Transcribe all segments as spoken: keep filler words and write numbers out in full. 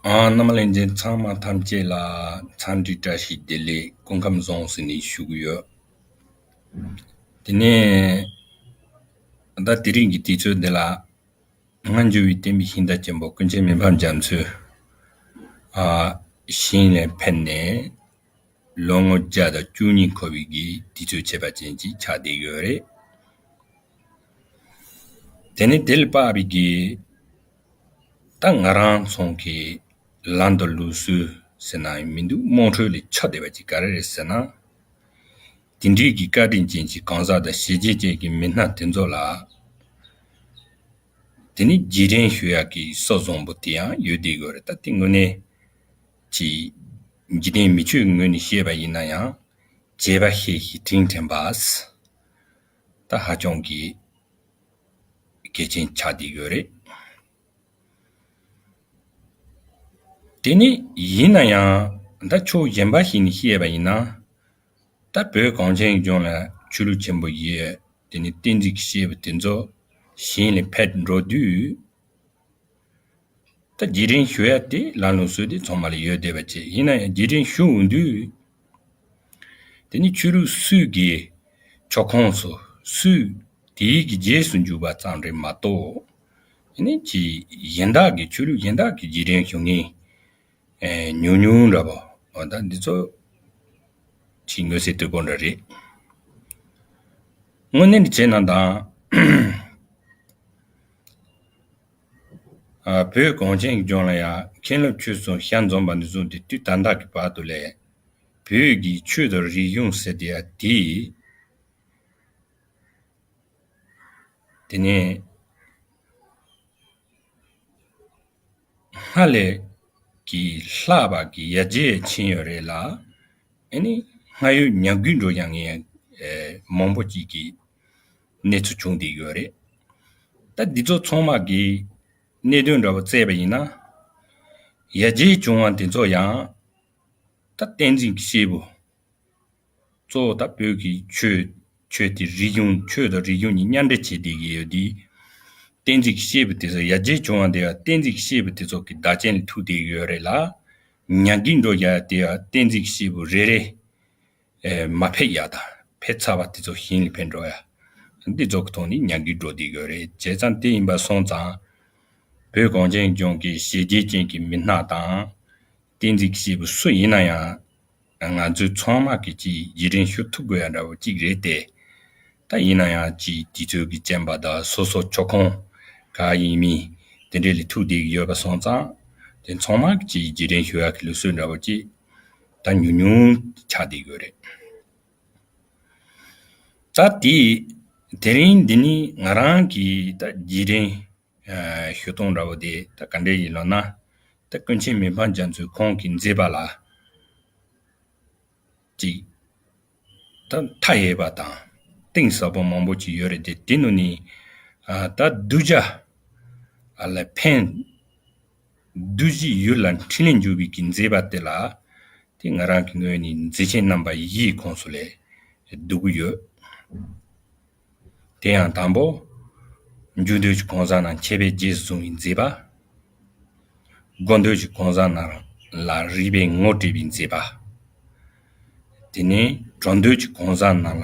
ཨ། རྣམ་པ་ལྷན་རྒྱས་ཚང་མ་ཐམས་ཅད་ལ་འཚམས་འདྲི་བཀྲ་ཤིས་བདེ་ལེགས་སྐུ་ཁམས་བཟང་ཟེར་ནས་ཞུ་གི་ཡོད། དེ་ནས་ད་དེ་རིང་གི་དུས་ཚོད་འདི་ལ་སྔ་འགྱུར་བའི་བསྟན་པའི་ཤིང་རྟ་ཆེན་པོ་ཀུན་མཁྱེན་མི་ཕམ་རྒྱ་མཚོས་ཨ་ཞིང་ལས་ཕེབས་ནས་ལོ་ངོ་བརྒྱ་དང་བཅུ་གཉིས་འཁོར་བའི་གི་དུས་ཚོད་བྱས་པ་ཅན་ཅིག་ཆགས་བསྡད་ཡོད་རེད། དེ་ནས་དེ་ལ་དཔག་པའི་གི་ད་ང་རང་ཚོ་གི་ལམ་དང་ལུགས་སྲོལ་ཟེར་ན་ཡང་མི་འདུག་དམངས་ཁྲོད་ལ་ཆགས་བསྡད་པ་ཅིག་ག་རེ་རེད་ཟེར་ན། དེ་འདྲའི་གི་བཀའ་དྲིན་ཅན་གྱི་གང་ཟག་དང་ཞི་རྒྱས་ཅན་གྱི་མི་སྣ་དེ་ཚོ་ལ་དེ་ནི་རྗེས་དྲན་ཞུ་ཡག་གི་ས་བཟང་པོ་དེ་ཡང་ཡོད་བསྡད་ཡོད་རེད། ད་དེ་དངོས་གནས་ཀྱི་འཇིག་རྟེན་མི་ཆོས་ངོས་ནས་བཤད་པ་ཡིན་ན་ཡང་བྱས་པ་ཤེས་ཤིང་དྲིན་དྲན་པ་ད་ཧ་ཅང་གི་གལ་ཆེན་ཆགས་བསྡད་ཡོད་རེད། དེ་ནི་ཡིན་ན་ཡང་ད་ཕྱོགས་གཞན་པ་ཞིག་ནས་བཤད་པ་ཡིན་ན། ད་བོད་གངས་ཅན་ལྗོངས་ལ་ཆོས་ལུགས་ཆེན་པོ་བཞི་དེ་ནི་བསྟན་འཛིན་གྱི་སྐྱེས་བུ་དེ་ཚོ་ཞིང་ལ་ཕེབས་འགྲོ་དུས། ད་རྗེས་དྲན་ཞུ་ཡ་དེ་ལམ་ལུགས་སྲོལ་དེ་ཚང་མ་ལ་ཡོད་བསྡད་པ་བྱས། ཡིན་ན་ཡང་རྗེས་དྲན་ཞུ་འོང་དུས། དེ་ནི་ཆོས་ལུགས་སུས་ཀྱི་ཆོས་ཁོངས་སུ་སུས་དེའི་གི་རྗེས་སུ་འཇུག་པ་ཙམ་རེད་མ་གཏོགས། དེ་ནི་ཅི་གཞན་དག་གི་ཆོས་ལུགས་གཞན་དག་གི་རྗེས་དྲན་ཞུ་མཁན་ཨེ་ཉུང་ཉུང་འདྲ་པོ། འོ་ད་འདི་ཚོ་ཅི་མངོན་གསལ་དོད་པོ་འདྲ་རེད། དངོས་གནས་བྱས་ན་ད་ཨ་བོད་གངས་ཅན་གྱི་ལྗོངས་ལ་ཡང་མཁན་སློབ་ཆོས་གསུམ་ཞལ་འཛོམས་པ་ནས་བཟུང་སྟེ་དུས་ད་ལྟ་གི་བར་དུ་ལས། བོད་ཀྱི་ཆོས་དང་རིག་གཞུང་ཟེར་དེ་ཡ་དེ། དེ་ནས་སྔར་ལས་ཀྱི་ལྷག་པ་གི་ཡར་རྒྱས་ཕྱིན་ཡོད་རེད་ལ། ཨ་ནི་སྔར་ཡོད་ཉམས་རྒུད་འགྲོ་ཡང་ངས་མང་པོ་ཅིག་གི་གནས་ཚུལ་བྱུང་བསྡད་ཡོད་རེད། ད་འདི་ཚོ་ཚང་མ་གི་གནད་དོན་འདྲ་པོ་བཙལ་བ་ཡིན་ན། ཡར་རྒྱས་བྱུང་བ་འདི་ཚོ་ཡང་ད་བསྟན་འཛིན་གྱི་སྐྱེས་བུ་གཙོ་བོ་ད་བོད་ཀྱི་ཆོས་ཆོས་དེ་རིག་གཞུང་ཆོས་དང་རིག་གཞུང་གཉིས་མཉམ་འདྲེས་བྱས་བསྡད་ཀྱི་ཡོད་དུས། བསྟན་འཛིན་གྱི་སྐྱེས་བུ་དེ་ཚོ་ཡར་རྒྱས་བྱུང་བ་འདི་ཡང་བསྟན་འཛིན་གྱི་སྐྱེས་བུ་དེ་ཚོ་གི་བདག་རྐྱེན་ལ་ཐུག་བསྡད་ཀྱི་ཡོད་རེད་ལ། ཉམས་རྒུད་འགྲོ་ཡ་དེ་ཡང་བསྟན་འཛིན་གྱི་སྐྱེས་བུ་རེ་རེ་ཨེ་མ་ཕེབས་ཡ་དང་ཕེབས་ཚར་བ་དེ་ཚོ་ཞིང་ལ་ཕེབས་འགྲོ་ཡ། འདི་ཚོ་གི་ཐོག་ནས་ཉམས་རྒུད་འགྲོ་བསྡད་ཡོད་རེད། བྱས་ཙང་དེ་ཡིན་པ་སོང་ཙང་། བོད་གངས་ཅན་ལྗོངས་ཀྱི་ཞི་རྒྱས་ཅན་གྱི་མི་སྣ་དང་། བསྟན་འཛིན་གྱི་སྐྱེས་བུ་སུ་ཡིན་ན་ཡང་། ང་ཚོས་ཚང་མ་གིས་ཅིག་རྗེས་དྲན་ཞུ་ཐུབ་དགོས་ཡ་འདྲ་བོ་གཅིག་རེད་དེ། ད་ཡིན་ན་ཡང་ཅིག་དུས་ཚོད་ཀྱི་རྐྱེན་པ་དང་སོ་སོ་ཆོས་ཁོངས་ག་ཡིན་མིན་དེ་འདྲས་ལ་ཐུག་བསྡད་ཀྱི་ཡོད་པ་སོང་ཙང་། དེ་ཚང་མ་གིས་ཅིག་རྗེས་དྲན་ཞུ་ཡག་གི་ལུགས་སྲོལ་འདྲ་བོ་ཅིག་ད་ཉུང་ཉུང་ཆགས་བསྡད་ཡོད་རེད། ད་དེ་དེ་རིང་འདི་ནི་ང་རང་གི་ད་རྗེས་དྲན་ཨ་ཞུ་སྟངས་འདྲ་བོ་དེ་ད་ག་འདྲས་ཡིན་ལབ་ན། ད་ཀུན་མཁྱེན་མི་ཕམ་རྒྱ་མཚོས་ཁོང་གི་མཛད་པ་ལ་ཅིག་ད་མཐའ་ཡས་པ་དང་གཏིང་ཟབ་པོ་མང་པོ་ཅིག་ཡོད་རེད་དེ། དེ་ནང་ནས་ཨ་ད་གདུལ་བྱ་ཨ་ལ་ཕན། གདུལ་བྱའི་ཡུལ་ལ་འཕྲིན་ལས་འཇུག་པའི་གི་མཛད་པ་དེ་ལ། དེ་ང་རང་གི་ངོས་ནས་མཛད་ཆེན་རྣམ་པ་བཞིའི་ཁོངས་སུ་ལས་བསྡུ་གི་ཡོད། དེ་ཡང་དང་པོ། འཇུག་འདོད་ཀྱི་གང་ཟག་རྣམས་མཁྱེན་པས་རྗེས་སུ་བཟུང་བའི་མཛད་པ། སྒོམ་འདོད་ཀྱི་གང་ཟག་རྣམས་ལ་རིག་པས་ངོ་སྤྲད་པའི་མཛད་པ། དེ་ནས་གྲོལ་འདོད་ཀྱི་གང་ཟག་རྣམས་ལ་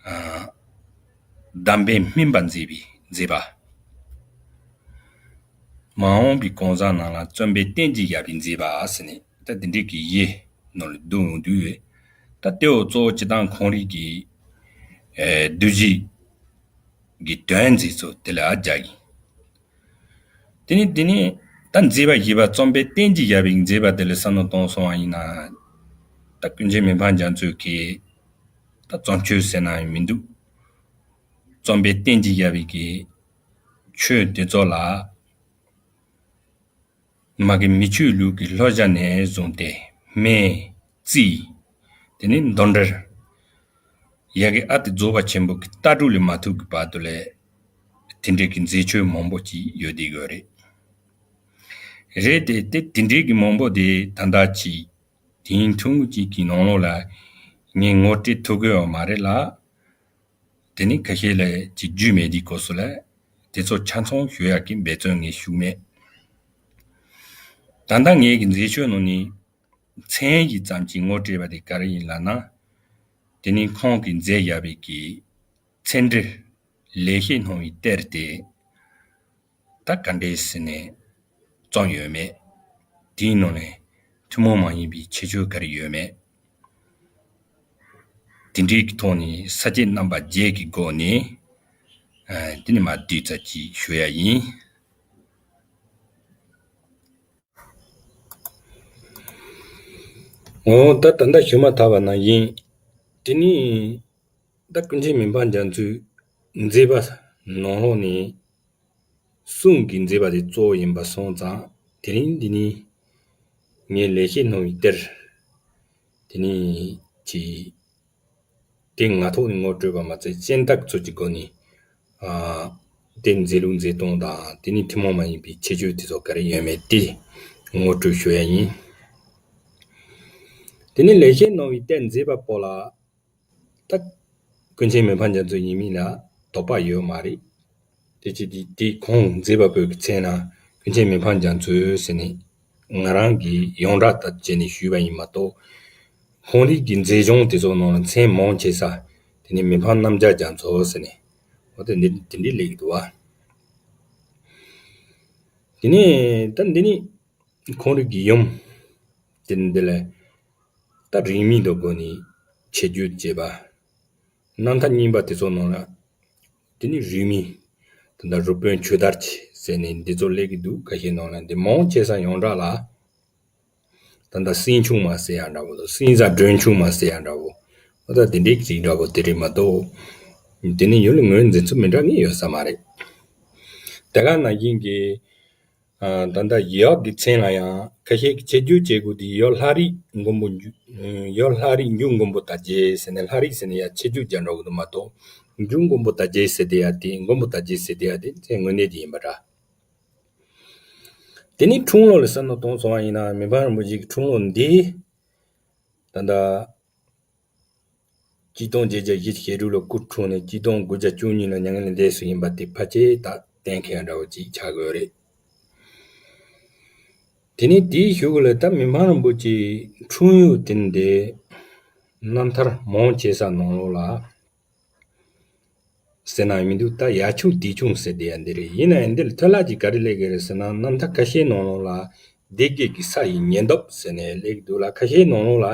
ཨ་གདམས་པས་སྨིན་པ་མཛད་པའི་མཛད་པ། མ་འོངས་པའི་གང་ཟག་རྣམས་ལ་བརྩོན་པས་བསྟན་གྱིས་ཡབ་པའི་མཛད་པ་ཟེར་ནས་ད་འདི་འདྲའི་གི་ཡེ་ནང་ལ་བསྡུ་འོང་དུས། ད་ལྟེ་འོག་གཙོ་བོ་སྤྱི་བཏང་ཁོང་རིགས་ཀྱི་ཨེ་གདུལ་བྱའི་གི་དོན་མཛད་ཚུལ་དེ་ལ་སྦྱར་ཡིན། དེ་ནས་དེ་ནས་ད་མཛད་པ་བཞི་པ་བརྩོན་པས་བསྟན་གྱིས་ཡབ་པའི་མཛད་པ་དེ་ལ་བསམ་བློ་གཏོང་སོང་བ་ཡིན་ན། ད་ཀུན་མཁྱེན་མི་ཕམ་རྒྱ་མཚོས་ཀྱིས་ད་བརྩོན་ཆོས་ཟེར་ན་ཡང་མི་འདུག་བརྩོན་པས་བསྟན་གྱིས་ཡབ་པའི་གི་ཆོས་དེ་ཚོ་ལ། མ་གི་མི་ཆོས་ལུགས་ཀྱི་ལྷོ་ཤ་ནས་བཟུང་སྟེ་སྨན། རྩིས། དེ་ནས་འདོན་འགྲེལ། ཡ་གི་ཨ་ཏི་རྫོགས་པ་ཆེན་པོ་གི་ལྟ་གྲུབ་ལས་མ་ཐུག་གི་བར་དུ་ལས། དེ་འདྲའི་གི་མཛད་ཆོས་མང་པོ་ཅིག་ཡོད་དེ་ཡོད་རེད། རེད་དེ་དེ་དེ་འདྲའི་གི་མང་པོ་དེ་ད་ལྟ་ཅིག་དེང་ཐུང་ངུ་ཅིག་གི་ནང་ལོགས་ལ་ངས་ངོ་སྤྲོད་ཐུབ་ཀྱི་ཡོད་མ་རེད་ལ། དེ་ནི་ཁ་ཤས་ལ་ཅིག་རྒྱུས་མེད་དུས་སྐབས་སུ་ལ། དེ་ཚོ་ཆ་ཚང་ཞུ་ཡག་གི་འབད་བརྩོན་ངས་ཞུགས་མེད། ད་ལྟ་ངེད་ཀྱི་མཛད་ཆོས་ནང་ནས་མཚན་ཞིག་ཙམ་གྱིས་ངོ་སྤྲད་པ་དེ་ག་རེ་ཡིན་ལབ་ན། དེ་ནི་ཁོང་གིས་མཛད་བཞག་པའི་གི་མཚན་འགྲེལ་ལེགས་བཤད་སྣང་བའི་གཏེར་དེ་ད་ག་འདྲས་ཟེར་ནས་རྩོམ་ཡོད་མེད། དེའི་ནང་ནས་ཐུན་མོང་མ་ཡིན་པའི་ཁྱད་ཆོས་ག་རེ་ཡོད་མེད། དེ་འདྲའི་གི་ཐོག་ནས་ས་བཅད་རྣམ་པ་བརྒྱད་ཀྱི་སྒོ་ནས་ཨ་དེ་ནས་མར་བསྡུས་ཙམ་ཅིག་ཞུ་ཡ་ཡིན། འོ་ད་ད་ལྟ་ཞུས་མ་ཐག་པ་ན་ཡིན། དེ་ནི་ད་ཀུན་མཁྱེན་མི་ཕམ་རྒྱ་མཚོའི་མཛད་པ་ནང་ལོགས་ནས་གསུང་གི་མཛད་པ་དེ་གཙོ་བོ་ཡིན་པ་སོང་ཙང་། དེ་རིང་འདི་ནི་ངས་ལེགས་བཤད་སྣང་བའི་གཏེར་དེ་ནི་ཅིག་དེ་ངག་ཐོག་ནས་ངོ་སྤྲོད་པ་མ་ཚད་སྤྱན་རྟགས་ཚོ་གི་སྒོ་ནས་ཨ་དེ་མཛད་ལུགས་མཛད་སྟངས་དང་དེ་ནི་ཐུན་མོང་མ་ཡིན་པའི་ཁྱད་ཆོས་དེ་ཚོ་ག་རེ་ཡོད་མེད་དེ་ངོ་སྤྲོད་ཞུ་ཡ་ཡིན། དེ་ནི་ལེགས་བཤད་སྣང་བའི་གཏེར་མཛད་པ་པོ་ལ་ད་ཀུན་མཁྱེན་མི་ཕམ་རྒྱ་མཚོ་ཡིན་མིན་ལ་དོགས་པ་ཡོད་མ་རེད། དེ་ཅི་དེ་དེ་ཁོང་མཛད་པ་པོའི་མཚན་ལ་ཀུན་མཁྱེན་མི་ཕམ་རྒྱ་མཚོ་ཟེར་ནས་ང་རང་གིས་ཡོངས་གྲགས་ལྟར་བྱས་ནས་ཞུས་པ་ཡིན་མ་གཏོགས། ཁོང་རིགས་ཀྱི་མཛད་གཞུང་དེ་ཚོ་ནང་ལ་མཚན་མང་ཆེ་ས་དེ་ནི་མི་ཕམ་རྣམ་རྒྱལ་རྒྱ་མཚོ་ཟེར་ནས་འོ་དེ་འདི་འདི་འདྲའི་སླེབས་ཀྱི་འདུག་བ། དེ་ནས་ད་འདི་ནི་ཁོང་རིགས་ཀྱི་ཡུམ་དེ་འདི་ལས་ད་རིས་མེད་དུ་སྒོ་ནས་ཆེ་བརྗོད་བྱས་པ། རྣམ་ཐར་རྙིང་པ་དེ་ཚོ་ནང་ལ་དེ་ནི་རིས་མེད་ད་ལྟ་རུ་དཔོན་ཆོས་དར་གྱི་ཟེར་ནས་འདི་ཚོ་སླེབས་ཀྱི་འདུག་ཁ་ཤས་ནང་ལ་འདི་མང་ཆེ་ས་ཡོངས་གྲགས་ལ་ད་ལྟ་སྲིང་ཆུང་མ་ཟེར་ཡ་འདྲ་བོ་དང་སྲིང་བཟའ་སྒྲོན་ཆུང་མ་ཟེར་ཡ་འདྲ་བོ་འོ་ད་དེ་འདྲའི་ཅིག་འདྲ་བོ་དེ་རེད་མ་གཏོགས། དེ་ནི་ཡུལ་ལ་ངོས་འཛིན་ཚུལ་མི་འདྲ་ངེས་ཡོད་ས་མ་རེད། དེ་ག་ནང་བཞིན་གྱི། ཨ་ད་ལྟ་ཡབ་ཀྱི་མཚན་ལ་ཡང་ཁ་ཤས་ཀྱི་ཆེ་བརྗོད་བྱེད་དགོས་དེ་ཡབ་ལྷ་རིགས་མགོན་པོ་འཇུ། ཡབ་ལྷ་རིགས་འཇུ་མགོན་པོ་དར་རྒྱས་ཟེར་ནས་ལྷ་རིགས་ཟེར་ནས་ཡ་ཆེ་བརྗོད་རྒྱག་འགྲོ་གི་འདུག་མ་གཏོགས། འཇུ་མགོན་པོ་དར་རྒྱས་ཟེར་དེ་ཡ་དེ་མགོན་པོ་དར་རྒྱས་ཟེར་དེ་ཡ་དེ་མཚན་དངོས་གནས་དེ་ཡིན་པ་འདྲ། དེ་ནི་འཁྲུངས་ལོ་ལ་བསམ་བློ་གཏོང་སོང་བ་ཡིན་ན་མི་ཕམ་རིན་པོ་ཆེ་གི་འཁྲུངས་ལོ་འདི་ད་ལྟ། གཅིག་སྟོང་བརྒྱད་བརྒྱ་བཞི་བཅུ་ཞེ་དྲུག་ལ་སྐུ་འཁྲུངས་ནས་གཅིག་སྟོང་དགུ་བརྒྱ་བཅུ་གཉིས་ལ་མྱ་ངན་ལས་འདས་སུ་ཡིན་པ་དེ་ཕལ་ཆེར་ད་གཏན་འཁེལ་ཡ་འདྲ་བོ་ཅིག་ཆགས་དགོས་རེད། དེ་ནས་དེའི་གཞུག་ལ་ད་མི་ཕམ་རིན་པོ་ཆེའི་འཁྲུངས་ཡུལ་དེ་འདི་རྣམ་ཐར་མང་ཆེ་ས་ནང་ལོགས་ལ་ཟེར་ན་མི་འདུག་ད་ཡ་ཆུང་དེ་ཆུང་ཟེར་དེ་ཡ་འདི་རེད། ཡིན་ན་ཡང་འདི་ལ་ཐལ་ལ་ཅིག་ག་རེ་སླེབས་ཀྱི་རེད་ཟེར་ན་རྣམ་ཐར་ཁ་ཤས་ནང་ལོགས་ལ། སྡེ་དགེ་གི་ས་ཡི་ཉེ་འདབས་ཟེར་ནས་སླེབས་འདུག་ལ། ཁ་ཤས་ནང་ལོགས་ལ་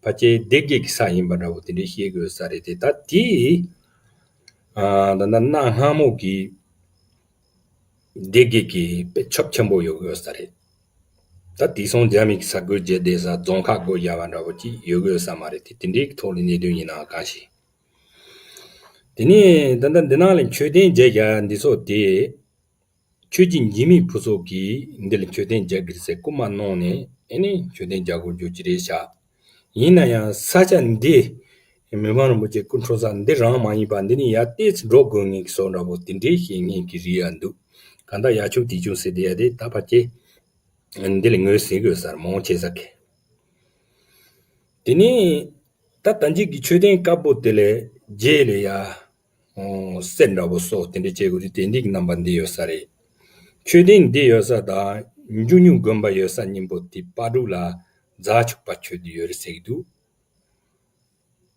ཕལ་ཆེར་སྡེ་དགེ་གི་ས་ཡིན་པ་འདྲ་བོ་དེ་འདྲའི་བཤད་དགོས་ས་རེད་དེ། ད་དེ་ཨ་ད་ལྟ་གནའ་སྔ་མོ་གི་སྡེ་དགེ་གི་དཔེ་ཁྱབ་ཆེན་པོ་ཡོད་དགོས་ས་རེད། ད་དེང་སང་རྒྱ་མི་གི་ས་བགོས་བྱས་བསྡད་ས་རྫོང་ཁག་བགོས་བཞག་པ་འདྲ་བོ་ཅིག་ཡོད་དགོས་ས་མ་རེད་དེ། དེ་འདྲའི་ཐོག་ལ་གནད་དོན་ཡིན་ནའང་གང་ཞིག་དེ་ནས་ད་ལྟ་འདི་ནང་ལ་མཆོད་རྟེན་མཇལ་རྒྱ་འདི་ཚོ་དེ། ཆོས་ཀྱི་འཇིགས་མེད་ཕུན་ཚོགས་ཀྱིས་འདི་ལ་མཆོད་རྟེན་རྒྱག་གི་རེད་ཟེར་སྐུལ་མ་གནང་ནས་ཨེ་ནི་མཆོད་རྟེན་རྒྱག་དགོས་རྒྱུ་ཅི་རེད་བཞག་ཡིན་ན་ཡང་ས་ཆ་འདི་མི་ཕམ་རིན་པོ་ཆེ་སྐུ་འཁྲུངས་ས་འདི་རང་མ་ཡིན་པ་འདི་ནི་ཡར་ཏོག་ཙམ་འགྲོ་དགོས་ངེས་ཀྱི་བཟོ་འདྲ་པོ་དེ་འདྲའི་བཤད་མཁན་གྱི་རིགས་ཡང་འདུག་གང་ལྟར་ཡ་ཆུང་དེ་ཆུང་ཟེར་དེ་ཡ་དེ་ད་ཕལ་ཆེར་འདི་ལ་ངོས་ཟིན་དགོས་ས་མང་ཆེ་ས་གི། དེ་ནས་ད་ལྟ་འཇིག་གི་མཆོད་རྟེན་དཀར་པོ་དེ་ལས་རྗེས་ལ་ཡ། ཨོ་གསེར་འདྲ་པོ་སོགས་དེ་འདྲ་བྱེད་དགོས་དུས་དེ་འདྲའི་རྣམ་པ་འདི་ཡོད་ས་རེད། མཆོད་རྟེན་འདི་ཡོད་ས་དང་འཇུ་མྱུར་དགོན་པ་ཡོད་ས་གཉིས་པོ་དེ་སྤ་རོ་ལ་རྫ་ཆུ་པ་ཆོས་སྡེ་ཡོད་རེད་ཟེར་གྱི་འདུག་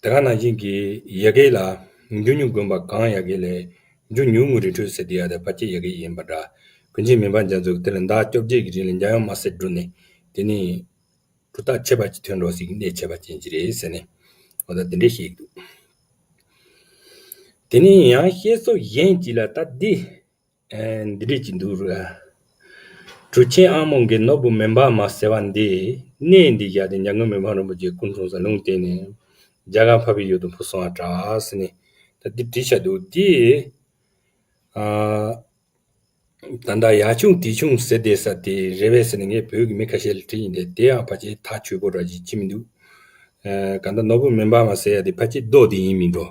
དེ་ག་ནང་བཞིན་གྱི་ཡ་གི་ལ་འཇུ་མྱུར་དགོན་པ་གང་ཡ་གི་ལས་འཇུ་མྱུར་ངུ་རི་ཁྲོད་ཟེར་དེ་ཡ་དེ་ཕལ་ཆེར་ཡ་གི་ཡིན་པ་འདྲ། ཀུན་མཁྱེན་མི་ཕམ་རྒྱ་མཚོ་གི་དེ་ལ་ཟླ་བཅོ་བརྒྱད་ཀྱི་རིང་ལ་འཇམ་དབྱངས་དམར་སེར་བསྒྲུབས་ནས་དེ་ནས། གྲུབ་རྟགས་ཁྱད་པར་ཅན་ཐོན་འགྲོ་ཟིག་གནད་ཁྱད་པར་ཅན་ཅིག་རེད་ཟེར་ནས་འོ་ད་དེ་འདྲས་བཤད་ཀྱི་འདུག་དེ་ནས་ཡང་བཤད་སྲོལ་གཞན་ཅིག་ལ་ད་འདི་ཨེ་འདི་འདྲས་ཅིག་འདུག་ར། གྲུབ་ཆེན་ཨ་མོ་གི་ནོར་བུ་མེ་འབར་མ་ཟེར་བ་འདི་གནས་འདི་བཞག་སྟེ་འཇམ་མགོན་མི་ཕམ་རིན་པོ་ཆེ་སྐུ་འཁྲུངས་ས་ལུང་བསྟན་ནས་རྒྱ་གར་འཕགས་པའི་ཡུལ་དུ་འཕོ་སོང་བ་འདྲ་ཟེར་ནས་ད་འདི་བྲིས་བཞག་འདུག་དེ་ཨ། ད་ལྟ་ཡ་ཆུང་དེ་ཆུང་ཟེར་བསྡད་ས་དེ་རེད་པས་ཟེར་ནས་ངས་བོད་ཀྱི་མི་ཁ་ཤས་ལ་དྲིས་ཡིན་ཏེ་དེ་ཡང་ཕལ་ཆེར་ཐག་ཆོད་པོ་འདྲ་ཞིག་ཅི་མི་འདུག་ཨ་གང་ལྟར་ནོར་བུ་མེ་འབར་མ་ཟེར་ཡ་དེ་ཕལ་ཆེར་རྡོ་དེ་ཡིན་མིན་འགྲོ།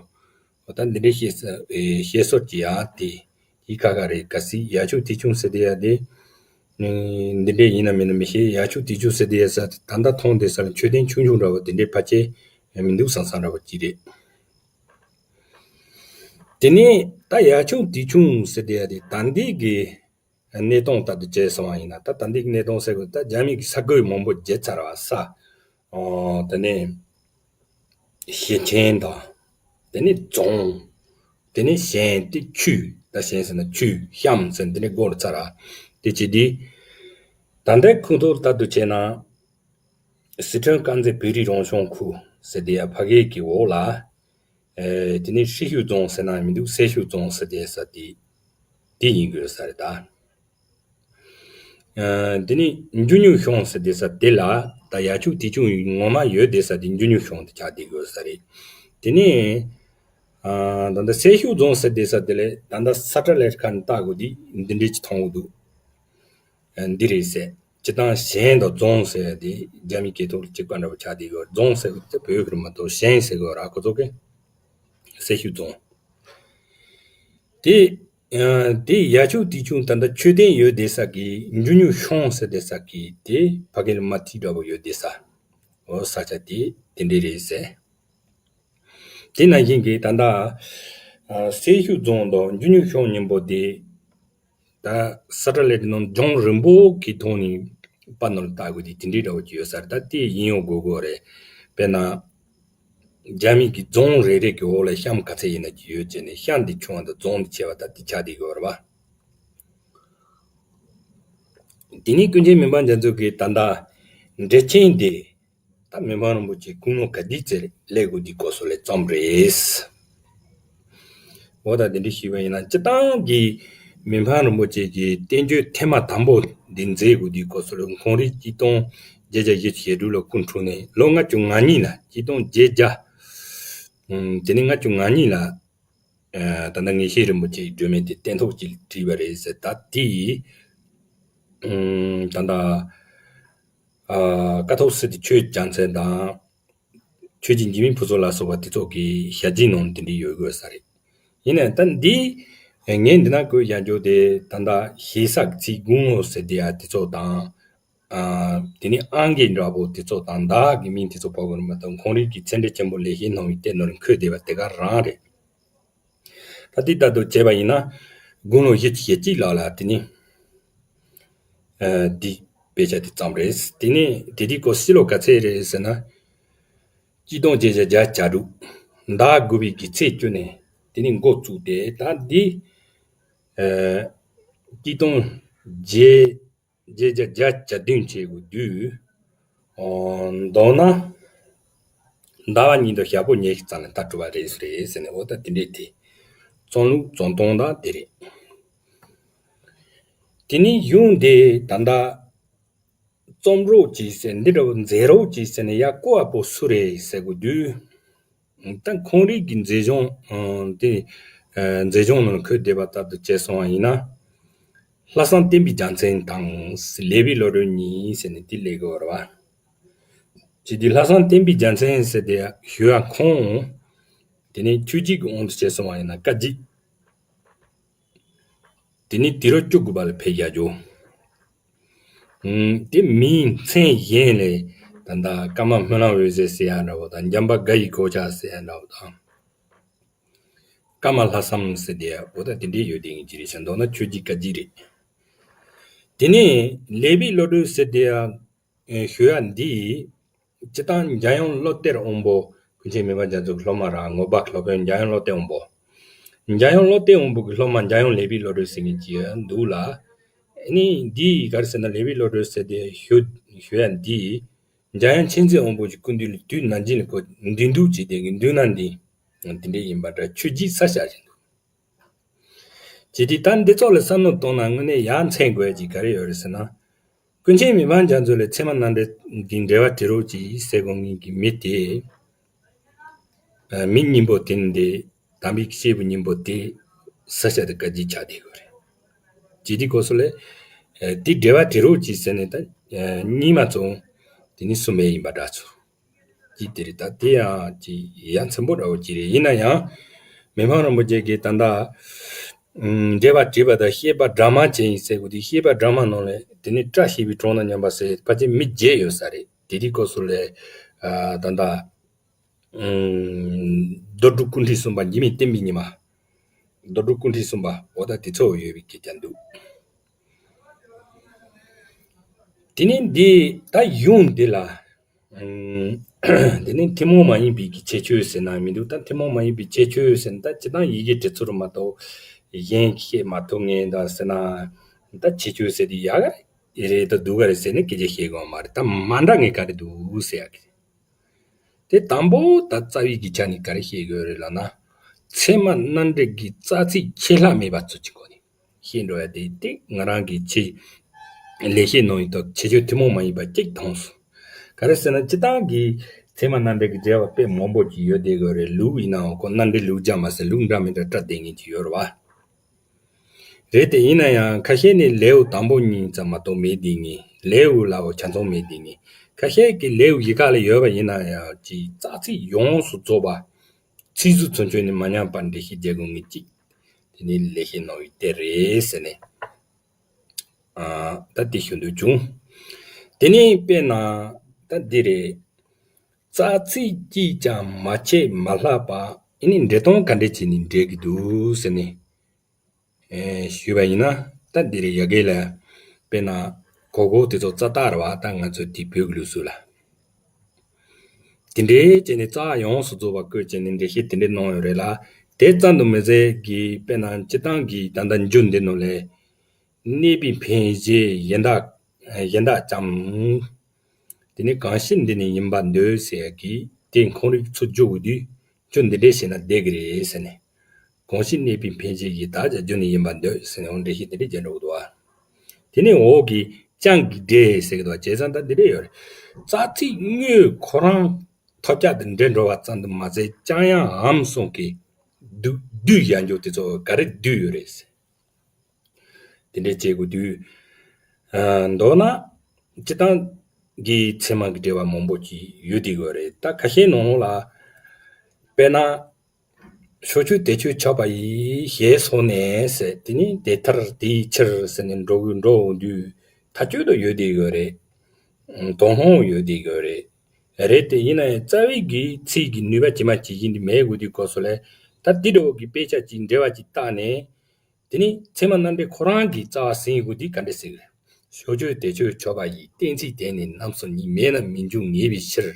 འོ་ད་འདི་འདྲའི་བཤད་ས་ཨེ་བཤད་སྲོལ་གྱི་ཡ་དེ་ཡི་ཁ་ཁ་རེད། གལ་སྲིད་ཡ་ཆུང་དེ་ཆུང་ཟེར་བསྡད་ཡ་དེ་ཨེ་འདི་འདྲའི་ཡིན་ན་མིན་ན་མི་ཤེས། ཡ་ཆུང་དེ་ཆུང་ཟེར་བསྡད་ཡ་ས་དེ་ད་ལྟ་མཐོང་བསྡད་ས་ལ་མཆོད་རྟེན་ཆུང་ཆུང་འདྲ་བོ་དེ་འདྲའི་ཕལ་ཆེར་མི་འདུག་བསམ་བསམ་འདྲ་བོ་ཅིག་རེད། དེ་ནས་ད་ཡ་ཆུང་དེ་ཆུང་ཟེར་དེ་ཡ་དེ་ད་འདི་གི་ གནས་སྟངས་ལྟར་དུ་བྱས་སོང་བ་ཡིན་ན། ད་ད་ལྟའི་གནས་སྟངས་ཟེར་དགོས། ད་རྒྱ་མི་གི་ས་ཁུལ་མང་པོ་བརྗེ་ཚར་བ། ས། ཨོ། དེ་ནས་ཞིང་ཆེན་དང་། དེ་ནས་རྫོང་། དེ་ནས་ཞིང་། དེ་ཆུས། ད་ཞིང་ཟེར་ན་ཆུས། གཤམ་ཟེར་ན་དེ་ནས་སྒོར་ཚར་བ། དེ་བྱས་དུས། ད་ལྟའི་ཁོངས་གཏོགས་ལྟར་དུ་བྱས་ན། སི་ཁྲོན་དཀར་མཛེས་བོད་རིགས་རང་སྐྱོང་ཁུལ་ཟེར་དེ་ཡ་ཕ་གི་གི་འོག་ལ། ཨེ། དེ་ནས་ཧྲི་ཤུ་རྫོང་ཟེར་ན་མི་འདུག་སེ་ཤུ་རྫོང་ཟེར་དེ་ས་དེ། དེ་ཡིན་དགོས་ས་རེད་ད། ཨ། དེ་ནས་འཇུ་ཉུ་གཤོང་ཟེར་དེ་ས་དེ་ལ། ད་ཡ་ཆུ་དེ་ཆུ་ངོ་མ་ཡོད་དེ་ས་དེ་འཇུ་ཉུ་གཤོང་དེ་ཆགས་བསྡད་དགོས་ས་རེད། དེ་ནས། ཨ། ད་ལྟ་སེ་ཤུ་རྫོང་ཟེར་དེ་ས་དེ་ལས་ད་ལྟ་ས་ཁྲ་ལས་ཁ་ནས་ལྟ་དགོས་དེ་འདི་འདྲས་ཅིག་མཐོང་གི་འདུག་འདི་རེད་ཟེར། སྤྱིར་བཏང་ཞིང་དང་རྫོང་ཟེར་དེ་རྒྱ་མི་སྐད་ཐོག་གཅིག་པ་འདྲ་པོ་ཆགས་བསྡད་ཡོད། རྫོང་ཟེར་དེ་བོད་ཡིག་རུ་མ་གཏོགས་ཞིང་ཟེར་གི་ར། ཁོ་ཚོ་གི་སེ་ཤུ་རྫོང་། དེ། ཨ། དེ་ཡ་ཆུ་དེ་ཆུ་ད་ལྟ་མཆོད་རྟེན་ཡོད་བསྡད་ས་གི་འཇུ་ཉུ་གཤོང་ཟེར་བསྡད་ས་གི་དེ་ཕ་གི་ལ་མ་ཐིག་འདྲ་པོ་ཡོད་བསྡད་ས། འོ། ས་ཆ་དེ་དེ་འདྲས་རེད་ཟེར། དེ་ནང་བཞིན་གྱི་ད་ལྟ། ཨ། སེ་ཤུ་རྫོང་དང་འཇུ་ཉུ་གཤོང་གཉིས་པོ་དེ། ད་ས་ཁྲ་ལས་དེ་ནང་ལྗོངས་རིང་པོ་གི་ཐོག་ནས་པ་ནོར་ལྟ་དགོས་དེ་དེ་འདྲའི་འདྲ་བོ་ཅིག་ཡོད་ས་རེད། ད་དེ་ཡིན་ཡང་དགོས་དགོས་རེད། དཔེར་ན། རྒྱ་མི་གི་རྫོང་རེ་རེ་གི་འོག་ལ་གཤམ་ག་ཚད་ཡིན་ན་ཅིག་ཡོད་ཅེ་ནས། གཤམ་དེ་ཆུང་བ་དང་རྫོང་དེ་ཆེ་བ་ད་དེ་ཆགས་བསྡད་ཡོད་རེད་པ། དེ་ནས་ཀུན་མཁྱེན་མི་ཕམ་རྒྱ་མཚོ་གིས་ད་ལྟ་འགྲེལ་ཆེན་དེ། ད་མི་ཕམ་རིན་པོ་ཆེ་དགུང་ལོ་ག་དུས་ཚེ་སླེབས་དགོས་དེའི་སྐོར་སོགས་ལས་བརྩམས་རེད། འོ། ད་དེ་འདྲ་ཞུས་པ་ཡིན་ན། སྤྱིར་བཏང་གི་མི་ཕམ་རིན་པོ་ཆེ་གི་བསྟན་བཅོས་ཐེངས་མ་དང་པོ་འདི་མཛད་དགོས་དེའི་སྐོར་སོགས་ལས་ཁོང་རང་གཅིག་སྟོང་བརྒྱད་བརྒྱ་བཞི་བཅུ་ཞེ་དྲུག་ལ་སྐུ་འཁྲུངས་ནས་ལོ་ལྔ་བཅུ་ང་གཉིས་ལ། གཅིག་སྟོང་བརྒྱད་བརྒྱ། ཨམ། དེ་ནས་ལྔ་བཅུ་ང་གཉིས་ལ། ཨ། ད་ལྟ་ངེས་ཤེས་རིན་པོ་ཆེའི་སྒྲོན་མེ་དེ་སྟན་ཐོག་ཅིག་བྲིས་པ་རེད་ཟེར། ད་དེ། ཨམ། ད་ལྟ། ཨ། ཀཿཐོག་སི་ཊི་ཆོས་རྒྱལ་མཚན་དང་། ཆོས་རྗེ་འཇིགས་མེད་ཕུན་ཚོགས་ལ་སོགས་པ་དེ་ཚོ་གི་ཞལ་རྗེས་ནང་དེ་འདྲ་ཡོད་དགོས་ས་རེད། ཡིན་ནའི་ད་འདི། ངས་འདི་ན་བཀོད་བཞག་རྒྱུ་དེ་ད་ལྟ་ཞེ་ས་ཚིག་དགུང་ལོ་ཟེར་དེ་ཡ་དེ་ཚོ་དང་། ཨ། དེ་ནས་ཨང་ཀི་འདྲ་པོ་དེ་ཚོ་དང་བདག་གི་མིང་དེ་ཚོ་ཕབ་དགོས་མ་གཏོགས། ཁོང་རང་གི་མཚན་འགྲེལ་ཆེན་པོ་ལེགས་བཤད་སྣང་བའི་གཏེར་ནང་ལ་འཁོད་བསྡད་པ་དེ་ག་རང་རེད། ད་དེ་ལྟར་དུ་བྱས་པ་ཡིན་ན། དགུང་ལོ་བཞི་བཅུ་ཞེ་གཅིག་ལགས་ལ་དེ་ནས། ཨ། འདི་དཔེ་ཆ་དེ་བརྩམས་རེད། དེ་ནས་དེ་དུས་ཁོ་སྲིད་ལོ་ག་ཚད་རེད་ཟེར་ན། གཅིག་སྟོང་བརྒྱད་བརྒྱ་བརྒྱད་ཅུ་གྱ་དྲུག་ཟླ་དགུ་པའི་གི་ཚེས་བཅུ་ནས་དེ་ནས་འགོ་བཙུགས་ཏེ། ད་འདི། ཨ། གཅིག་སྟོང་བརྒྱད་བརྒྱ་བརྒྱད་བརྒྱ་བརྒྱད་བདུན་བྱས་དགོས་དུས། ཨོ། མདོར་ན། ཟླ་བ་ཉིན་དང་ཞག་པོ་ཉི་ཤུ་ཙམ་ལ་ད་གྲུབ་པ་རེད་ཟེར་རེད་ཟེར་ནས། འོ། ད་དེ་འདྲས་དེ། རྩོམ་ལུགས་རྩོམ་སྟངས་དང་དེ་རེད། དེ་ནས་གཞུང་འདི་ད་ལྟ་རྩོམ་རོགས་གྱིས་ཟེར། འདི་འདྲ་བོ་མཛད་རོགས་གྱིས་ཟེར་ནས་ཡར་བསྐོ་བ་པོ་སུ་རེད་ཟེར་དགོས་དུས། ད་ཁོང་རང་གི་མཛད་གཞུང་། ཨ། དེ། ཨ། མཛད་གཞུང་ནང་འཁོད་བསྡད་པ་ལྟར་དུ་བྱས་སོང་བ་ཡིན་ན། ལྷག་བསམ་བསྟན་པའི་རྒྱལ་མཚན་དང་ལེགས་པའི་བློ་གྲོས་གཉིས་ཟེར་ནས་དེ་སླེབས་ཀྱི་ཡོད་རེད་པ། བྱས་དུས་ལྷག་བསམ་བསྟན་པའི་རྒྱལ་མཚན་ཟེར་དེ་ཞུ་བ་ཁོང་། དེ་ནས་ཆོས་བརྒྱུད་ཀྱི་དབང་དུ་བྱས་སོང་བ་ཡིན་ན་བཀའ་བརྒྱུད། དེ་ནས་དུས་རབས་བཅུ་དགུ་པ་ལ་ཕེབས་བཞག་རྒྱུ། ཨུམ། དེ་མིང་མཚན་གཞན་ལས་ད་ལྟ་ཀརྨ་སྨོན་ལམ་འོད་ཟེར་ཟེར་ཡ་འདྲ་བོ་དང་། འཇམ་དཔལ་དགའ་ཡི་གོ་ཆ་ཟེར་ཡ་འདྲ་བོ་དང་། ཀརྨ་ལྷག་བསམ་ཟེར་དེ་ཡ། འོ། ད་དེ་འདྲའི་ཡོད་དེ་ངས་ཅི་རེད་ཟེར། མདོར་ན་ཆོས་བརྒྱུད་བཀའ་བརྒྱུད་རེད། དེ་ནས་ལེགས་པའི་བློ་གྲོས་ཟེར་དེ་ཡ། ཨེ། ཞུ་ཡ་འདི། སྤྱིར་བཏང་འཇམ་དབྱངས་བློ་གཏེར་དབང་པོ། ཀུན་མཁྱེན་མི་ཕམ་རྒྱ་མཚོ་གི་སློབ་མ་རང་། ངོ་པ་སློབ་དཔོན་འཇམ་དབྱངས་བློ་གཏེར་དབང་པོ། འཇམ་དབྱངས་བློ་གཏེར་དབང་པོ་གི་སློབ་མ་འཇམ་དབྱངས་ལེགས་པའི་བློ་གྲོས་ཟེར་མཁན་ཅིག་འདུག་ལ། ཨ་ནི་འདི་ག་རེ་ཟེར་ན། ལེགས་པའི་བློ་གྲོས་ཟེར་དེ་ཞུ་ཞུ་ཡ་འདི། འཇམ་དབྱངས་མཁྱེན་བརྩེ་དབང་པོ་གི་སྐུ་མདུན་ལ་དུས་ནམ་ཅིག་ལ་ཁོ་འདུས་འདུག་བྱས་དེ་གི་འདུས་ན་འདི། དེ་འདྲ་ཡིན་པ་འདྲ་ཆོས་བརྒྱུད་ས་བཞག་བཞིན་འདུག། བྱས་དུས་ད་འདི་ཚོ་ལ་བསམ་བློ་གཏོང་ན་དངོས་གནས་ཡ་མཚན་དགོས་ཀྱི་ག་རེ་ཡོད་རེད་ཟེར་ན། ཀུན་མཁྱེན་མི་ཕམ་རྒྱ་མཚོ་ལ་ཚད་མ་རྣམ་འགྲེལ་གྱི་འགྲེལ་པ་དྲི་རོགས་གྱིས་ཟེར་དགོས་མཁན་གྱི་མི་དེ། ཨ། མི་གཉིས་པོ་དེ་ནི་དེ། དམ་པའི་སྐྱེས་བུ་གཉིས་པོ་དེ་ས་ཆ་དེ་བཀའ་བརྒྱུད་ཆགས་བསྡད་ཡོད་རེད། བྱས་དུས་སྐབས་སུ་ལ། ཨ། དེ་འགྲེལ་པ་དྲི་རོགས་གྱིས་ཟེར་ནས་ད། ཨ། གཉིས་མ་ཚང་། དེ་ནི་གསུམ་པ་ཡིན་པ་འདྲ་ཚོ། ཅིག་དེ་རེད། ད་དེ་ཡང་ཅིག་ཡ་མཚན་པོ་འདྲ་བོ་ཅིག་རེད། ཡིན་ན་ཡང་མི་ཕམ་རིན་པོ་ཆེ་གིས་ད་ལྟ། ཨུམ། འགྲེལ་པ་བྲིས་པ་དང་བཤད་པ་སྒྲོན་མ་ཅན་ཡིན་ཟེར་དགོས་དུས། བཤད་པ་སྒྲོན་མ་ནང་ལ་དེ་ནི་བཀྲ་ཤིས་པའི་གྲོང་དང་མཉམ་པ་ཟེར་ཕལ་ཆེར་མི་བརྒྱད་ཡོད་ས་རེད། དེ་དུས་སྐབས་སུ་ལ། ཨ། ད་ལྟ། ཨུམ། རྡོ་གྲུབ་སྐུ་ཕྲེང་གསུམ་པ་འཇིགས་མེད་བསྟན་པའི་ཉི་མ། རྡོ་གྲུབ་སྐུ་ཕྲེང་གསུམ་པ། འོ། ད་དེ་ཚོ་ཡོད་པའི་སྐད་ཆ་འདུག། དེ་ནས་འདི་ད་ཡུམ་འདི་ལ། ཨམ། དེ་ནས་ཐུན་མོང་མ་ཡིན་པའི་གི་ཁྱད་ཆོས་ཟེར་ན་མི་འདུག་ད་ཐུན་མོང་མ་ཡིན་པའི་ཁྱད་ཆོས་ཟེར་ན་ད་སྤྱིར་བཏང་ཡི་གེ་འབྲི་ཚུལ་མ་གཏོགས་གཞན་བཤད་མ་ཐུབ་ངེས་ད་ཟེར་ན། ད་ཁྱད་ཆོས་ཟེར་དེ་ཡག་ག་རེད་ད་སྡུག་ག་རེད་ཟེར་ནས་སྐད་ཆ་བཤད་དགོས་མ་རེད། ད་མ་འདྲ་ངེས་ག་རེ་འདུག་ཟེར་ཡག་གི། དེ་དང་པོ་ད་རྩ་བའི་གི་ཆ་ནས་ག་རེ་བཤད་དགོས་རེད་ལབ་ན། ཚད་མ་རྣམ་འགྲེལ་གྱི་རྩ་ཚིག་ཆད་ལྷག་མེད་པ་ཚུལ་གྱི་སྒོ་ནས་བཤད་འགྲོ་ཡ་དེ་དེ་ང་རང་གི་ཆེད་ལས་བཤད་གནང་ཡིན་སྟབས་ཁྱད་ཆོས་ཐུན་མོང་མ་ཡིན་པ་གཅིག་མཐོང་སོང་། ག་རེ་ཟེར་ན་སྤྱིར་བཏང་གི་ཚད་མ་རྣམ་འགྲེལ་གྱི་འགྲེལ་བ་དཔེ་མང་པོ་ཅིག་ཡོད་བསྡད་དགོས་རེད། ལུགས་ཡིན་ནའང་ཁོ་རྣམ་འགྲེལ་ལུགས་སྦྱར་མ་ཟད་ལུགས་འདྲ་མི་འདྲ་བཀྲལ་བསྡད་མཁན་ཅིག་ཡོད་རེད་བ། རེད་དེ་ཡིན་ན་ཡང་ཁ་ཤས་ནི་ལེའུ་དང་པོ་གཉིས་ཙམ་མ་གཏོགས་མེད་བསྡད་ངེས། ལེའུ་ལའོ་ཆ་ཚང་མེད་བསྡད་ངེས། ཁ་ཤས་ཀྱི་ལེའུ་གཞི་ཁ་ལ་ཡོད་པ་ཡིན་ན་ཡང་ཅིག་རྩ་ཚིག་ཡོངས་སུ་རྫོགས་པ། ཚིག་ཟུར་ཚུན་ཆོད་ནི་མ་ཉམས་པར་འགྲེལ་བཤད་རྒྱག་དགོས་ངེས་ཅིག་དེ་ནི་ལེགས་བཤད་སྣང་བའི་གཏེར་རེད་ཟེར་ནས། ཨ། ད་དེ་ཞུ་འདོད་བྱུང་། དེ་ནི་དཔེར་ན་ད་འདི་རེད། རྩ་ཚིག་གཅིག་ཀྱང་མ་ཆད་མ་ལྷག་པ། ཨེ་ནི་འགྲེལ་སྟངས་ག་འདྲས་བྱས་ནས་འགྲེལ་གྱི་འདུག་ཟེར་ནས། ཨེ། ཞུས་པ་ཡིན་ན་ད་འདི་རེད། ཡ་གི་ལ་དཔེར་ན་གོ་གོ་དེ་ཚོ་རྩ་བཏགས་རེད་བ། ད་ང་ཚོ་དེ་བོད་ཀྱི་ལུགས་སྲོལ་ལ། དེ་འདྲའི་བྱས་ནས་རྩ་ཡོངས་སུ་རྫོགས་པ་བཀོད་བྱས་ནས་འགྲེལ་བཤད་དེ་འདྲའི་གནང་ཡོད་རེད་ལ། དེ་ཙམ་དུ་མི་ཟད་ཀྱི་དཔེར་ན་སྤྱིར་བཏང་གི་ད་ལྟ་འཇུག་འདི་ནང་ལས། གནས་པའི་འཕེན་བྱེད་གཞན་དག་གཞན་དག་ཀྱང་། དེ་ནི་གང་ཕྱིར་འདི་ནི་ཡིན་པར་འདོད་ཟེར་ཡག་གི་དེ་ཁོང་རིག་ཚུར་འཇུག་དགོས་དུས་ཁྱོད་འདི་འདྲས་བྱས་ན་བསྡད་ཀྱི་རེད་ཟེར་ནས། གང་ཕྱིར་གནས་པའི་འཕེན་བྱེད་གཞན་དག་ཀྱང་རྒྱུ་ནི་ཡིན་པར་འདོད་ཟེར་ནས་འོ་འགྲེལ་བཤད་དེ་འདྲས་བྱས་འགྲོ་གི་འདུག་བ། དེ་ནས་འོག་གི་ཀྱང་གི་སྒྲས་ཟེར་གི་འདུག་བ། བྱས་ཙང་ད་འདི་འདྲས་ཡོད་རེད། རྩ་ཚིག་དངོས་ཁོ་རང་ཐོབ་རྒྱག་ཏུ་འདྲེན་འགྲོ་བ་ཙམ་དུ་མ་ཟད་ཀྱང་ཡང་འམ་གསུམ་གྱི་བསྡུ་བསྡུས་བཞག་རྒྱུ་དེ་ཚོ་ག་རེ་བསྡུས་ཡོད་རེད་ཟེར། དེ་འདྲའི་བྱེད་དགོས་དུས། ཨ། མདོར་ན། སྤྱིར་བཏང་གི་ཚད་མ་གི་འགྲེལ་བ་མང་པོ་ཅིག་ཡོད་བསྡད་ཡོད་རེད། ད་ཁ་ཤས་ནང་ལོགས་ལ། དཔེར་ན། ཕྱོགས་ཆོས་དེ་ཆོས་ཁྱབ་པ་ཡི་ཞེས་སོགས་ནས་ཟེར། དེ་ནི་དེ་ལྟར་དེའི་ཕྱིར་ཟེར་ནས་འགྲོ་དགོས་འགྲོ་འོང་དུས་ཐག་ཆོད་དུ་ཡོད་བསྡད་ཡོད་རེད། དོན་སློང་ཡོད་བསྡད་ཡོད་རེད། རེད་དེ་ཡིན་ན་ཡང་རྩ་བའི་གི་ཚིག་གི་ནུས་པ་ཇི་མ་ཇི་བཞིན་དུ་མེད་དགོས་དུས་སྐབས་སུ་ལ། ད་དེ་འདྲ་བོ་གི་དཔེ་ཆ་ཅིག་འགྲེལ་བ་ཅིག་བལྟས་ནས། དེ་ནི་ཚད་མ་རྣམ་འགྲེལ་ཁོ་རང་གི་རྩ་བ་ཟིན་དགོས་དེ་ག་འདྲ་ཟེར་གི་རེད། ཕྱོགས་ཆོས་དེ་ཆོས་ཁྱབ་པ་ཡི་གཏན་ཚིགས་དེ་ནི་རྣམ་གསུམ་ཉིད་མེད་ན་མི་འཇུག་ངེས་པའི་ཕྱིར།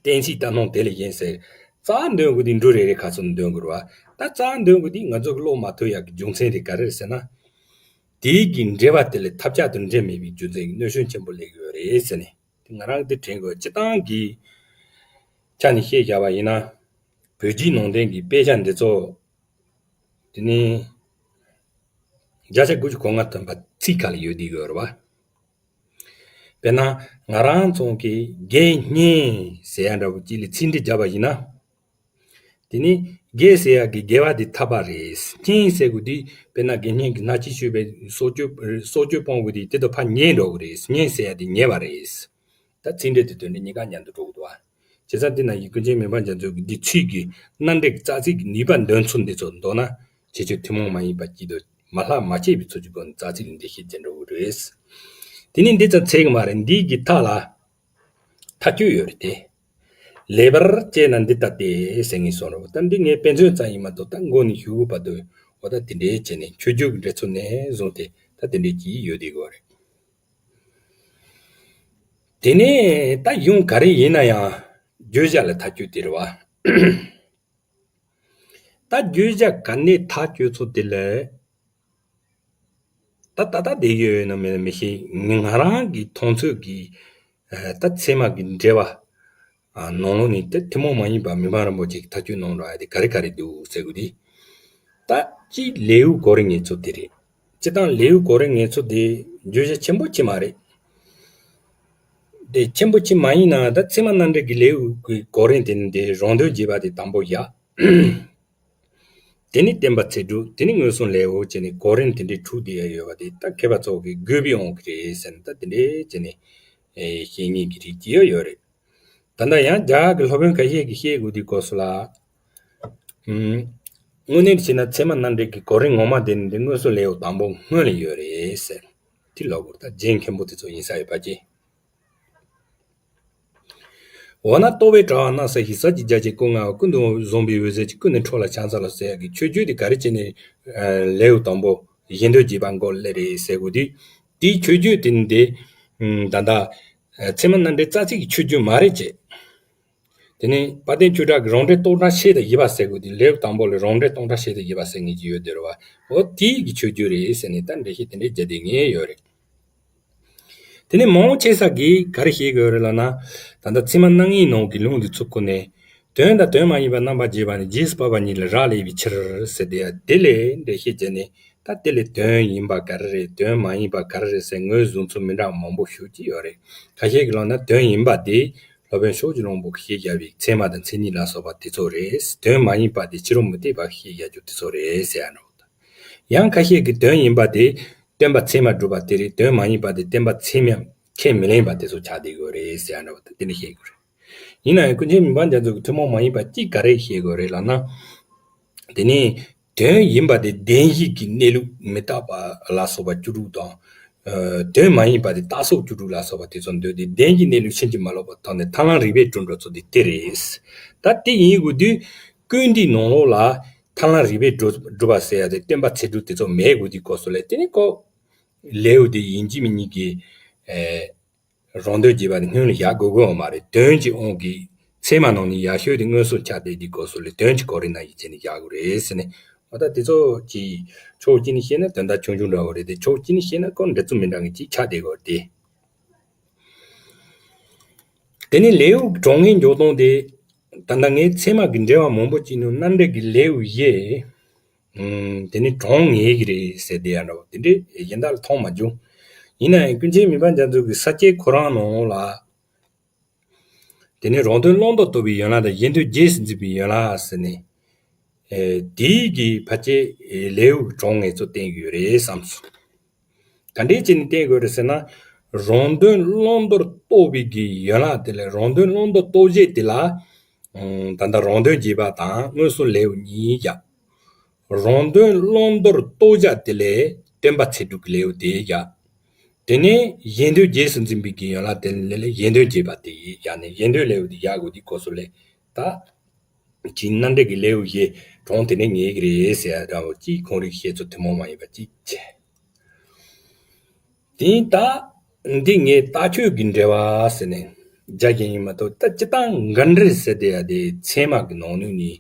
གཏན་ཚིགས་ལྟར་སྣང་དེ་ལས་གཞན་ཟེར། རྩ་བ་འདོན་དགོས་དེ་འབྲུ་རེ་རེ་ཁ་ཚུར་འདོན་དགོས་རེད་བ། ད་རྩ་བ་འདོན་དགོས་དེ་ང་ཚོ་གི་ཀློག་མ་ཐུབ་ཡག་གི་རྒྱུ་མཚན་དེ་ག་རེ་རེད་ཟེར་ན། དེའི་གི་འགྲེལ་པ་དེ་ལས་ཐབས་ཆག་ཏུ་འགྲེལ་མེད་པའི་རྒྱུ་མཚན་གྱི་གནོད་སྐྱོན་ཆེན་པོ་སླེབས་ཡོད་རེད་ཟེར་ནས། དེ་ང་རང་གི་དེ་དྲན་དགོས། སྤྱིར་བཏང་གི་ཆ་ནས་བཤད་བཞག་པ་ཡིན་ན། བོད་བརྒྱུད་ནང་བསྟན་གྱི་དཔེ་ཆ་འདི་ཚོ། དེ་ནི། བརྒྱ་ཆ་དགུ་བཅུ་གོ་ལྔ་ཐམ་པ་ཚིག་ཁ་ལ་ཡོད་བསྡད་ཡོད་རེད་བ། དཔེར་ན་ང་རང་ཚོ་གི་དགེ་བསྙེན་ཟེར་ཡ་འདྲ་བོ་ཅིག་ལ་ཚིག་འགྲེལ་བརྒྱབ་པ་ཡིན་ན། དེ་ནི་དགེ་ཟེར་ཡ་གི་དགེ་བ་དེ་ཐར་པ་རེད། བསྙེན་ཟེར་དགོས་དུས་དཔེར་ན་དགེ་བསྙེན་གྱི་སྔ་ཕྱི་ཞུས་པའི་སྲོག་གཅོད་སྲོག་གཅོད་སྤོང་དགོས་དུས་དེ་དང་ཕར་ཉེ་འགྲོ་གི་རེད། བསྙེན་ཟེར་ཡ་དེ་ཉེ་བ་རེད། ད་ཚིག་འགྲེལ་དེ་དོན་འགྲེལ་གཉིས་ཀ་མཉམ་དུ་འགྲོ་གི་འདུག་བ། བྱས་ཙང་དེ་ན་ཡི་ཀུན་མཁྱེན་མི་ཕམ་རྒྱ་མཚོ་གི་འདི་ཚིག་གི་རྣམ་འགྲེལ་རྩ་ཚིག་གི་ནུས་པ་འདོན་ཚུལ་འདི་ཚོ་མདོར་ན་ཁྱད་ཆོས་ཐུན་མོང་མ་ཡིན་པ་སྐྱིད་དུ་མ་ལྷག་མ་སྐྱེས་པའི་ཚུལ་གྱི་སྒོ་ནས་རྩ་ཚིག་ལ་འགྲེལ་བཤད་བྱེད་འགྲོ་གི་རེད། དེ་ནི་འདི་ཙམ་ཚད་གི་མ་རེད། འདི་གི་མཐའ་ལ་ཐག་གཅོད་ཡོད་རེད་དེ། ལེགས་པར་དཔྱད་ན་འདི་ལྟ་སྟེ་ཟེར་ངེས་སོང་རོགས། ད་འདི་ངས་དཔེ་མཚོན་ཙམ་ཡིན་མ་གཏོགས་ད་མགོ་ནས་གཞུག་གུ་བར་དུ་འོ་ད་དེ་འདྲའི་བྱས་ནས་མཆོད་བརྗོད་ཀྱི་འགྲེལ་ཚུལ་ནས་བཟུང་སྟེ་ད་དེ་འདྲའི་གྱིས་ཡོད་བསྡད་ཡོད་རེད། དེ་ནས་ད་ཡུམ་ག་རེ་ཡིན་ན་ཡང་བརྗོད་བྱ་ལ་ཐག་གཅོད་དེ་རེད་བ། ད་བརྗོད་བྱ་ག་ནས་ཐག་གཅོད་ཚུལ་དེ་ལ་ད་ད་ལྟ་བསྡད་ཡོད་ན་མེད་ན་མི་ཤེས། ང་རང་གི་མཐོང་ཚོད་ཀྱི་ད་ཚད་མ་གི་འགྲེལ་བ་ནང་ལོགས་ནས་ད་ཐུན་མོང་མ་ཡིན་པ་མི་ཕམ་རིན་པོ་ཆེ་གི་ཐག་གཅོད་གནང་རོགས་ཡ་དེ་ག་རེ་ག་རེ་འདུག་ཟེར་དགོས་དེ། ད་གཅིག་ལེའུ་གོ་རིམ་ངེས་ཚུལ་དེ་རེད། སྤྱིར་བཏང་ལེའུ་གོ་རིམ་ངེས་ཚུལ་དེ་བརྗོད་བྱ་ཆེན་པོ་ཅིག་མ་རེད། དེ་ཆེན་པོ་ཅིག་མ་ཡིན་ན་ད་ཚད་མ་རྣམ་འགྲེལ་གྱི་ལེའུ་གི་གོ་རིམ་དེ་ནི་དེ་རང་དོན་རྒྱས་པ་དེ་དང་པོ་ཡ། དེ་ནི་བསྟན་པ་ཚེ་སྒྲུབ། དེ་ནི་མངོན་སུམ་ལེའུ་བྱས་ནས་གོ་རིམ་དེ་འདྲའི་དྲུག་དེ་ཡ་ཡོད་པ་དེ་ད་མཁས་པ་ཚོ་གི་དགོས་པའི་དབང་གིས་རེད་ཟེར་ནས་ད་དེ་འདྲའི་བྱས་ནས་བཤད་མཁན་གྱི་རིགས་ཀྱི་ཡ་ཡོད་རེད། ད་ལྟ་ཡང་རྒྱ་གར་གྱི་སློབ་དཔོན་ཁ་ཤས་ཀྱིས་བཤད་དགོས་དུས་སྐབས་སུ་ལ། ཨུམ། དངོས་གནས་བྱས་ན་ཚད་མ་རྣམ་འགྲེལ་གྱི་གོ་རིམ་ངོ་མ་དེ་ནི་འདི་མངོན་སུམ་ལེའུ་དང་པོ་སྔོན་ལ་ཡོད་རེད་ཟེར། དེ་ལབ་དགོས་རེད། ད་རྗེ་མཁན་པོ་དེ་ཚོ་ཡིན་ས་ཡོད་པ་ཅི། འོ་ན་རྟོག་པའི་དྲ་བ་སྣ་ས་ཞིག་ཟབ་ཀྱི་རྒྱ་ཆེ་ཀུན་མངའ་བ། ཀུན་ཏུ་བཟང་པོའི་འོད་ཟེར་གྱིས། ཀུན་ནས་འཕྲོ་ལ་ཕྱག་འཚལ་ལོ་ཟེར་ཡག་གི་མཆོད་བརྗོད་དེ་ག་རེ་བྱས་ནས་ལེའུ་དང་པོ་གཞན་དོན་རྒྱས་པ་འགོ་སླེབས་རེད་ཟེར་དགོས་དུས། དེའི་མཆོད་བརྗོད་དེ་ནི་དེ་ ད་ལྟ་ཚད་མ་རྣམ་འགྲེལ་རྩ་ཚིག་གི་ཆོས་བརྒྱུད་མ་རེད་ཅེས། དེ་ནས་དཔལ་ལྡན་ཆོས་གྲགས་ཀྱིས་རང་འགྲེལ་སྟོང་ཕྲག་ཕྱེད་དང་བཞི་པ་ཟེར་དགོས་དེ། ལེའུ་དང་པོ་ལ་རང་འགྲེལ་སྟོང་ཕྲག་ཕྱེད་དང་བཞི་པ་ཟེར་མཁན་ཅིག་ཡོད་དེ་རེད་བ། འོ་དེའི་གི་ཆོས་བརྒྱུད་རེད་ཟེར་ནས་ད་འགྲེལ་བཤད་དེ་འདྲའི་རྒྱག་བསྡད་མཁན་ཡོད་རེད། དེ་ནས་མང་ཆེ་ས་གིས་ག་རེ་བཤད་དགོས་རེད་ལབ་ན། ད་ལྟ་ཚད་མ་རྣམ་ངེས་ནང་གི་ལུང་འདི་ཚོ་ཁོ་ནས། དོན་དང་དོན་མ་ཡིན་པ་རྣམ་པར་འབྱེད་པ་ནི། རྗེས་སུ་དཔག་པ་ཉིད་ལ་རག་ལས་པའི་ཕྱིར་ཟེར་དེ་ཡ། དེ་ལས་འགྲེལ་བཤད་བྱས་ནས། ད་དེ་ལས་དོན་ཡིན་པ་ག་རེ་རེད། དོན་མ་ཡིན་པ་ག་རེ་རེད་ཟེར་ངོས་བཟུང་ཚུལ་མི་འདྲ་བ་མང་པོ་ཞིག་ཅིག་ཡོད་རེད། ཁ་ཤས་ཀྱིས་ལབ་ན་དོན་ཡིན་པ་དེ་སློབ་དཔོན་ཕྱོགས་བཅུའི་གླང་པོ་གིས་བཤད་བཞག་པའི་ཚད་མ་དང་མཚན་ཉིད་ལ་སོགས་པ་དེ་ཚོ་རེད། དོན་མ་ཡིན་པ་དེ་ཕྱི་རོལ་མུ་སྟེགས་པ་གིས་བཤད་བཞག་རྒྱུ་དེ་ཚོ་རེད་ཟེར་ཡ་འདྲ་བོ་དང་། ཡང་ཁ་ཤས་ཀྱིས་དོན་ཡིན་པ་དེ་སྟོན་པ་ཚད་མས་སྒྲུབ་པ་དེ་རེད། དོན་མ་ཡིན་པ་དེ་སྟོན་པ་ཚད་མས་ཁས་མི་ལེན་པ་དེ་ཚོ་ཆགས་བསྡད་ཡོད་རེད་ཟེར་ཡ་འདྲ་བོ་དང་། དེ་འདྲ་བཤད་ཀྱི་ཡོད་རེད། ཡིན་ན་ཡང་ཀུན་མཁྱེན་མི་ཕམ་རྒྱ་མཚོ་གིས་ཐུན་མོང་མ་ཡིན་པ་གཅིག་ག་རེ་བཤད་དགོས་རེད་ལབ་ན། དེ་ནི་དོན་ཡིན་པ་དེ་བདེན་བཞི་གི་གནས་ལུགས་མི་རྟག་པ་ལ་སོགས་པ་བཅུ་དྲུག་དང་། ཨ། དོན་མ་ཡིན་པ་དེ་རྟག་སོགས་བཅུ་དྲུག་ལ་སོགས་པ་དེ་ཚོ་འདོད་དེ། བདེན་བཞིའི་གནས་ལུགས་ཕྱིན་ཅི་མ་ལོག་པའི་ཐོག་ནས་ཐར་ལམ་རིགས་པས་གྲུབ་འགྲོ་ཚུལ་དེ་དེ་རེད། ད་དེ་ཡིན་དགོས་དུས་ཀུན་འདུས་ནང་ལོགས་ལ་ཐར་ལམ་རིགས་པས་གྲུབ་གྲུབ་པ་ཟེར་ཡ་དེ་སྟོན་པ་ཚེ་སྒྲུབ་དེ་ཚོ་མེད་དགོས་དུས་སྐབས་སུ་ལ། དེ་ནི་ཁོ་ལེའུ་དེ་ཡིན་གཅིག་མིན་གཉིས་ཀྱི། ཨེ། རང་དོན་རྒྱས་པ་དེ་སྔོན་ལ་བཞག་དགོས་དགོས་ཡོད་མ་རེད། དོན་གྱི་དབང་གིས་ཚད་མ་ནང་ནས་ཡག་ཤོས་དེ་མངོན་སུམ་ཆགས་བསྡད་དུས་སྐབས་སུ་ལ་དོན་གྱི་གོ་རིམ་ནང་བཞིན་བྱས་ནས་བཞག་དགོས་རེད་ཟེར་ནས། འོ་ད་དེ་ཚོ་གི་ཕྱོགས་གཅིག་ནས་བཤད་ན་དོན་དག་ཆུང་ཆུང་འདྲ་བོ་རེད་དེ། ཕྱོགས་གཅིག་ནས་བཤད་ན་ཁོ་འགྲན་རྩོད་མི་འདྲ་བ་ཅིག་ཆགས་བསྡད་ཡོད་རེད་དེ། དེ་ནས་ལེའུ་གྲངས་ངེས་འཇོག་སྟངས་དེ། ད་ལྟ་ངས་ཚད་མ་གི་འགྲེལ་པ་མང་པོ་ཅིག་ནང་རྣམ་འགྲེལ་གྱི་ལེའུ་བཞི། ཨུམ། དེ་ནི་གྲངས་ངེས་ཀྱི་རེད་ཟེར་བསྡད་ཡ་འདྲ་བོ་དེ་འདྲའི་གཞན་དག་ལ་མཐོང་མ་བྱུང་། ཡིན་ན་ཡང་ཀུན་མཁྱེན་མི་ཕམ་རྒྱ་མཚོ་གི་ས་བཅད་ཁོ་རང་ནང་ལ། དེ་ནི་རང་དོན་བླང་དོར་རྟོགས་པའི་ཡན་ལག་དང་། གཞན་དོན་རྗེས་སུ་འཛིན་པའི་ཡན་ལག་ཟེར་ནས། ཨེ། དེའི་གི་ཕལ་ཆེར་ལེའུ་གྲངས་ངེས་ཚོ་བསྟན་གྱི་ཡོད་རེད་བསམ་སོང་། ག་འདྲས་བྱས་ནས་བསྟན་དགོས་རེད་ཟེར་ན། རང་དོན་བླང་དོར་རྟོགས་པའི་གི་ཡན་ལག་དེ་ལ། རང་དོན་བླང་དོར་རྟོགས་བྱེད་དེ་ལ། ཨང་། ད་ལྟ་རང་དོན་རྒྱས་པ་དང་མངོན་སུམ་ལེའུ་གཉིས་བཞག་རང་དོན་བླང་དོར་རྟོགས་བྱ་དེ་ལས་སྟོན་པ་ཚེ་སྒྲུབ་ཀྱི་ལེའུ་དེ་བཞག་དེ་ནས་གཞན་དོན་རྗེས་སུ་འཛིན་པའི་གི་ཡན་ལག་དེ་ལས་གཞན་དོན་རྒྱས་པ་དེ་བཞག་ནས། གཞན་དོན་ལེའུ་དེ་བཞག་དགོས་དུས་སྐབས་སུ་ལ། ད་ཅིག་རྣམ་འགྲེལ་གྱི་ལེའུ་བཞི་གྲངས་དེ་ནས་ངེས་ཀྱི་རེད་ཟེར་ཡ་འདྲ་བོ་ཅིག་ཁོང་རའི་བཤད་ཚུལ་ཐུན་མོང་མ་ཡིན་པ་ཅིག་བྱས། དེ་ད་འདི་ངས་ལྟ་སྤྱོད་ཀྱི་འགྲེལ་པ་ཟེར་ནས་རྒྱག་གི་ཡིན་མ་གཏོགས། ད་སྤྱིར་བཏང་འགལ་འགྲེལ་ཟེར་དེ་ཡ་དེ་ཚད་མ་གི་ནང་ནས་ནི་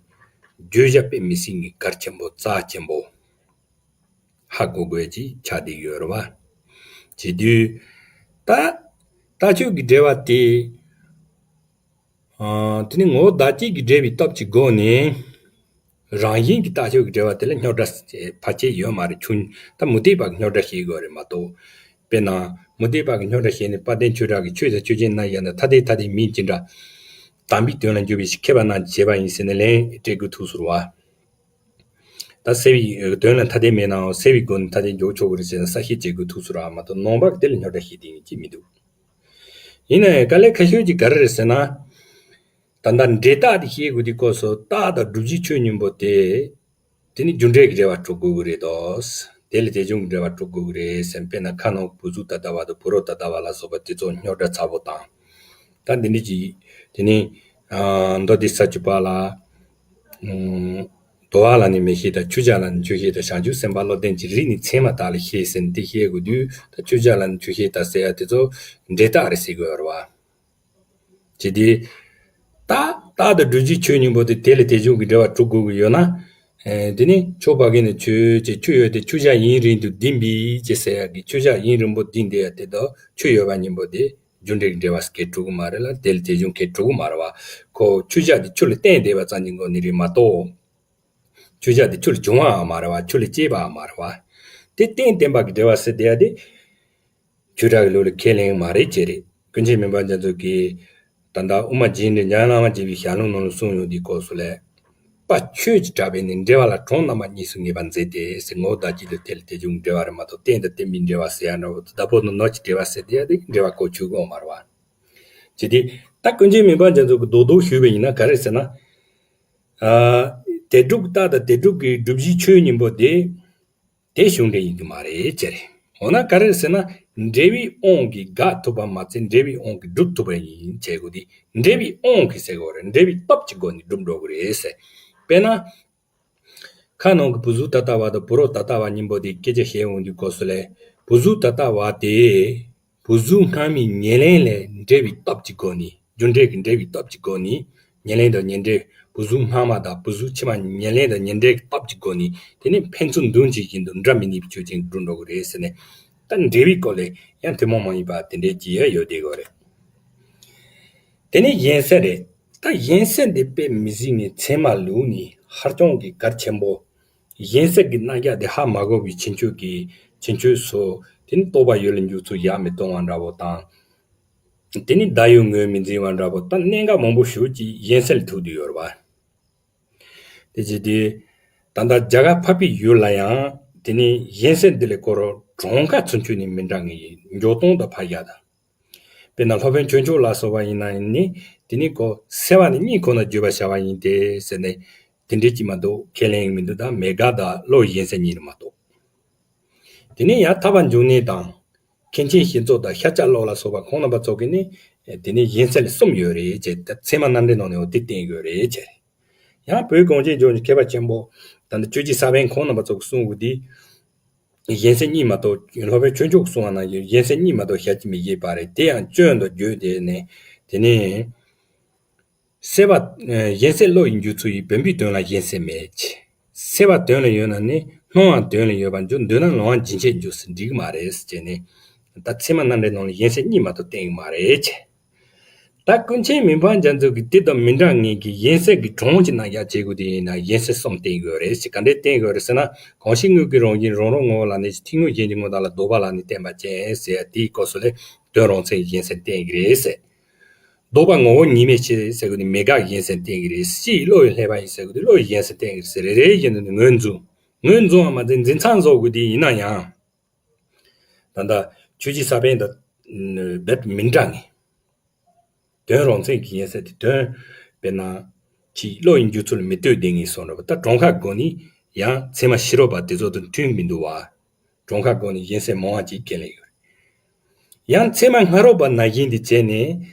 བརྗོད་བྱ་དཔེ་མི་སྲིད་ཀྱི་གལ་ཆེན་པོ་རྩ་ཆེན་པོ་ཧ་གོ་དགོས་ཀྱི་ཆགས་བསྡད་ཡོད་རེད་བ། བྱེད་དུས་ད་ལྟ་སྤྱོད་ཀྱི་འགྲེལ་པ་དེ། ཨ། དེ་ནི་ངོ་བོ་བདག་བསྐྱེད་ཀྱི་འགྲེལ་པའི་སྟོབས་ཀྱི་སྒོ་ནས། རང་བཞིན་གྱི་ལྟ་སྤྱོད་ཀྱི་འགྲེལ་པ་དེ་ལ་རྙོག་དྲ་ཕལ་ཆེར་ཡོད་མ་རེད། ཆུང་། ད་མུ་སྟེགས་པ་གི་རྙོག་དྲ་བཤད་དགོས་རེད་མ་གཏོགས། དཔེར་ན་མུ་སྟེགས་པ་གི་རྙོག་དྲ་བཤད་ནས་དཔལ་ལྡན་ཆོས་གྲགས་ཀྱིས་ཆོས་དང་ཆོས་ཅན་རྣམས་ཡང་ན་ཐ་དད་ཐ་དད་མིན་ཅི་འདྲ། དམ་པའི་དོན་ལ་འཇུག་པའི་ཕྱིར་མཁས་པ་རྣམས་ཀྱིས་བྱས་པ་ཡིན་ཟེར་ནས་ལན་སྤྲད་དགོས་ཐུག་སོང་བ། ད་སེལ་བའི་དོན་ལ་ཐ་དད་མེད་ནའང་སེལ་བའི་སྒོ་ནས་ཐ་དད་འཇོག་ཆོག་གི་རེད་ཟེར་ནས་གསལ་བཤད་བྱེད་དགོས་ཐུག་སོང་ར་མ་གཏོགས། ནང་པ་གི་དེ་ལ་རྙོག་དྲ་བཤད་དེ་ཡིན་གཅིག་མི་འདུག་ཡིན་ན་ཡང་དཀའ་ལས་ཁག་ཤོས་ཅིག་ག་རེ་རེད་ཟེར་ན། ད་ལྟ་འབྲས་རྟགས་དེ་བཤད་དགོས་དུས་སྐབས་སུ་རྟགས་དང་བསྒྲུབ་བྱའི་ཆོས་གཉིས་པོ་དེ། དེ་ནི་རྒྱུ་འབྲས་ཀྱི་འབྲེལ་བ་གྲུབ་དགོས་ཀྱི་རེད་དོ། དེ་ལས་དེ་བྱུང་གི་འབྲེལ་བ་གྲུབ་དགོས་ཀྱི་རེད་ཟེར། དཔེར་ན་ཁ་ནང་བུ་གཟུགས་ད་ལྟ་བ་དང་བུ་རོ་ད་ལྟ་བ་ལ་སོགས་པ་དེ་ཚོ་རྙོག་དྲ་ཚ་པོ་དང་། ད་འདི་འདྲ་ཅིག་དེ་ནི། ཨ། མདོ་སྡེ་ས་བཅུ་པ་ལ། ཨུམ། དོར་བ་ལ་ནི་མི་ཤེས་དང་། ཆོས་བྱ་ལ་ནི་ཆོས་ཤེས་དང་། བྱང་ཆུབ་སེམས་དཔའ་བློ་ལྡན་གྱི་རིགས་ནི་ཚད་མ་དག་ལས་ཤེས་ཟེར་ནས་དེ་བཤད་དགོས་དུས། ད་ཆོས་བྱ་ལ་ནི་ཆོས་ཤེས་དང་ཟེར་ཡ་དེ་ཚོ་འབྲས་རྟགས་རེད་ཟེར་དགོས་རེད་བ། ཇི་སྟེ། རྟགས་རྟགས་དང་བསྒྲུབ་བྱའི་ཆོས་གཉིས་པོ་དེ་དེ་ལས་དེ་བྱུང་གི་འབྲེལ་བ་གྲུབ་དགོས་ཀྱི་ཡོད་ན། ཨེ། དེ་ནི་ཆོས་པ་གི་ནི་ཆོས་ཅེས་ཆོས་ཡོད་དེ། ཆོས་བྱ་ཡུན་རིང་དུ་ལྡན་པའི་ཅེས་ཟེར་ཡག་གི་ཆོས་བྱ་ཡུན་རིང་པོ་ལྡན་བསྡད་ཡ་དེ་དང་ཆོས་ཡོད་པ་གཉིས་པོ་དེ་རྒྱུ་འབྲས་ཀྱི་འབྲེལ་བ་སྐད་གྲུབ་ཀྱི་མ་རེད་ལ། དེ་ལས་དེ་བྱུང་སྐད་གྲུབ་ཀྱི་མ་རེད་བ། ཁོ་ཆོས་བྱ་དེ་ཆོས་ལ་བརྟེན་བསྡད་པ་ཙམ་གྱི་སྒོ་ནས་རེད་མ་གཏོགས། ཆོས་བྱ་དེ་ཆོས་ལ་བྱུང་བའང་མ་རེད་བ། ཆོས་ལ་སྐྱེས་པའང་མ་རེད་བ། དེ་རྟེན་བརྟེན་པ་གི་འབྲེལ་བ་ཟེར་བསྡད་ཡ་དེ། ཆོས་གྲགས་ཀྱི་ལུགས་ལ་ཁས་ལེན་མ་རེད་ཅེས་རེད། ཀུན་མཁྱེན་མི་ཕམ་རྒྱ་མཚོ་གིས་ད་ལྟ་དབུ་མ་རྒྱས་འབྲིང་འཇམ་དབྱངས་བླ་མ་རྒྱས་པའི་ཞལ་ལུང་ནང་ལ་གསུངས་ཡོང་དུས་སྐབས་སུ་ལ། པ་ཆོས་ཀྱི་གྲགས་པས་ནི། འབྲེལ་བ་ལ་གྲངས་རྣམ་པ་གཉིས་སུ་ངེས་པར་མཛད་དེ་ཟེར། ངོ་བོ་བདག་བསྐྱེད་དང་དེ་ལས་དེ་བྱུང་འབྲེལ་བ་རེད་མ་གཏོགས། རྟེན་དང་བརྟེན་པའི་འབྲེལ་བ་ཟེར་ཡ་འདྲ་བོ་དང་། བདག་པོ་རྣམས་ནོར་གྱི་འབྲེལ་བ་ཟེར་དེ་ཡ་དེ་འབྲེལ་བ་གོ་ཆོད་ཀྱི་ཡོད་མ་རེད་བ། ཇི་སྟེ། ད་ཀུན་མཁྱེན་མི་ཕམ་རྒྱ་མཚོ་གིས་རྡོག་རྡོག་ཞུས་པ་ཡིན་ན་ག་རེ་ཟེར་ན། ཨ། དེ་སྒྲུབ་རྟགས་དང་དེ་སྒྲུབ་ཀྱི་བསྒྲུབ་བྱའི་ཆོས་གཉིས་པོ་དེ། དེ་གཞུང་འགྲེལ་ཡིན་གྱི་མ་རེད་ཅེས་རེད། འོ་ན་ག་རེ་ཟེར་ན། འབྲེལ་བའི་དབང་གིས་དགག་ཐུབ་པ་མ་ཚད། འབྲེལ་བའི་དབང་གིས་སྒྲུབ་ཐུབ་པ་ཡིན་ཅེས་དགོས་ཏེ། འབྲེལ་བའི་དབང་གིས་ཟེར་དགོས་རེད། འབྲེལ་བའི་སྟོབས་ཀྱི་སྒོ་ནས་སྒྲུབ་འགྲོ་གི་རེད་ཟེར། དཔེར་ན། ཁ་ནང་གི་བུ་གཟུགས་ད་ལྟ་བ་དང་བུ་རོ་ད་ལྟ་བ་གཉིས་པོ་དེ་སྐད་ཆ་བཤད་འོང་དུས་སྐབས་སུ་ལ། བུ་གཟུགས་ད་ལྟ་བ་དེ། བུ་གཟུགས་སྔ་མའི་ཉེར་ལེན་ལས་འབྲེལ་བའི་སྟོབས་ཀྱི་སྒོ་ནས། རྒྱུ་འབྲས་ཀྱི་འབྲེལ་བའི་སྟོབས་ཀྱི་སྒོ་ནས། ཉེར་ལེན་དང་ཉེར་འབྲེལ། བུ་གཟུགས་སྔ་མ་དང་བུ་གཟུགས་ཕྱི་མ་ཉེར་ལེན་དང་ཉེར་འབྲེལ་གྱི་སྟོབས་ཀྱི་སྒོ་ནས། དེ་ནི་ཕན་ཚུན་འདུ་བྱེད་བཞིན་དུ་འདྲ་མི་གནས་པའི་ཆོས་ཅན་གྱི་སྒྲུབ་འགྲོ་གི་རེད་ཟེར་ནས། ད་འབྲེལ་བའི་སྐོར་ལས་ཡང་ཐུན་མོང་མ་ཡིན་པ་དེ་འདྲའི་ཅིག་ཡང་ཡོད་བསྡད་ཡོད་རེད། དེ་ནས་གཞན་སེལ་རེད། ད་གཞན་སེལ་འདི་དཔེ་མི་སྲིད་ནས་ཚད་མ་ལུགས་ནས་ཧ་ཅང་གི་གལ་ཆེན་པོ། གཞན་སེལ་གྱི་རྣམ་གཞག་དེ་ཧ་མ་གོ་བའི་ཕྱིན་ཆོད་ཀྱི་ཕྱིན་ཆོད་སོགས། དེ་ནི་རྟོག་པ་ཡུལ་ལ་འཇུག་ཚུལ་ཡང་མི་གཏོང་བ་འདྲ་བོ་དང་། དེ་ནི་བརྡ་ཡུལ་ངོས་མི་འཛིན་པ་འདྲ་བོ་དང་། གནད་འགག་མང་པོ་ཞིག་ཅིག་གཞན་སེལ་ཐུག་བསྡད་ཡོད་རེད་པ། དེ་བྱས་ཏེ། ད་ལྟ་རྒྱ་གར་འཕགས་པའི་ཡུལ་ལ་ཡང་དེ་ནི་གཞན་སེལ་འདི་ལས་སྐོར་གྲངས་ཀ་ཚུན་ཆོད་ནས་མི་འདྲ་ངེས་ཡིན། འཇོག་སྟངས་དང་ཕར་བཞག་དང་། དཔེར་ན་སློབ་དཔོན་ཆོས་མཆོག་ལ་སོགས་པ་ཡིན་ན་ནི། དེ་ནི་ཁོ་སེལ་བ་ནི་གཉིས་ཁོ་ན་བརྗོད་པར་བྱ་བ་ཡིན་ཏེ་ཟེར་ནས། དེ་འདྲའི་ཅིག་མ་གཏོགས་ཁས་ལེན་མི་འདུག་ད་མེད་དགག་དང་བློའི་གཞན་སེལ་གཉིས་ནི་མ་གཏོགས། དེ་ནས་ཡང་ཐར་པ་འབྱུང་གནས་དང་། མཁན་ཆེན་ཞི་འཚོ་དང་ཤཱཀྱ་བློ་ལ་སོགས་པ་ཁོང་རྣམ་པ་ཚོ་གིས་ནི། དེ་ནས་གཞན་སེལ་གསུམ་ཡོད་རེད་ཅེས། ད་ཚད་མ་རྣམ་འགྲེལ་ནང་ནས་འོ་དེ་བསྟན་ཡོད་རེད་ཅེས། ཡང་བོད་གངས་ཅན་ལྗོངས་ཀྱི་མཁས་པ་ཆེན་པོ། ད་ལྟ་ཆོས་རྗེ་ས་པཎ་ཁོང་རྣམ་པ་ཚོ་གིས་གསུངས་པ་འདི། གཞན་སེལ་གཉིས་མ་གཏོགས། སློབ་དཔོན་ཆོས་མཆོག་གིས་གསུངས་པ་ནང་བཞིན་གཞན་སེལ་གཉིས་མ་གཏོགས་བྱ་རྒྱུ་མི་བཞེད་པ་རེད། དེ་ཡང་སྐྱོན་དུ་བརྗོད་དེ་ནས། དེ་ནས། སེལ་བ། གཞན་སེལ་བློ་ཡི་འཇུག་ཚུལ་ཡིན། བུམ་པའི་དོན་ལ་གཞན་སེལ་མེད་ཅེས། སེལ་བ་དོན་ལ་ཡོད་ན་ནི་སྣང་བ་དོན་ལ་ཡོད་པར་འགྱུར། འདོད་ན་ལོང་བ་འབྱིན་བྱེད་འགྱུར་ཟེར། འགྲིག་གི་མ་རེད་ཟེར་བྱས་ནས། ད་ཚད་མ་རྣམ་འགྲེལ་ནང་ལ་གཞན་སེལ་གཉིས་མ་གཏོགས་བསྟན་གྱི་མ་རེད་ཅེས། ད་ཀུན་མཁྱེན་མི་ཕམ་རྒྱ་མཚོ་གིས་དེ་དང་མི་འདྲ་ངེས་ཀྱི་གཞན་སེལ་གྱི་གྲངས་ཀྱི་རྣམ་གཞག་བྱེད་དགོས་དེ་ཡིན་ན་གཞན་སེལ་གསུམ་བསྟན་ཡོད་རེད་ཅེས། ག་འདྲས་བསྟན་ཡོད་རེད་ཟེར་ན། གང་ཞིག་དངོས་ཀྱི་རང་བཞིན་རང་རང་ངོ་བོ་ལ་གནས་ཤིང་། ཐིག་དངོས་གཞན་གྱི་དངོས་བདག་ལ། ལྡོག་པ་ལ་ནི་བརྟེན་པ་ཅན་ཟེར་ཡ་དེའི་སྐབས་སུ་ལས་དོན་རང་མཚན་གྱི་གཞན་སེལ་བསྟན་གྱི་རེད་ཟེར། ལྡོག་པ་ངོ་བོ་ཉིད་མེད་ཕྱིར་ཟེར་དགོས་ནི། མེད་དགག་གི་གཞན་སེལ་བསྟན་གྱི་རེད། ཕྱིའི་བློ་ཡིས་བསླད་པ་ཡིན་ཟེར་དགོས་དུས་བློ་ཡི་གཞན་སེལ་བསྟན་གྱི་རེད་ཟེར། རེ་རེ་བཞིན་དུ་ངོས་འཛིན། ངོས་འཛིན་པ་མ་ཟད་འཛིན་མཚམས་བཟོ་དགོས་དེ་ཡིན་ན་ཡང་། ད་ལྟ་ཆོས་རྗེ་ས་པཎ་དང་རྦད་མི་འདྲ་ངེས། དོན་རང་མཚན་གྱི་གཞན་སེལ་དེ་དོན། དཔེར་ན། ཕྱིའི་བློ་ཡི་འཇུག་ཚུལ་མི་ལྟོས་དེ་ངེས་སོང་རེད་པ། ད་གྲངས་ཀ་སྒོ་ནས་ཡང་ཚད་མ་ཕྱི་རོལ་པ་དེ་ཚོ་དང་མཐུན་མི་འདུག་བ། གྲངས་ཀ་སྒོ་ནས་གཞན་སེལ་མང་བ་ཅིག་ཁས་ལེན་ཡོད་རེད། ཡང་ཚད་མ་སྔ་རོལ་པ་ནང་བཞིན་དེ་བྱས་ནས།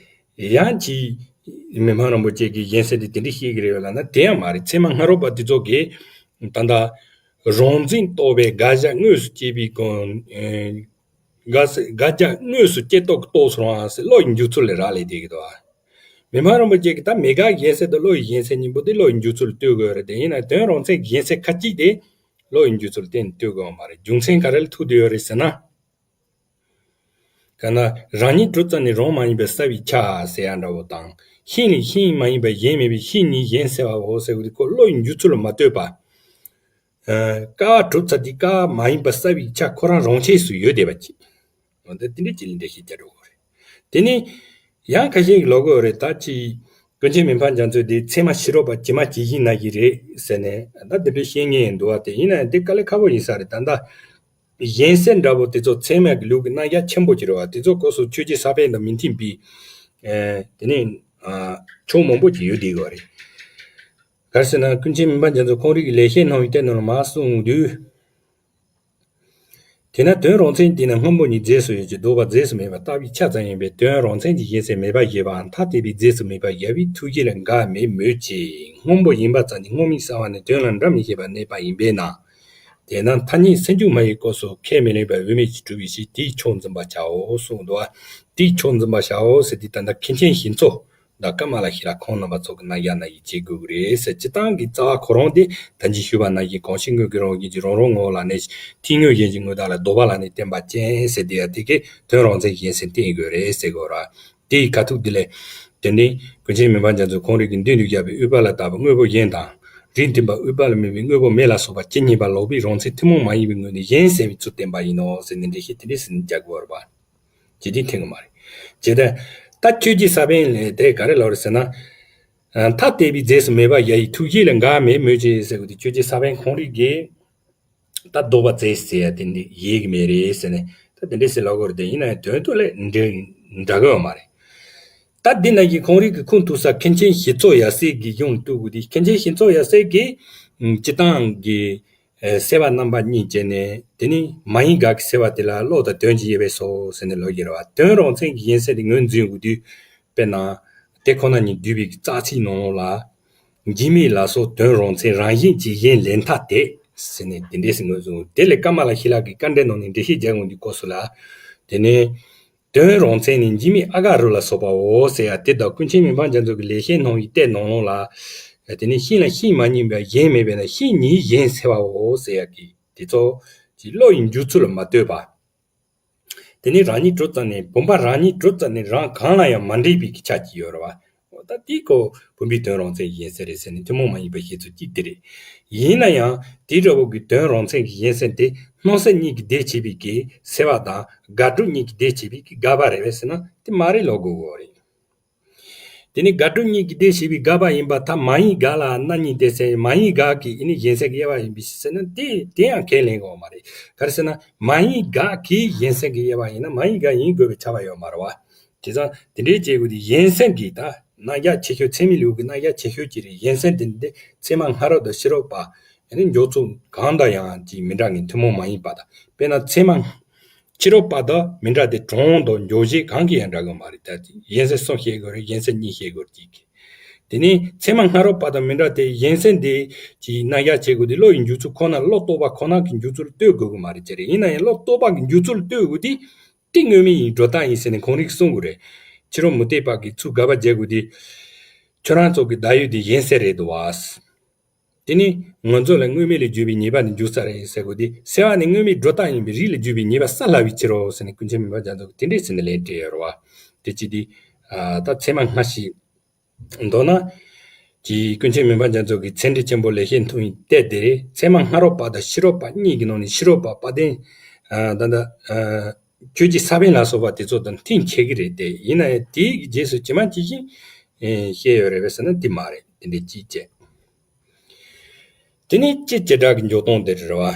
ཡང་ཅིག་མི་ཕམ་རིན་པོ་ཆེ་གིས་གཞན་སེལ་དེ་དེ་འདྲ་བཤད་ཀྱི་རེད་པས་ལབ་ན་དེ་ཡང་མ་རེད། ཚད་མ་སྔ་རོལ་པ་དེ་ཚོ་གིས་ད་ལྟ་རང་འཛིན་རྟོག་པས་དགག་བྱ་དངོས་སུ་བསྐྱེད་པའི་སྒོ། ཨེ། དགག་བྱ་དགག་བྱ་དངོས་སུ་བསྐྱེད་རྟོགས་ཀྱིས་རྟོགས་སུ་རུང་བ་ཟེར་བློ་ཡི་འཇུག་ཚུལ་ལ་རག་ལས་བསྡད་ཀྱི་འདུག་བ། མི་ཕམ་རིན་པོ་ཆེ་གིས་ད་མེད་དགག་གཞན་སེལ་དང་བློ་ཡི་གཞན་སེལ་གཉིས་པོ་དེ་བློ་ཡི་འཇུག་ཚུལ་ལ་ལྟོས་དགོས་རེད་དེ། ཡིན་ན་དོན་རང་མཚན་གྱི་གཞན་སེལ་ཁ་ཅིག་དེ་བློ་ཡི་འཇུག་ཚུལ་གཏན་ནས་ལྟོས་དགོས་པ་མ་རེད། རྒྱུ་མཚན་ག་རེ་ལ་ཐུག་བསྡད་ཡོད་རེད་ཟེར་ན། ག་ན་རང་ཉིད་གྲུབ་ཙམ་ནས་རང་མ་ཡིན་པར་གསལ་བའི་ཆ་ཟེར་ཡ་འདྲ་བོ་དང་། ཤིང་ལས་ཤིང་མ་ཡིན་པར་གཞན་མེད་པའི་ཤིང་ཉིད་གཞན་སེལ་བའོ་ཟེར་བ་དེ་ཁོ་བློ་ཡི་འཇུག་ཚུལ་ལ་མ་ལྟོས་པ། ཨ། ཀ་བ་གྲུབ་ཚར་དུས་ཀ་བ་མ་ཡིན་པར་གསལ་བའི་ཆ་ཁོ་རང་རང་ཆས་སུ་ཡོད་བསྡད་པ་ཅིག་འོ་ད་དེ་འདྲ་ཅིག་ལ་འགྲེལ་བཤད་རྒྱག་འགྲོ་གི་རེད། དེ་ནས་ཡང་ཁ་ཤས་ཀྱིས་ལབ་ཀྱི་ཡོད་རེད། ད་ཅིག་ཀུན་མཁྱེན་མི་ཕམ་རྒྱ་མཚོ་དེ་ཚད་མ་ཕྱི་རོལ་པ་ཇི་མ་ཇི་བཞིན་ན་བཞིན་རེད་ཟེར་ནས་ད་དེ་འདྲ་བཤད་མཁན་འདུག་བ། དེ་ཡིན་ན་ཡང་དེ་དཀའ་ལས་ཁག་པོ་ཡིན་ས་རེད། ད་ལྟ་གཞན་སེལ་འདྲ་པོ་དེ་ཚོ་ཚད་མ་གི་ལུགས་ཀྱི་རྣམ་གཞག་ཆེན་པོ་ཅིག་རེད་བ། དེ་ཚོ་སྐབས་སུ་ཆོས་རྗེ་ས་པཎ་དང་མི་མཐུན་པའི། ཨེ། དེ་ནས། ཨ། ཕྱོགས་མང་པོ་ཅིག་ཡོད་བསྡད་ཡོད་རེད། ག་རེ་ཟེར་ན་ཀུན་མཁྱེན་མི་ཕམ་རྒྱ་མཚོ་ཁོང་རང་གི་ལེགས་བཤད་སྣང་བའི་གཏེར་ནང་ལ་མར་གསུངས་དུས། དེས་ན་དོན་རང་མཚན་དེས་ན་སྔོན་པོ་ཉིད་རྫས་སུ་ཡོད་ཅིང་ལྡོག་པ་རྫས་སུ་མེད་པར་ལྟ་བའི་ཆ་ཙམ་ཡིན་པས། དོན་རང་མཚན་གྱི་གཞན་སེལ་མེད་པར་བཞེད་པའམ་ཐ་དད་པའི་རྫས་སུ་མེད་པར་བཞག་པའི་ཐུགས་བཞེད་ལ་འགལ་མེད་མོད་ཀྱི། སྔོན་པོ་ཡིན་པ་ཙམ་གྱིས་སྔོ་མིན་གསལ་བ་ནི་དོན་ལ་འདྲ་མི་བཞེད་པར་གནས་པ་ཡིན་པས་ན། དེས་ན་ཐ་སྙད་སེལ་འཇུག་སྨྲ་བའི་སྐབས་སུ་ཁས་མི་ལེན་པར་དབུ་མེད་ཀྱིས་གྲུབ་པའི་ཕྱིར་དེའི་ཕྱོགས་འཛིན་པར་བྱའོ་གསུངས་འདུག་བ། དེའི་ཕྱོགས་འཛིན་པར་བྱའོ་ཟེར་དུས་ད་ལྟ་མཁན་ཆེན་ཞི་འཚོ་དང་ཀ་མ་ལ་ཤཱི་ལ་ཁོང་རྣམ་པ་ཚོ་གི་རྣམ་གཞག་ནང་བཞིན་བྱེད་དགོས་ཀྱི་རེད་ཟེར། སྤྱིར་བཏང་གི་རྩ་བ་ཁོ་རང་དེ་ད་གིན་ཞུས་པ་ནང་བཞིན་གང་ཞིག་དངོས་ཀྱི་རང་བཞིན་གྱིས་རང་རང་ངོ་བོ་ལ་གནས་ཤིང་། ཐིག་དངོས་གཞན་གྱི་དངོས་བདག་ལ། ལྡོག་པ་ལ་ནི་བརྟེན་པ་ཅན་ཟེར་དེ་ཡང་དེ་གའི་དོན་རང་མཚན་གཞན་སེལ་བསྟན་དགོས་རེད་ཟེར་དགོས་ར། དེའི་ཁ་ཐུག་འདི་ལས། དེ་ནི་ཀུན་མཁྱེན་མི་ཕམ་རྒྱ་མཚོས་ཁོང་རང་གི་མདུན་དུ་བཞག་པའི་དབུས་པ་ལ་བཏགས་པའི་དངོས་པོ་གཞན་དང་། རིགས་མཐུན་པ་དབུས་པ་ལ་དམིགས་པའི་དངོས་པོ་མེད་ལ་སོགས་པ་ཇི་སྙེད་པ་ལོག་པའི་རང་མཚན་ཐུན་མོང་མ་ཡིན་པའི་ངོས་ནས་གཞན་སེལ་བའི་ཚུལ་བསྟན་པ་ཡིན་ནོ་ཟེར་ནས་འགྲེལ་བཤད་དེ་འདྲས་ཟེར་ནས་རྒྱག་དགོས་པ་རེད་པ། ཇི་སྟེ་འཐེན་གི་མ་རེད། ཇི་ལྟར། ད་ཆོས་རྗེ་ས་པཎ་ལས་དེ་ག་རེ་ལབ་རེད་ཟེར་ན། ཨ། ཐ་དད་པའི་རྫས་སུ་མེད་པར་བཞག་པའི་ཐུགས་བཞེད་ལ་འགལ་མེད་མོད་ཀྱི་ཟེར་བ་དེ་ཆོས་རྗེ་ས་པཎ་ཁོང་རང་གིས། ད་ལྡོག་པ་རྫས་ཟེར་ཡ་དེ་འདི་ཡོད་གི་མེད་རེད་ཟེར་ནས་ད་དེ་འདྲས་ཟེར་ལབ་ཀྱི་ཡོད་རེད་དེ། ཡིན་ན་ཡང་དོན་དུ་ལས་འདྲ་འདྲ་གི་ཡོད་མ་རེད། ད་འདི་ནང་བཞིན་ཁོང་རང་གི་ཁུངས་ཐུག་ས་མཁན་ཆེན་ཞི་འཚོ་ཡབ་སྲས་ཀྱི་གཞུང་བཏུས་དགོས་དེ། མཁན་ཆེན་ཞི་འཚོ་ཡབ་སྲས་ཀྱིས། ཨ། སྤྱིར་བཏང་གི། ཨ། སེལ་བ་རྣམ་པ་གཉིས་བྱས་ནས་དེ་ནི་མ་ཡིན་དགག་གི་སེལ་བ་དེ་ལ་བློ་དང་དོན་གྱི་དབྱེ་བས་སོ་ཟེར་ནས་ལབ་ཀྱི་རེད་པ། དོན་རང་མཚན་གྱི་གཞན་སེལ་དེ་ངོས་འཛིན་དགོས་དུས། དཔེར་ན། དེ་ཁོ་ན་ཉིད་བསྡུས་པའི་རྩ་ཚིག་ནང་ལ། འཇིགས་མེད་ལ་སོགས་དོན་རང་མཚན་རང་བཞིན་གྱིས་གཞན་ལས་ཐ་དད་ཟེར་ནས་དེ་འདྲས་ཟེར་ངོས་བཟུང་། དེ་ལས་ཀ་མ་ལ་ཤཱི་ལ་གིས་བཀའ་འགྲེལ་ནང་ནས་འགྲེལ་བཤད་རྒྱག་འོང་དུས་སྐབས་སུ་ལ། དེ་ནས། དོན་རང་མཚན་ནི་འཇིགས་མེད་ཨ་ག་རུ་ལ་སོགས་པའོ་ཟེར་ཡ་དེ་དང་། ཀུན་མཁྱེན་མི་ཕམ་རྒྱ་མཚོ་གི་ལེགས་བཤད་སྣང་བའི་གཏེར་ནང་ལོགས་ལ། དེ་ནི་ཤིང་ལ་ཤིང་མ་རྙེད་པའི་གཞན་མེད་པས་ན། ཤིང་ཉིད་གཞན་སེལ་བའོ་ཟེར་ཡ་གི་དེ་ཚོ་གི་བློ་ཡི་འཇུག་ཚུལ་ལ་མ་ལྟོས་པ། དེ་ནི་རང་ཉིད་གྲུབ་ཙམ་ནས། བུམ་པ་རང་ཉིད་གྲུབ་ཙམ་ནས་རང་གང་ལ་ཡང་མ་འདྲེས་པའི་གི་ཆ་གཅིག་ཡོད་རེད་བ། འོ་ད་དེའི་སྐོར་བུམ་པའི་དོན་རང་མཚན་གཞན་སེལ་རེད་ཟེར་ནས་ཐུན་མོང་མ་ཡིན་པ་བཤད་ཚུལ་གཅིག་དེ་རེད། ཡིན་ན་ཡང་དེ་འདྲ་བོ་གི་དོན་རང་མཚན་གྱི་གཞན་སེལ་དེ་སྣང་སེལ་གཉིས་ཀྱིས་བདེ་བྱེད་པའི་གི་སེལ་བ་དང་། དགག་སྒྲུབ་གཉིས་ཀྱིས་བདེ་བྱེད་པའི་གི་དགག་པ་རེད་པས་ཟེར་ན་དེ་མ་རེད་ལབ་དགོས་ཀྱི་རེད། དེ་ནི་དགག་སྒྲུབ་གཉིས་ཀྱིས་བདེ་བྱེད་པའི་དགག་པ་ཡིན་པར་ཐལ། མ་ཡིན་དགག་ལ་རྣམ་གཉིས་ཏེ་ཟེར། མ་ཡིན་དགག་གི་ཨེ་ནི་གཞན་སེལ་གྱི་དབྱེ་བ་ཡིན་པས་ཟེར་ན་དེ་དེ་ཡང་ཁས་ལེན་དགོས་མ་རེད། ག་རེ་ཟེར་ན་མ་ཡིན་དགག་གི་གཞན་སེལ་གྱི་དབྱེ་བ་ཡིན་ན་མ་ཡིན་དགག་ཡིན་དགོས་པའི་ཁྱབ་པ་ཡོད་མ་རེད་བ། དེ་ཙང་དེ་འདྲའི་བྱེད་དགོས་དེ་གཞན་སེལ་གྱི་ད་རྣམ་གཞག་ཆེ་ཤོས། ཚད་མའི་ལུགས་ཀྱི་རྣམ་གཞག་ཆེ་ཤོས་ཅིག་རེད། གཞན་སེལ་དེ་འདི་ཚད་མ་སྔ་རོལ་དང་ཕྱི་རོལ་པ། ཨེ་ནི་འཇོག་ཚུལ་གང་དང་ཡང་ཅིག་མི་འདྲ་ངེས། ཐུན་མོང་མ་ཡིན་པ་དང་། དཔེར་ན་ཚད་མ་ཕྱི་རོལ་པ་དང་མི་འདྲ་སྟེ། གྲངས་དང་འཇོག་བྱེད་གང་གིས་ཡང་འདྲ་གི་མ་རེད། ད་གཞན་སེལ་གསུམ་བཤད་དགོས་རེད། གཞན་སེལ་གཉིས་བཤད་དགོས་རེད་ཅིག་དེ་ནི་ཚད་མ་སྔ་རོལ་པ་དང་མི་འདྲ་སྟེ། གཞན་སེལ་འདི་ཅིག་རྣམ་གཞག་བྱེད་དགོས་དེ་བློ་ཡི་འཇུག་ཚུལ་ཁོ་ན། བློ་རྟོག་པ་ཁོ་ན་གི་འཇུག་ཚུལ་ལ་ལྟོས་དགོས་ཀྱི་མ་རེད་ཅེས་རེད། ཡིན་ན་ཡང་བློ་རྟོག་པ་གི་འཇུག་ཚུལ་ལ་ལྟོས་དགོས་དེ། དེ་དངོས་མེད་ཡིན། སྒྲོ་བཏགས་ཡིན་ཟེར་ནས་གང་རིགས་གསུང་དགོས་རེད། ཕྱི་རོལ་མུ་སྟེགས་པ་གིས་ཚུར་དགག་པ་རྒྱག་དགོས་དེ། ཁྱོད་རང་ཚོ་གི་བརྡ་ཡུལ་དེ་གཞན་སེལ་རེད་འདུག་བ། དེ་ནི་ང་ཚོ་ལ་དངོས་མེད་ལས་བརྗོད་པའི་ཉེས་པ་ནི་འཇུག་ས་རེད་ཟེར་དགོས་དེ། སེལ་བ་ནི་དངོས་མེད་སྒྲོ་བཏགས་ཡིན་པའི་རིགས་ལས་བརྗོད་པའི་ཉེས་པ་བསལ་སླ་བའི་ཕྱིར་རོ་ཟེར་ནས་ཀུན་མཁྱེན་མི་ཕམ་རྒྱ་མཚོ་གིས་དེ་འདྲས་ཟེར་ནས་ལན་སྤྲད་ཡོད་རེད་བ། དེ་ཅི་སྟེ། ད་ཚད་མ་སྔ་ཕྱི། མདོར་ན། ཀྱི་ཀུན་མཁྱེན་མི་ཕམ་རྒྱ་མཚོ་གི་ཚད་འབྲས་ཆེན་པོ་ལེགས་བཤད་སྣང་བའི་གཏེར་དེ་རེད། ཚད་མ་སྔ་རོལ་པ་དང་ཕྱི་རོལ་པ་གཉིས་ཀྱི་ནང་ནས་ཕྱི་རོལ་པ་དཔལ་ལྡན། ད་ལྟ། ཆོས་རྗེ་ས་པཎ་ལ་སོགས་པ་དེ་ཚོ་དང་མཐུན་ཆེ་གི་རེད་དེ། ཡིན་ན་ཡང་དེའི་རྗེས་སུ་ཇི་མ་ཇི་བཞིན་བཤད་ཡོད་རེད་པས་ཟེར་ན་དེ་མ་རེད། དེ་འདྲའི་ཅིག་བྱས། དེ་ནས་སྤྱི་བྱེ་བྲག་གི་འཇོག་སྟངས་དེ་རེད་བ།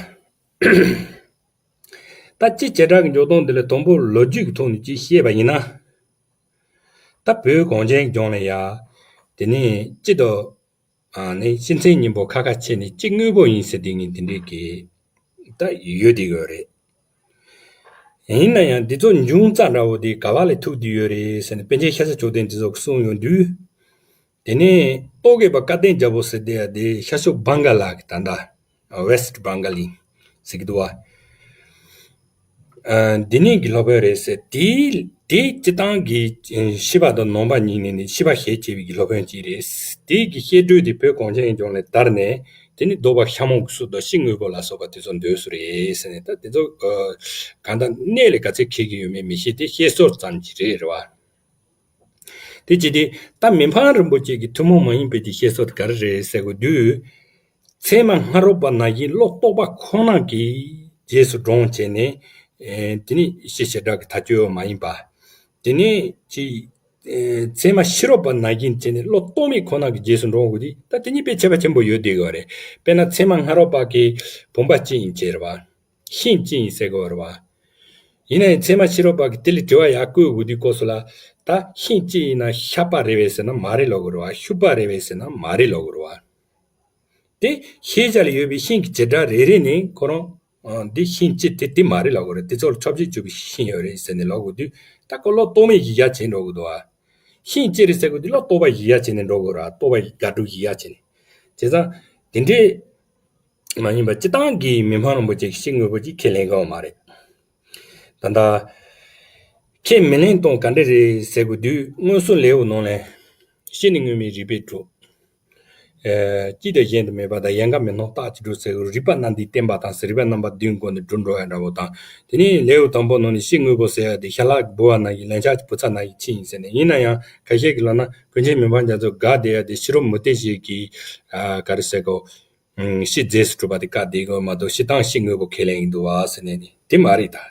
ད་སྤྱི་བྱེ་བྲག་གི་འཇོག་སྟངས་དེ་ལ་དང་པོ་ལོ་རྒྱུས་ཀྱི་ཐོག་ནས་ཅིག་བཤད་པ་ཡིན་ན། ད་བོད་གངས་ཅན་ལྗོངས་ལ་ཡ། དེ་ནས་སྤྱི་དང་། ཨ་ནི་སྤྱི་མཚན་སྙན་པོ་ཁ་ཁ་ཕྱེ་ནས་སྤྱི་དངོས་པོ་ཡིན་ཟེར་དེ་ངས་དེ་འདྲས་ཀྱི་ད་ཡོད་དེ་ཡོད་རེད། ཡིན་ན་ཡང་འདི་ཚོ་འབྱུང་རྩ་འདྲ་བོ་དེ་ག་བ་ལས་ཐུག་བསྡད་ཡོད་རེད་ཟེར་ནས་པཎ་ཆེན་ཤཱཀྱ་མཆོག་ལྡན་འདི་ཚོ་གིས་གསུངས་ཡོང་དུས། དེ་ནས་རྟོག་གེ་པ་བཀའ་བསྟན་རྒྱལ་པོ་ཟེར་དེ་ཡ་དེ་ཤར་ཕྱོགས་བྷང་ག་ལ་གི་ད་ལྟ་West Bengali་ཟེར་གི་འདུག་བ། ཨ། འདི་ནས་ཀྱི་སློབ་དཔོན་རེད་ཟེར། དེའི་དེའི་སྤྱི་བཏང་གི་ཤེས་པ་དང་ནང་པ་གཉིས་ནས་ནི་ཤེས་པ་ཤེས་བྱེད་པའི་གི་སློབ་དཔོན་གཅིག་རེད། དེའི་གི་བཤད་སྒྲོས་དེ་བོད་གངས་ཅན་ལྗོངས་ལས་དར་ནས། དེ་ནི་ལྡོག་པ་ཤ་མོང་གི་སུ་དང་སྤྱི་དངོས་པོ་ལ་སོགས་པ་དེ་ཚོ་འདོད་སུ་རེད་ཟེར་ནས། ད་དེ་ཚོ་གང་ལྟར་གནས་ལས་ག་ཚད་འཁེལ་གི་ཡོད་མེད་མི་ཤེས་ཏེ། བཤད་སྲོལ་ཙམ་གྱིས་རེད། རེད་བ། དེ་ཅི་སྟེ་ད་མི་ཕམ་རིན་པོ་ཆེ་གི་ཐུན་མོང་མ་ཡིན་པའི་གི་བཤད་སྲོལ་དེ་ག་རེ་རེད་ཟེར་དགོས་དུས། ཚད་མ་སྔ་རོལ་པ་ནང་བཞིན་བློ་རྟོག་པ་ཁོ་ན་གི་རྗེས་སུ་འབྲང་བྱས་ནས། ཨེ། དེ་ནི་སྤྱི་བྱེ་བྲག་གི་ཐག་གཅོད་མ་ཡིན་པ། དེ་ནི་ཅི། ཨེ། ཚད་མ་ཕྱི་རོལ་པ་ནང་བཞིན་བྱས་ནས་བློ་རྟོག་མེད་ཁོ་ན་གི་རྗེས་སུ་འབྲང་དགོས་དུས། ད་དེ་གཉིས་དཔེ་ཁྱད་པར་ཆེན་པོ་ཡོད་བསྡད་ཡོད་རེད། དཔེར་ན་ཚད་མ་སྔ་རོལ་པ་གིས་བུམ་པ་གཅིག་ཡིན་ཟེར་བ། ཤིང་གཅིག་ཡིན་ཟེར་གི་ཡོད་རེད་བ། ཡིན་ན་ཡང་ཚད་མ་ཕྱི་རོལ་པ་གིས་དེ་ལ་དྲི་བ་ཡར་བཀོད་དགོས་དུས་སྐབས་སུ་ལ། ད་ཤིང་གཅིག་ཡིན་ན་ཤ་པ་རེད་པས་ཟེར་ན་མ་རེད་ལབ་དགོས་རེད་བ། ཤུག་པ་རེད་པས་ཟེར་ན་མ་རེད་ལབ་དགོས་རེད་བ། དེ་ཤེས་བྱ་ལ་ཡོད་པའི་ཤིང་གི་བྱེ་བྲག་རེ་རེ་ནས་ཁོ་རང་། ཨ། འདི་ཤིང་གཅིག་དེ་དེ་མ་རེད་ལབ་དགོས་རེད། དེ་ཚོ་ལ་ཁྱབ་བྱེད་གཅོད་པའི་ཤིང་ཡོད་རེད་ཟེར་ནས་ལབ་དགོས་དུས། ད་ཁོ་བློ་རྟོག་མེད་གཞི་བཞག་བྱས་འགྲོ་དགོས་འདུག་བ། ཤིང་གཅིག་རེད་ཟེར་དགོས་དུས་བློ་རྟོག་པ་གཞི་བཞག་བྱས་ནས་འགྲོ་དགོས་རེད་བ། རྟོག་པ་དགག་སྒྲུབ་གཞི་བཞག་བྱས་ནས། བྱས་ཙང་དེ་འདྲས་མ་ཡིན་པ་སྤྱི་བཏང་གི་མི་ཕམ་རིན་པོ་ཆེ་གི་སྤྱི་དངོས་པོ་ཅིག་ཁས་ལེན་གི་ཡོད་མ་རེད། ད་ལྟ་ཁས་མི་ལེན་སྟངས་ག་འདྲ་རེད་ཟེར་དགོས་དུས། མངོན་སུམ་ལེའུ་ནང་ལས། སྤྱི་ནི་དངོས་མེད་རིགས་པས་གྲུབ། ཨེ། སྤྱི་དང་གཞན་དུ་མེད་པ་དང་། ཡལ་ག་མེད་སྣང་རྟག་ཅིག་གྲུབ་ཟེར། རིགས་པ་རྣམས་འདིས་བསྟན་པ་དང་ཟེར། རིགས་པ་རྣམ་པ་བདུན་སྒོ་ནས་གྲུབ་འགྲོ་ཡ་འདྲ་བོ་དང་། དེ་ནས་ལེའུ་དང་པོ་ནང་ནས་སྤྱི་དངོས་པོ་ཟེར་ཡ་དེ་ཤ་ལག་གི་ལྦུ་བ་ནང་བཞིན། ལན་ཆགས་ཀྱི་བུ་ཚ་ནང་བཞིན་ཕྱི་ཡིན་ཟེར་ནས། ཡིན་ན་ཡང་ཁ་ཤས་ཀྱིས་ལབ་ན་ཀུན་མཁྱེན་མི་ཕམ་རྒྱ་མཚོ་དགག་བསྡད་ཡ་དེ་ཕྱི་རོལ་མུ་སྟེགས་ཤིག་གིས། ཨ། ག་རེ་ཟེར་གོ། ཨུམ། སྤྱི་རྫས་སུ་གྲུབ་པ་དེ་བཀག་བསྡད་ཡོད་མ་གཏོགས་སྤྱི་བཏང་སྤྱི་དངོས་པོ་ཁས་ལེན་གྱི་འདུག་བ་ཟེར་ནས་ནི་དེ་མ་རེད་ད།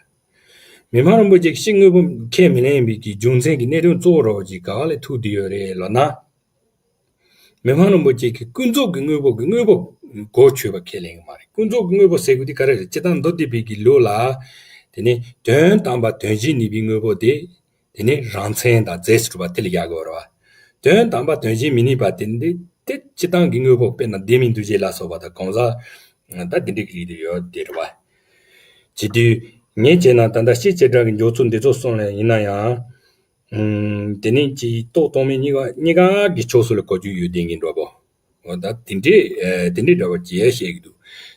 མི་ཕམ་རིན་པོ་ཆེ་གིས་སྤྱི་དངོས་པོ་ཁས་མི་ལེན་པའི་གི་རྒྱུ་མཚན་གྱི་གནད་དོན་གཙོ་བོ་ར་བ་ཅིག་ག་བ་ལས་ཐུག་བསྡད་ཡོད་རེད་ལབ་ན། མི་ཕམ་རིན་པོ་ཆེ་གིས་ཀུན་རྫོབ་ཀྱི་དངོས་པོ་གི་དངོས་པོ་གོ་ཆོད་པ་ཁས་ལེན་གྱི་མ་རེད། ཀུན་རྫོབ་ཀྱི་དངོས་པོ་ཟེར་དགོས་དེ་ག་རེ་རེད། སྤྱིར་བཏང་མདོ་སྡེ་པའི་གི་ལུགས་ལ། དེ་ནི་དོན་དམ་པ་དོན་གཞན་གཉིས་པའི་དངོས་པོ་དེ། དེ་ནི་རང་མཚན་དང་རྫས་སུ་གྲུབ་པ་དེ་ལ་བཞག་དགོས་རེད་བ། དོན་དམ་པ་དོན་གཞན་མི་གནས་པ་དེ་འདི་དེ་སྤྱིར་བཏང་གི་དངོས་པོ། དཔེར་ན་ལྡན་མིན་འདུ་བྱེད་ལ་སོགས་པ་དང་། གང་ཟག་ད་དེ་འདྲའི་གི་རིགས་དེ་ཡོད་དེ་རེད་བ། བྱེད་དུས་ངས་བྱས་ན་ད་ལྟ་སྤྱི་བྱེ་བྲག་གི་འཇོག་ཚུལ་འདི་ཚོ་གསུམ་ལ་ཡིན་ན་ཡང་། ཨུམ། དེ་ནི་སྤྱི་རྟོག་རྟོག་མེད་གཉིས་ཀ་གཉིས་ཀ་གི་ཕྱོགས་སུ་ལ་གོ་རྒྱུ་ཡོད་བསྡད་མཁན་འདྲ་པོ། འོ་ད་དེ་འདྲས། ཨེ། དེ་འདྲས་འདྲ་བ་ཅིག་བཤད་ཀྱི་འདུག་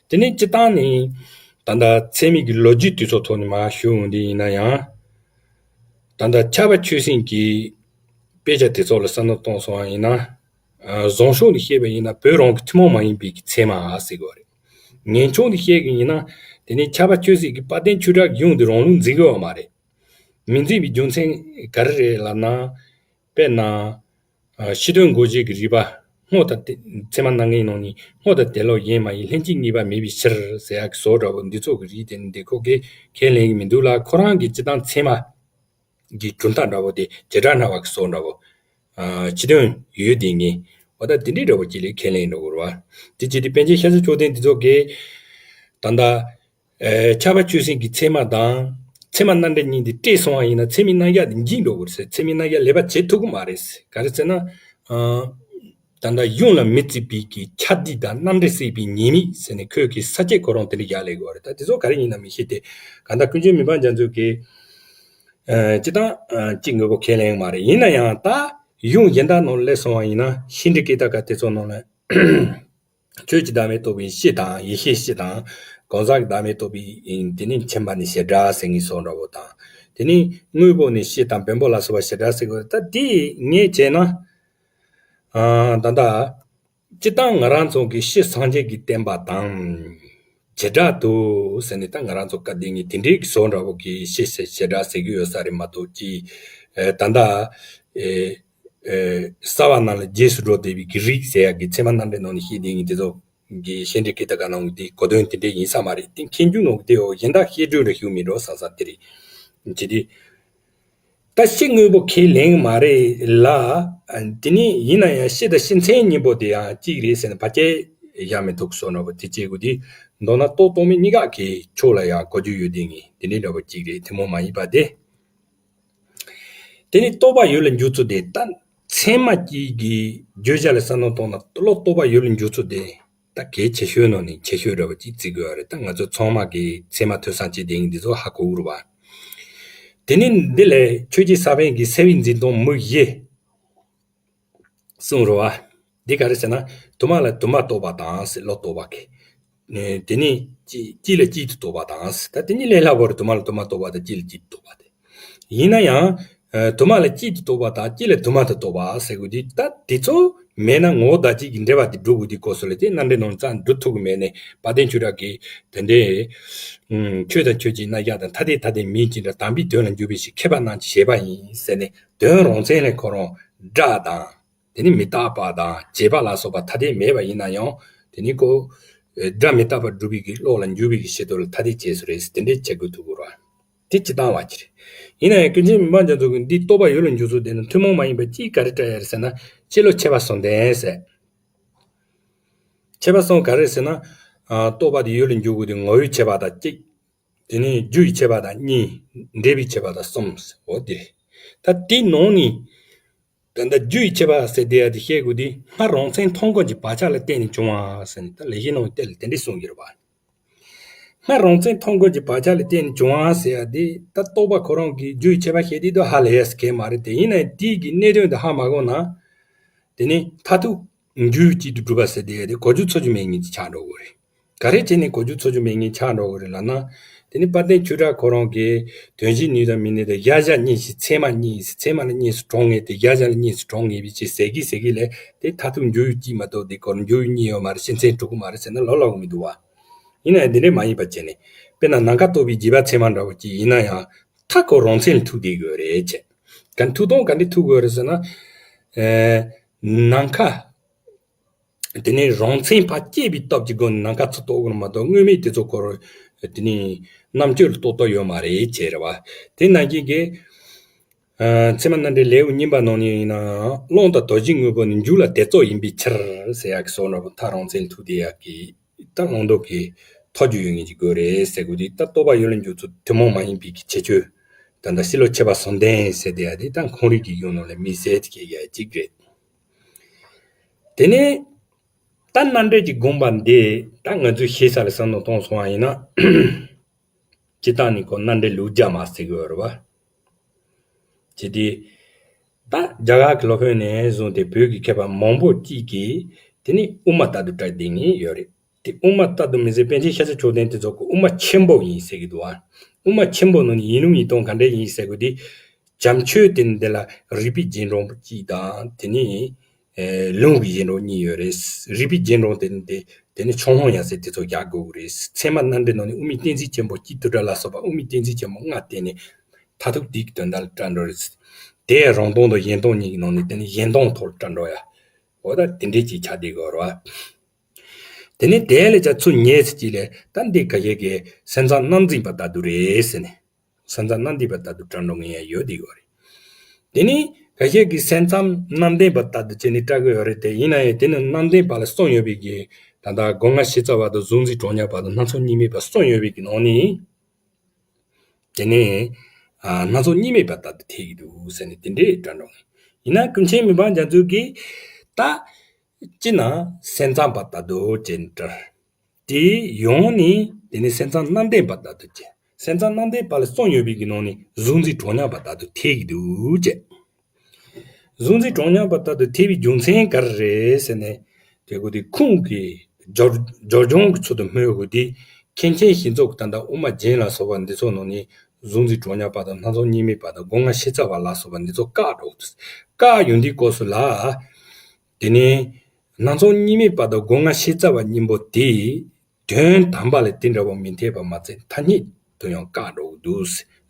དེ་ནས་སྤྱིར་བཏང་ནི་ད་ལྟ་ཚད་མའི་གི་ལོ་རྒྱུས་དུས་ཚོད་ཐོག་ནས་མར་ཞུ་འོང་དུས་ཡིན་ན་ཡང་། ད་ལྟ་ཕྱྭ་པ་ཆོས་སེང་གི་དཔེ་ཆ་དེ་ཚོ་ལ་བསམ་བློ་གཏོང་སོང་བ་ཡིན་ན། ཨ། བཟང་ཕྱོགས་ནས་བཤད་པ་ཡིན་ན་བོད་རང་གི་ཐུན་མོང་མ་ཡིན་པའི་གི་ཚད་མ་ཟེར་གི་རེད། ངན་ཕྱོགས་ནས་བཤད་གི་ཡིན་ན། དེ་ནས་ཕྱྭ་པ་ཆོས་སེང་གིས་དཔལ་ལྡན་ཆོས་གྲགས་ཀྱི་ཡོན་ཏན་རང་ལུགས་འཛིན་གི་ཡོད་མ་རེད། མི་འཛིན་པའི་རྒྱུ་མཚན་ག་རེ་རེད་ལབ་ན། དཔེར་ན། ཨ། སྤྱི་དོན་དགོངས་གཅིག་གི་རིགས་པ། སྔོ་དང་དེ། ཚད་མ་སྣ་ལྔའི་ནང་ནས་སྔོ་དང་དེ་ལོག་གཞན་མ་ཡིན། ལྷན་ཅིག་གཉིས་པ་མེད་པའི་ཕྱིར་ཟེར་ཡག་གི་བཟོ་འདྲ་བོ་འདི་ཚོ་གི་རིགས་དེ་ནི་འདི་ཁོ་གིས་ཁས་ལེན་གི་མི་འདུག་ལ། ཁོ་རང་གིས་སྤྱིར་བཏང་ཚད་མ་གི་གྲུབ་མཐའ་འདྲ་བོ་དེ་བྱེ་བྲག་སྨྲ་བ་གི་བཟོ་འདྲ་བོ། ཨ། སྤྱི་དོན་ཡོད་དེ་ངེས། འོ་ད་དེ་འདྲའི་འདྲ་བོ་ཅིག་ལ་ཁས་ལེན་འགྲོ་དགོས་རེད་བ། དེ་བྱས་ཏེ་པཎ་ཆེན་ཤཱཀྱ་མཆོག་ལྡན་འདི་ཚོ་གིས་ད་ལྟ། ཨེ། ཕྱྭ་པ་ཆོས་སེང་གིས་ཚད་མ་དང་ཚད་མ་རྣམ་འགྲེལ་གཉིས་འདི་བཀྲལ་སོང་བ་ཡིན་ན་ཚད་མའི་རྣམ་གཞག་འདི་འཇིག་འགྲོ་གི་རེད་ཟེར། ཚད་མའི་རྣམ་གཞག་ལེགས་པ་བྱེད་ཐུབ་ཀྱི་མ་རེད་ཟེར། ག་རེ་ཟེར་ན། ཨ། ད་ལྟ་ཡུམ་ལ་མི་བརྩི་བའི་གི་ཕྱྭ་སྡིག་དང་རྣམ་འགྲེལ་བསྲེས་པའི་ཉེས་དམིགས་ཟེར་ནས་ཁོས་གི་ས་བཅད་ཁོ་རང་དེ་འདྲ་བཞག་ལས་དགོས་རེད། ད་དེ་ཚོ་ག་རེ་ཡིན་ན་མི་ཤེས་ཏེ། གང་ལྟར་ཀུན་མཁྱེན་མི་ཕམ་རྒྱ་མཚོ་གིས། ཨ། སྤྱིར་བཏང་། ཨ། གཅིག་དངོས་པོ་ཁས་ལེན་མ་རེད། ཡིན་ན་ཡང་ད་ཡུམ་གཞན་དག་ནང་སླེབས་སོང་བ་ཡིན་ན་ཤེས་འདྲིས་ཀི་ཏ་ཀ་དེ་ཚོ་ནང་ལ། ཆོས་ཀྱི་བདག་མེད་རྟོགས་པའི་སྤྱི་དང་ཡེ་ཤེས་སྤྱི་དང་། གང་ཟག་གི་བདག་མེད་རྟོགས་པའི་དེ་ནི་མཁྱེན་པ་ནི་བྱེ་བྲག་ཟེར་མཁན་སོགས་འདྲ་བོ་དང་། དེ་ནི་དངོས་པོ་ནི་སྤྱི་དང་བེམ་པོ་ལ་སོགས་པ་བྱེ་བྲག་ཟེར་དགོས། ད་དེ་ངས་བྱས་ན། ཨ། ད་ལྟ་སྤྱིར་བཏང་ང་རང་ཚོ་གི་སྤྱི་སངས་རྒྱས་ཀྱིས་བསྟན་པ་དང་། བྱེ་བྲག་ཏུ་ཟེར་ནས་ད་ང་རང་ཚོ་སྐབས་དེ་ངས་དེ་འདྲའི་གི་བཟོ་འདྲ་བོ་གི་སྤྱི་བྱེ་བྲག་ཟེར་གི་ཡོད་ས་རེད་མ་གཏོགས་ཅི། ཨ། ད་ལྟ། ཨེ། ཨེ། རྩ་བ་ནང་ལ་རྗེས་སུ་འགྲོ་བསྡད་པའི་གི་རིགས་ཟེར་ཡག་གི་ཚད་མ་རྣམ་འགྲེལ་ནང་ནས་བཤད་བསྡད་མཁན་དེ་ཚོ་གི་ཤེས་འདྲིས་ཀི་ཏ་ཀ་ནང་གི་དེ་གོ་དོན་དེ་འདྲ་ཡིན་ས་མ་རེད། དེ་མཁྱེན་རྒྱུ་ནང་གི་དེའོ་གཞན་དག་བཤད་སྒྲོས་རེ་ཞུ་མི་འགྲོ་བསམ་བསམ་དེ་རེད། བྱས་ཏེ། ད་སྤྱི་དངོས་པོ་ཁས་ལེན་མ་རེད་ལ། དེ་ནས་ཡིན་ན་ཡང་སྤྱི་དང་སྤྱི་མཚན་གཉིས་པོ་དེ་ཡང་གཅིག་རེད་ཟེར་ནས་ཕལ་ཆེར་བཞག་མི་ཐུབ་བཟོ་འདྲ་བོ་དེ་བྱེད་དགོས་དེ། མདོར་ན་རྟོག་རྟོག་མེད་གཉིས་ཀ་གི་ཕྱོགས་ལ་ཡང་གོ་རྒྱུ་ཡོད་དེ་ངེས། དེ་འདྲའི་འདྲ་བོ་གཅིག་རེད། ཐུན་མོང་མ་ཡིན་པ་དེ། དེ་ནི་རྟོག་པ་ཡུལ་ལ་འཇུག་ཚུལ་དེ། ད་ཚད་མ་གཅིག་གི་བརྗོད་བྱ་ལ་བསམ་བློ་གཏོང་ན་བློ་རྟོག་པ་ཡུལ་ལ་འཇུག་ཚུལ་དེ། ད་གལ་ཆེ་ཤོས་ནང་ནས་ཆེ་ཤོས་འདྲ་བོ་གཅིག་བརྩི་དགོས་པ་རེད། ད་ང་ཚོ་ཚང་མ་གི་ཚད་མ་ཐོས་བསམ་བྱེད་བསྡད་མཁན་འདི་ཚོ་ཧ་གོ་གི་རེད་བ། དེ་ནི་འདི་ལས་ཆོས་རྗེ་ས་པཎ་གྱིས་སེལ་བའི་འཛིན་སྟངས་མུ་བཞི་གསུངས་རེད་བ། འདི་ག་རེ་ཟེར་ན། དུ་མ་ལ་དུ་མ་རྟོགས་པ་དང་ཟེར། བློ་རྟོག་པ་གི། ཨེ། དེ་ནས་གཅིག་གཅིག་ལ་གཅིག་ཏུ་རྟོགས་པ་དང་ཟེར། ད་དེ་གཉིས་ལས་སླ་པོ་རེད། དུ་མ་ལ་དུ་མ་རྟོགས་པ་དང་གཅིག་ལ་གཅིག་ཏུ་རྟོགས་པ་དེ། ཡིན་ན་ཡང་། ཨ། དུ་མ་ལ་གཅིག་ཏུ་རྟོགས་པ་དང་གཅིག་ལ་དུ་མ་དུ་རྟོགས་པ་ཟེར་དགོས་དུས། ད་དེ་ཚོ་མེད་ན་ངོ་བོ་ཟླ་གཅིག་གི་འབྲེལ་བ་དེ་སྒྲུབ་དགོས་དུས་སྐབས་སུ་ལ་དེ་རྣམ་འགྲེལ་ནང་རྩ་སྒྲུབ་ཐུབ་ཀྱི་མེད་ནས། དཔལ་ལྡན་ཆོས་གྲགས་ཀྱིས་དེ་འདྲའི། ཨུམ། ཆོས་དང་ཆོས་ཅན། རྣམ་གཞག་དང་ཐ་དད་ཐ་དད་མིན་ཅིང་འདྲ། དམ་པའི་དོན་ལ་འཇུག་པའི་ཕྱིར། མཁས་པ་རྣམས་ཀྱི་བཞེད་པ་ཡིན་ཟེར་ནས། དོན་རང་མཚན་ལས་ཁོ་རང་སྒྲ་དང་། དེ་ནི་མི་རྟག་པ་དང་བྱས་པ་ལ་སོགས་པ་ཐ་དད་མེད་པ་ཡིན་ན་ཡང་། དེ་ནི་ཁོ། ཨེ། སྒྲ་མི་རྟག་པར་སྒྲུབ་པའི་གི་བློ་ལ་འཇུག་པའི་གི་ཕྱིར་དོན་ལ་ཐ་དད་བྱས་སུ་རེད་ཟེར། དེ་འདྲའི་བྱེད་དགོས་ཐུག་གི་རེད། དེ་སྤྱིར་བཏང་བ་ཅིག་རེད། ཡིན་ན་ཡང་ཀུན་མཁྱེན་མི་ཕམ་རྒྱ་མཚོ་གིས་འདི་རྟོག་པ་ཡུལ་ལ་འཇུག་ཚུལ་དེ་ནི་ཐུན་མོང་མ་ཡིན་པ་གཅིག་ག་རེ་བཀྲལ་ཡོད་རེད་ཟེར་ན། སྤྱི་བློ་ཁྱད་པར་གསུམ་ལྡན་ཟེར། ཁྱད་པར་གསུམ་ག་རེ་ཟེར་ན། ཨ། རྟོག་པ་དེ་ཡུལ་ལ་འཇུག་དགོས་དེ་ངོ་བོའི་ཁྱད་པར་དང་གཅིག་དེ་ནས་རྒྱུ་ཡི་ཁྱད་པར་དང་གཉིས། འབྲེལ་བའི་ཁྱད་པར་དང་གསུམ། འོ་དེ་རེད། ད་དེའི་ནང་ནས། ད་ལྟ་རྒྱུ་ཡི་ཁྱད་པར་ཟེར་བསྡད་ཡ་དེ་བཤད་དགོས་དུས། སྔར་རང་མཚན་མཐོང་སྒོམ་གྱི་བག་ཆགས་ལ་བརྟེན་ནས་བྱུང་བ་ཟེར་ནས། ད་ལེགས་བཤད་ནང་གཏེར་ལ་དེ་འདྲས་གསུངས་ཡོད་རེད་བ། སྔར་རང་མཚན་མཐོང་སྒོམ་གྱི་བག་ཆགས་ལ་བརྟེན་ནས་བྱུང་བ་ཟེར་ཡ་དེ། ད་རྟོག་པ་ཁོ་རང་གིས་རྒྱུ་ཡི་ཁྱད་པར་བཤད་དུས་ད་ཧ་ལས་ཡ་ཟེར་མཁན་མ་རེད་དེ། ཡིན་ན་ཡང་དེའི་གི་གནད་དོན་དེ་ཧ་མ་གོ་ན། དེ་ནི་མཐར་ཐུག་རྒྱུ་ཡུལ་གཅིག་ཏུ་གྲུབ་པ་ཟེར་དེ་ཡ་དེ་གོ་རྒྱུ་ཚོར་རྒྱུ་མེད་མཁན་ཅིག་ཆགས་འགྲོ་གི་རེད། ག་རེ་བྱས་ནས་གོ་རྒྱུ་ཚོར་རྒྱུ་མེད་མཁན་ཆགས་འགྲོ་གི་རེད་ལབ་ན། དེ་ནི་དཔལ་ལྡན་ཆོས་གྲགས་ཁོ་རང་གིས་དོན་གཞི་ནུས་དང་མི་ནུས་དང་གཞལ་བྱ་གཉིས་ཤིག་ཚད་མ་གཉིས་ཤིག་ཚད་མ་ལ་གཉིས་སུ་གྲངས་ངེས་ཏེ། གཞལ་བྱ་ལ་གཉིས་སུ་གྲངས་ངེས་པའི་ཕྱིར་ཟེར་གི་ཟེར་གི་ལས། དེ་མཐར་ཐུག་རྒྱུ་ཡུལ་གཅིག་མ་གཏོགས་དེ་སྐོར་རྒྱུ་ཡུལ་གཉིས་ཡོད་མ་རེད། སྤྱི་མཚན་གྲུབ་ཀྱི་མ་རེད་ཟེར་ན་ལོག་ལོག་གི་མི་འདུག་བ། ཡིན་ན་ཡང་འདི་འདྲས་མ་ཡིན་པ་བྱས་ནས། དཔེར་ན་ནམ་མཁའ་རྟོགས་པའི་རྗེས་དཔག་ཚད་མ་འདྲ་བོ་ཅིག་ཡིན་ན་ཡང་། མཐའ་སྐོར་རང་མཚན་ལ་ཐུག་བསྡད་ཡོད་རེད་བྱས། ག་ཐུག་སྟངས་ག་འདྲས་ཐུག་དགོས་རེད་ཟེར་ན། ཨེ། ནམ་མཁའ། དེ་ནས་རང་མཚན་ཕར་བསྐྱེད་པའི་སྟོབས་ཀྱི་སྒོ་ནས་ནམ་མཁའ་ཚུར་རྟོགས་དགོས་མ་གཏོགས། དངོས་མེད་དེ་ཚོ་སྐོར། དེ་ནས་རྣམ་དཔྱོད་ལ་རྟོགས་ཐབས་ཡོད་མ་རེད་བྱས་རེད་བ། དེ་ནང་བཞིན་གྱི། ཨ། ཚད་མ་རྣམ་འགྲེལ་ལེའུ་གཉིས་པ་ནང་ནས་ཡིན་ན། བླང་དོར་རྡོ་རྗེའི་དངོས་པོ་ནི། འཇུག་ལ་དེ་ཙོགས་ཡིན་པའི་ཕྱིར་ཟེར་ཡག་གི་བཟོ་འདྲ་བོ། མཐར་རང་མཚན་ལ་ཐུག་བསྡད་ཡག་གི། ད་བླང་དོར་གྱི་ཐོག་རྒྱུ་ཡོད་མཁན་ཅིག་དགོས་རེད་ཟེར་དགོས་དུས། ད་རྟོག་པ་ཡུལ་ལ་འཇུག་ཚུལ་ཐུན་མོང་མ་ཡིན་པའི་གི་ཁྱད་ཆོས། ད་ལྟ་སྤྱི་བློ་ཁྱད་པར་གསུམ་ལྡན་ཟེར་བསྡད་ཡག་དེ་ད་ཁོང་རིག་གི་གཞུང་ནང་ལ་དམིགས་བསལ་གྱི་ཡག་ཅིག་རེད། དེ་ནས་ད་རྣམ་འགྲེལ་གྱི་དགོངས་པ་འདི་ད་ང་ཚོས་ཤེས་ས་ལ་བསམ་བློ་གཏོང་སོང་བ་ཡིན་ན། སྤྱིར་བཏང་ནི་ཁོ་རྣམ་འགྲེལ་ལེའུ་བརྒྱ་མ་ཟེར་གི་ཡོད་རེད་བ། བྱས་ཏེ། ད་རྒྱ་གར་གྱི་སློབ་དཔོན་ནས་བཟུང་སྟེ་བོད་ཀྱི་མཁས་པ་མང་པོ་ཅིག་གིས་དེ་ནི་དབུ་མ་ལྟར་དུ་བཀྲལ་བསྡད་མཁན་ཡོད་རེད། དེ་དབུ་མ་ལྟར་དུ་མི་ཟེར། པཎ་ཆེན་ཤཱཀྱ་མཆོག་ལྡན་དེ་ཚོ་གིས་དབུ་མ་ཆེན་པོ་ཡིན་ཟེར་གི་འདུག་བ། དབུ་མ་ཆེན་པོ་ནང་ནས་ཡིན་ལུགས་ཡིན་སྟངས་ག་འདྲ་ཡིན་ཟེར་དགོས་དུས། བྱམས་ཆོས་དེ་ནི་དེ་ལ་རིག་པའི་རྒྱན་སྒྲོམ་གཅིག་དང་དེ་ནི་ལུང་གི་རྒྱན་སྒྲོམ་གཉིས་ཡོད་རེད། རིག་པའི་རྒྱན་སྒྲོམ་དེ་ནི་དེ་དེ་ནི་ཕྱོགས་ལྷུང་ཡང་སྲིད་དེ་ཚོ་རྒྱག་དགོས་ཀྱི་རེད། ཚད་མ་རྣམ་འགྲེལ་ནང་ནས་དབུ་མའི་གཏན་ཚིགས་ཆེན་པོ་སྤྱི་དོན་ལ་སོགས་པ་དབུ་མའི་གཏན་ཚིགས་ཆེན་པོ་ལྔ་བསྟན་ནས་མཐར་ཐུག་དེའི་དོན་དག་ལ་བཀྲལ་འགྲོ་རེད། དེ་རང་སྟོང་དང་གཞན་སྟོང་གཉིས་ཀྱི་ནང་ནས་དེ་ནི་གཞན་སྟོང་ཐོག་ལ་བཀྲལ་འགྲོ་ཡ། འོ་ད་དེ་འདྲས་ཅིག་ཆགས་བསྡད་ཀྱི་ཡོད་རེད་བ། དེ་ནས་དེ་ལས་ཀྱང་ཚུར་ཉེ་ཚེ་གཅིག་ལས་ད་འདི་ག་ཤེད་ཀྱི་སེམས་ཙམ་རྣམ་འཛིན་པ་ལྟ་བུ་རེད་ཟེར་ནས། སེམས་ཙམ་རྣམ་འདྲེན་པ་ལྟ་བུ་བཀྲལ་འགྲོ་མཁན་ཡང་ཡོད་བསྡད་ཡོད་རེད། དེ་ནི་ག་ཤེད་ཀྱི་སེམས་ཙམ་རྣམ་བདེན་པ་ལྟ་བུ་བྱས་ནས་བཀྲལ་གྱི་ཡོད་རེད་དེ། ཡིན་ན་ཡང་དེ་ནི་རྣམ་བདེན་པ་ལ་གསུམ་ཡོད་པའི་གི་ད་ལྟ་སྒོ་ལྔ་ཤེས་བྱ་བ་དང་གཟུང་འཛིན་གྲོགས་མཉམ་པ་དང་སྣ་ཚོགས་གཉིས་མེད་པ་གསུམ་ཡོད་པའི་གི་ནང་ནས། དེ་ནས་ཨ་སྣ་ཚོགས་གཉིས་མེད་པ་ལྟ་བུ་ཐེག་གི་འདུག་ཟེར་ནས་དེ་འདྲས་བཀྲལ་འགྲོ་མཁན། ཡིན་ན་ཀུན་མཁྱེན་མི་ཕམ་རྒྱ་མཚོ་གིས་ད། སྤྱིར་ན་སེམས་ཙམ་པ་ལྟ་བུ་ཅན་བཀྲལ། དེའི་ཡང་ནི་དེ་ནི་སེམས་ཙམ་རྣམ་བདེན་པ་ལྟ་བུ་ཅན། སེམས་ཙམ་རྣམ་བདེན་པ་ལ་གསུམ་ཡོད་པའི་གི་ནང་ནས་གཟུང་འཛིན་གྲོགས་མཉམ་པ་ལྟ་བུ་ཐེག་གི་འདུག་ཅེས། གཟུང་འཛིན་གྲོགས་མཉམ་པ་ལྟ་བུ་ཐེག་པའི་རྒྱུ་མཚན་ག་རེ་རེད་ཟེར་ནས་དེ་གོ་དེ་ཁུངས་ཀྱི་སྦྱོར་སྦྱོར་སྦྱོང་གི་ཚུལ་དུ་སྨོས་དགོས་དེ། མཁན་ཆེན་ཞི་འཚོ་གི་ད་ལྟ་དབུ་མ་རྒྱན་ལ་སོགས་པ་འདི་ཚོ་ནང་ནས་གཟུང་འཛིན་གྲོགས་མཉམ་པ་དང་སྣ་ཚོགས་གཉིས་མེད་པ་དང་སྒོ་ལྔ་ཤེས་བྱ་བ་ལ་སོགས་པ་འདི་ཚོ་བཀག་འགྲོ་གི་འདུག་བཀག་ཡོང་དུས་སྐབས་སུ་ལ། དེ་ནས་སྣ་ཚོགས་གཉིས་མེད་པ་དང་སྒོ་ལྔ་ཤེས་བྱ་བ་གཉིས་པོ་དེ་དོན་དམ་པ་ལ་དེ་འདྲ་བ་མི་འཐད་པ་མ་ཚད་ཐ་སྙད་དུ་ཡང་བཀག་འགྲོ་གི་འདུག་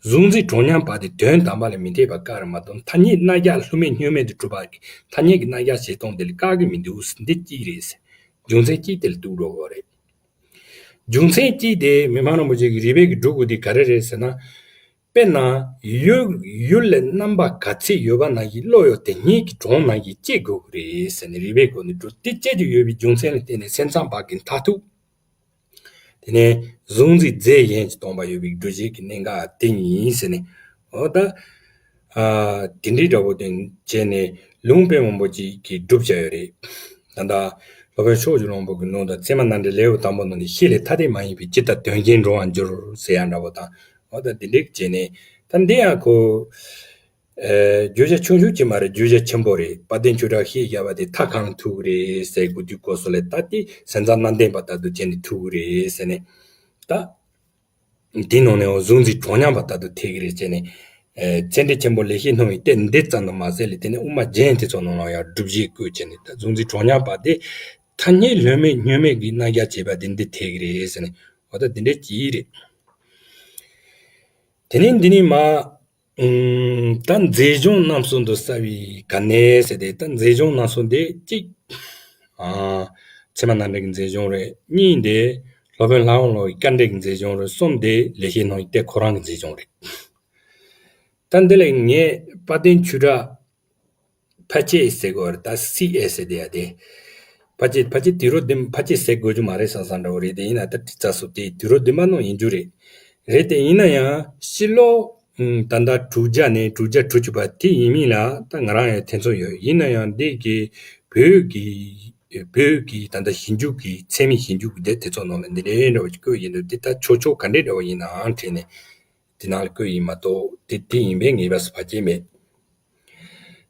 གཟུང་འཛིན་གྲོགས་མཉམ་པ་དེ་དོན་དམ་པ་ལ་མི་འཐད་པ་བཀག་རེད་མ་གཏོགས་ཐ་སྙད་རྣམ་གཞག་ལྷུ་མེད་སྨྱུག་མེད་དུ་གྲུབ་པ་གི་ཐ་སྙད་ཀྱི་རྣམ་གཞག་བྱེད་སྟངས་དེ་ལ་བཀག་གི་མི་འདུག་འདི་གཅིག་རེད། རྒྱུ་མཚན་གཅིག་དེ་ལ་གཏུག་འགྲོ་དགོས་རེད། རྒྱུ་མཚན་གཅིག་དེ་མི་ཕམ་རིན་པོ་ཆེ་གིས་རིགས་པས་ཀྱིས་སྒྲུབ་དགོས་དེ་ག་རེ་རེད་ཟེར་ན། དཔེར་ན། ཡུལ་ཡུལ་ལ་རྣམ་པ་ག་ཚད་ཡོད་པ་ནང་བཞིན་བློ་ཡང་དེ་སྙེད་ཀྱི་གྲངས་ནང་བཞིན་སྐྱེ་དགོས་ཀྱི་རེད་ཟེར་ནས་རིགས་པས་ཀྱིས་ནི་སྒྲུབ་དེ་སྐྱེ་དུ་ཡོད་པའི་རྒྱུ་མཚན་ལ་བརྟེན་ནས་སེམས་ཙམ་པ་གི་མཐར་ཐུག་དེ་ནས་གཟུང་འཛིན་རྫས་གཞན་གྱིས་སྟོང་པ་ཡོད་པའི་སྒྲུབ་བྱེད་ཀྱི་གནད་འགག་དེ་ཉིད་ཡིན་ཟེར་ནས། འོ་ད། ཨ། དེ་འདྲའི་འདྲ་པོ་དེ་བྱས་ནས་ལུང་དཔེ་མང་པོ་ཅིག་གིས་སྒྲུབ་བྱ་ཡོད་རེད། ད་ལྟ་སློབ་དཔོན་ཕྱོགས་བཅུ་ལོངས་སྤྱོད་ཀྱི་ནང་དུ་ཚད་མ་རྣམ་འགྲེལ་ལེའུ་དང་པོ་ནང་ནས་ཤེས་ལས་ཐ་དད་མ་ཡིན་པའི་ཇི་ལྟར་དོན་གཞན་འགྲོ་བར་འགྱུར་ཟེར་ཡ་འདྲ་པོ་དང་། འོ་ད་དེ་འདྲའི་བྱས་ནས་ད་འདི་ཡང་ཁོ། ཨེ། བརྗོད་བྱ་ཆུང་ཆུང་ཅིག་མ་རེད། བརྗོད་བྱ་ཆེན་པོ་རེད། དཔལ་ལྡན་ཆོས་གྲགས་ཤེས་བྱ་བ་དེ་མཐའ་གང་ལ་ཐུག་གི་རེད་ཟེར་དགོས་དུས་སྐབས་སུ་ལ་ད་དེ་སེམས་ཙམ་རྣམ་བདེན་པ་ལྟར་དུ་བྱས་ནས་ཐུག་གི་རེད་ཟེར་ནས་ད། དེའི་ནང་ནས་འོ་གཟུང་འཛིན་གྲངས་མཉམ་པ་ལྟར་དུ་ཐེག་གི་རེད་ཅེས་ནས། ཨེ། ཚད་འབྲས་ཆེན་པོ་ལེགས་བཤད་སྣང་བའི་གཏེར་འདི་ཙམ་དུ་མ་ཟད་ལས་དེ་ནས་དབུ་མ་རྒྱན་དེ་ཚོ་ནང་ལ་ཡང་སྒྲུབ་བྱེད་བཀོད་ཅེས་ནས་ད་གཟུང་འཛིན་གྲངས་མཉམ་པ་དེ་ཐ་སྙད་ལྷུ་མེད་སྨྱུག་མེད་ཀྱི་རྣམ་གཞག་བྱེད་པ་དེ་འདི་ཐེག་གི་རེད་ཟེར་ནས་འོ་ད་དེ་འདྲས་ཅིག་རེད། དེ་ནས་འདི་ནས་མ། ཨུམ། ད་མཛེས་ལྗོངས་རྣམ་གསུམ་དུ་གསལ་བའི་ག་ནས་ཟེར་ཏེ་ད་མཛེས་ལྗོངས་རྣམ་གསུམ་དེ་གཅིག་ཨ། ཚད་མ་རྣམ་འགྲེལ་གྱི་མཛེས་ལྗོངས་རེད། གཉིས་དེ་སློབ་དཔོན་ལྷ་དབང་བློ་གི་དཀའ་འགྲེལ་གྱི་མཛེས་ལྗོངས་རེད། གསུམ་དེ་ལེགས་བཤད་སྣང་བའི་གཏེར་ཁོ་རང་གི་མཛེས་ལྗོངས་རེད། ད་འདི་ལ་ངས་དཔལ་ལྡན་ཆོས་གྲགས་ཕལ་ཆེར་ཟེར་དགོས་རེད། ད་སི་ཨེ་ཟེར་དེ་ཡ་དེ། ཕལ་ཆེར་ཕལ་ཆེར་དུས་རབས་བདུན་ཕལ་ཆེར་ཟེར་དགོས་རྒྱུ་མ་རེད་བསམ་བསམ་འདྲ་བོ་རེད། དེ་ཡིན་ན་ད་དྲི་རྩ་སོ་དེ་དུས་རབས་བདུན་མ་ནང་ཡིན་རྒྱུ་རེད། རེད་དེ་ཡིན་ན་ཡང་ཕྱི་ལོ། ཨུམ། ད་ལྟ་དྲུག་བརྒྱ་ནས་དྲུག་བརྒྱ་དྲུག་ཅུ་བར་དེ་ཡིན་མིན་ལ་ད་ང་རང་ཡང་ཐེ་ཚོམ་ཡོད། ཡིན་ན་ཡང་འདི་གི་བོད་ཀྱི་བོད་ཀྱི་ད་ལྟ་ཞིབ་འཇུག་གི་ཚད་མའི་ཞིབ་འཇུག་གི་དེབ་དེ་ཚོ་ནང་ལ་འདི་འདྲའི་འདྲ་བོ་ཞིག་བཀོད་ཡིན་འདུག་དེ་ད་ཕྱོགས་ཕྱོགས་ག་འདྲའི་འདྲ་བོ་ཡིན་ནའང་བྲིས་ནས་དེ་ནང་ལ་བཀོད་ཡིན་མ་གཏོགས་དེ་དེ་ཡིན་པའི་ངེས་པ་སུ་ཕལ་ཆེར་མེད།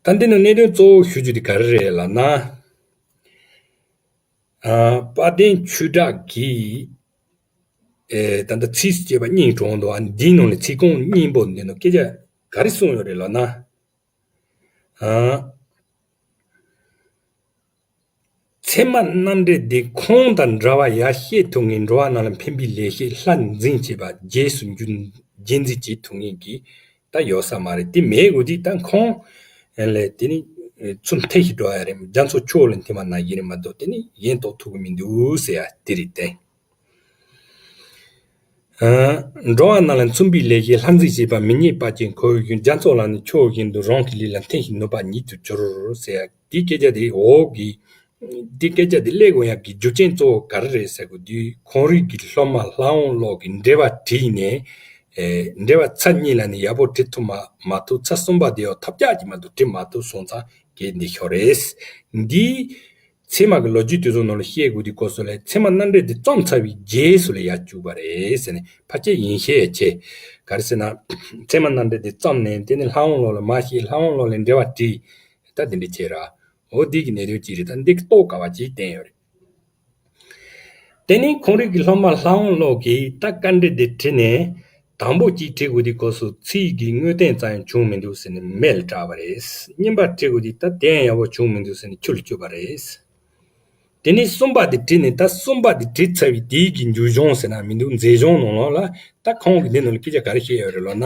ད་འདི་ནང་གནད་དོན་གཙོ་བོ་ཞུ་རྒྱུ་དེ་ག་རེ་རེད་ལབ་ན། ཨ། དཔལ་ལྡན་ཆོས་གྲགས་ཀྱིས། ཨེ། ད་ལྟ་ཚིགས་སུ་བཅད་པ་གཉིས་དྲངས་འདུག་ཨ། འདིའི་ནང་ནས་ཚིག་རྐང་གཉིས་པོ་འདི་ནང་སྐད་ཆ་ག་རེ་གསུངས་ཡོད་རེད་ལབ་ན། ཨ། ཚད་མ་རྣམ་འགྲེལ་འདི་ཁོང་དང་འདྲ་བ་ཡར་བཤད་ཐུབ་མཁན་འགྲོ་བ་རྣམས་ལ་ཕན་པའི་ལེགས་བཤད་ལྷར་འཛིན་བྱེད་པ་རྗེས་སུ་འཇུག་རྗེས་འཛིན་བྱེད་ཐུབ་མཁན་གྱི་ད་ཡོད་ས་མ་རེད། དེ་མེད་དགོས་དུས་ད་ཁོང་ལ་དེ་ནི་ཚུར་འཐེན་ཞིག་འགྲོ་ཡ་རེད། རྒྱ་མཚོ་ཁྱོད་ལ་འཐེན་པ་ནང་བཞིན་རེད་མ་གཏོགས་དེ་ནི་གཞན་རྟོགས་ཐུབ་ཀྱི་མི་འདུག་ཟེར་ཡ་དེ་རེད་དེ། ཨ། འགྲོ་བ་རྣམས་ལ་མཚུངས་པའི་ལེགས་བཤད་ལྷར་འཛིན་བྱེད་པ་མི་རྙེད་པ་ཅན་ཁོ་བོའི་རྒྱུན་རྒྱ་མཚོ་ལ་ནི་ཁྱོད་བཞིན་དུ་རང་གི་ལུས་ལ་འཐེན་ཞིང་ནུབ་པ་ཉིད་དུ་གྱུར་ཟེར་ཡ་དེའི་སྐད་ཆ་དེ་འོག་གི་འདི་སྐད་ཆ་འདི་སླེབས་དགོས་ཡག་གི་རྒྱུ་རྐྱེན་གཙོ་བོ་ག་རེ་རེད་ཟེར་དགོས་དུས། ཁོང་རིགས་ཀྱི་སློབ་མ་ལྷ་དབང་བློ་གིས་འགྲེལ་པ་བྲིས་ནས། ཨེ། འགྲེལ་པ་ཚར་གཉིས་ལ་ནི་ཡག་པོ་བྲི་ཐུབ་མ་མ་ཐུབ། ཚར་གསུམ་པ་དེ་ཡང་ཐབས་ཆག་གིས་མ་གཏོགས་བྲི་མ་ཐུབ་སོང་ཙང་གལ་འདི་ཤོར་རེད། འདི་ཚད་མ་གི་ལོ་རྒྱུས་དེ་ཚོ་ནང་ལ་བཤད་དགོས་དུས་སྐབས་སུ་ལ་ཚད་མ་རྣམ་འགྲེལ་འདི་བརྩམས་ཚར་བའི་རྗེས་སུ་ལ་ཡར་བཅུག་པ་རེད་ཟེར་ནས་ཕལ་ཆེར་ཡིན་ཤས་ཆེ། ག་རེ་ཟེར་ན། ཚད་མ་རྣམ་འགྲེལ་འདི་བརྩམས་ནས་དེ་ནི་ལྷ་དབང་བློ་ལ་མ་བཤད། ལྷ་དབང་བློ་ལ་འགྲེལ་པ་བྲིས། ད་དེ་འདྲ་བྱས་ར། འོ་འདི་གི་གནད་དོན་གཅིག་རེད། ད་འདི་གི་རྟོགས་དཀའ་བ་གཅིག་བསྟན་ཡོད་རེད། དེ་ནས་ཁོང་རིགས་ཀྱི་སློབ་མ་ལྷ་དབང་བློ་གིས་ད་དཀའ་འགྲེལ་འདི་བྲིས་ནས། ད་ དང་པོ་གཅིག་བྲི་དགོས་དུས་སྐབས་སུ་ཚིག་གི་དངོས་བསྟན་ཙམ་ཡང་བྱུང་མི་འདུག་ཟེར་ནས་མེད་ལ་བསྒྲགས་པ་རེད། གཉིས་པ་བྲི་དགོས་དུས་ད་དེ་ཡང་ཡག་པོ་བྱུང་མི་འདུག་ཟེར་ནས་ཆུ་ལ་བསྐྱུར་བ་རེད། དེ་ནས་གསུམ་པ་དེ་བྲིས་ནས། ད་གསུམ་པ་དེ་བྲིས་ཚར་བའི་དེའི་གི་མཇུག་གཞུང་ཟེར་ན་མི་འདུག་མཛད་གཞུང་ནང་ལོགས་ལ་ད་ཁོང་གིས་འདི་ནང་ལ་སྐད་ཆ་ག་རེ་བཤད་ཡོད་རེད་ལབ་ན།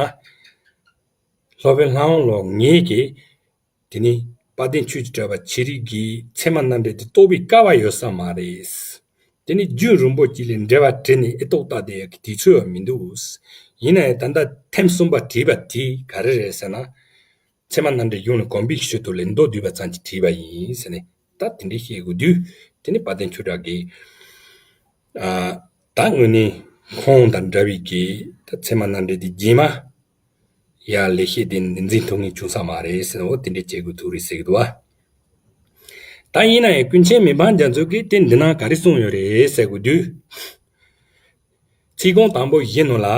སློབ་དཔོན་ལྷ་དབང་བློ་ངེད་ཀྱིས་དེ་ནི་དཔལ་ལྡན་ཆོས་ཀྱི་གྲགས་པ་ཆེ་རིགས་ཀྱི་ཚད་མ་རྣམ་འགྲེལ་དེ་རྟོགས་པའི་སྐལ་བ་ཡོད་ས་མ་རེད། དེ་ནི་རྒྱུན་རིང་པོ་ཅིག་ལ་འགྲེལ་པ་བྲིས་ནས་ཨེ་རྟོགས་ལྟ་བསྡད་ཡག་གི་དུས་ཚོད་མི་འདུག། ཡིན་ན་ཡང་ད་ལྟ་ཐེངས་གསུམ་པ་བྲིས་པ་དེ་ག་རེ་རེད་ཟེར་ན། ཚད་མ་རྣམ་འགྲེལ་གཞུང་ལ་གོམས་པའི་ཤུལ་དུ་ལ་མདོ་བསྡུས་པ་ཙམ་གྱིས་བྲིས་པ་ཡིན་ཟེར་ནས། ད་དེ་འདྲའི་བཤད་དགོས་དུས་དེ་ནི་དཔལ་ལྡན་ཆོས་གྲགས་ཀྱིས། ཨ། ད་དངོས་གནས་ཁོང་དང་འདྲ་བའི་གི་ད་ཚད་མ་རྣམ་འགྲེལ་དེ་རྗེས་མ་ཡར་ལེགས་བཤད་དེ་འཛིན་ཐུབ་མཁན་བྱུང་ས་མ་རེད་ཟེར་ནས། འོ་དེ་འདྲའི་བྱེད་དགོས་ཐུག་རེད་ཟེར་གི་འདུག་བ། ད་ཡིན་ན་ཡང་ཀུན་མཁྱེན་མི་ཕམ་རྒྱ་མཚོ་གིས་དེ་འདི་ན་ག་རེ་གསུངས་ཡོད་རེད་ཟེར་དགོས་དུས། ཚིག་རྐང་དང་པོ་བཞི་ནང་ལ།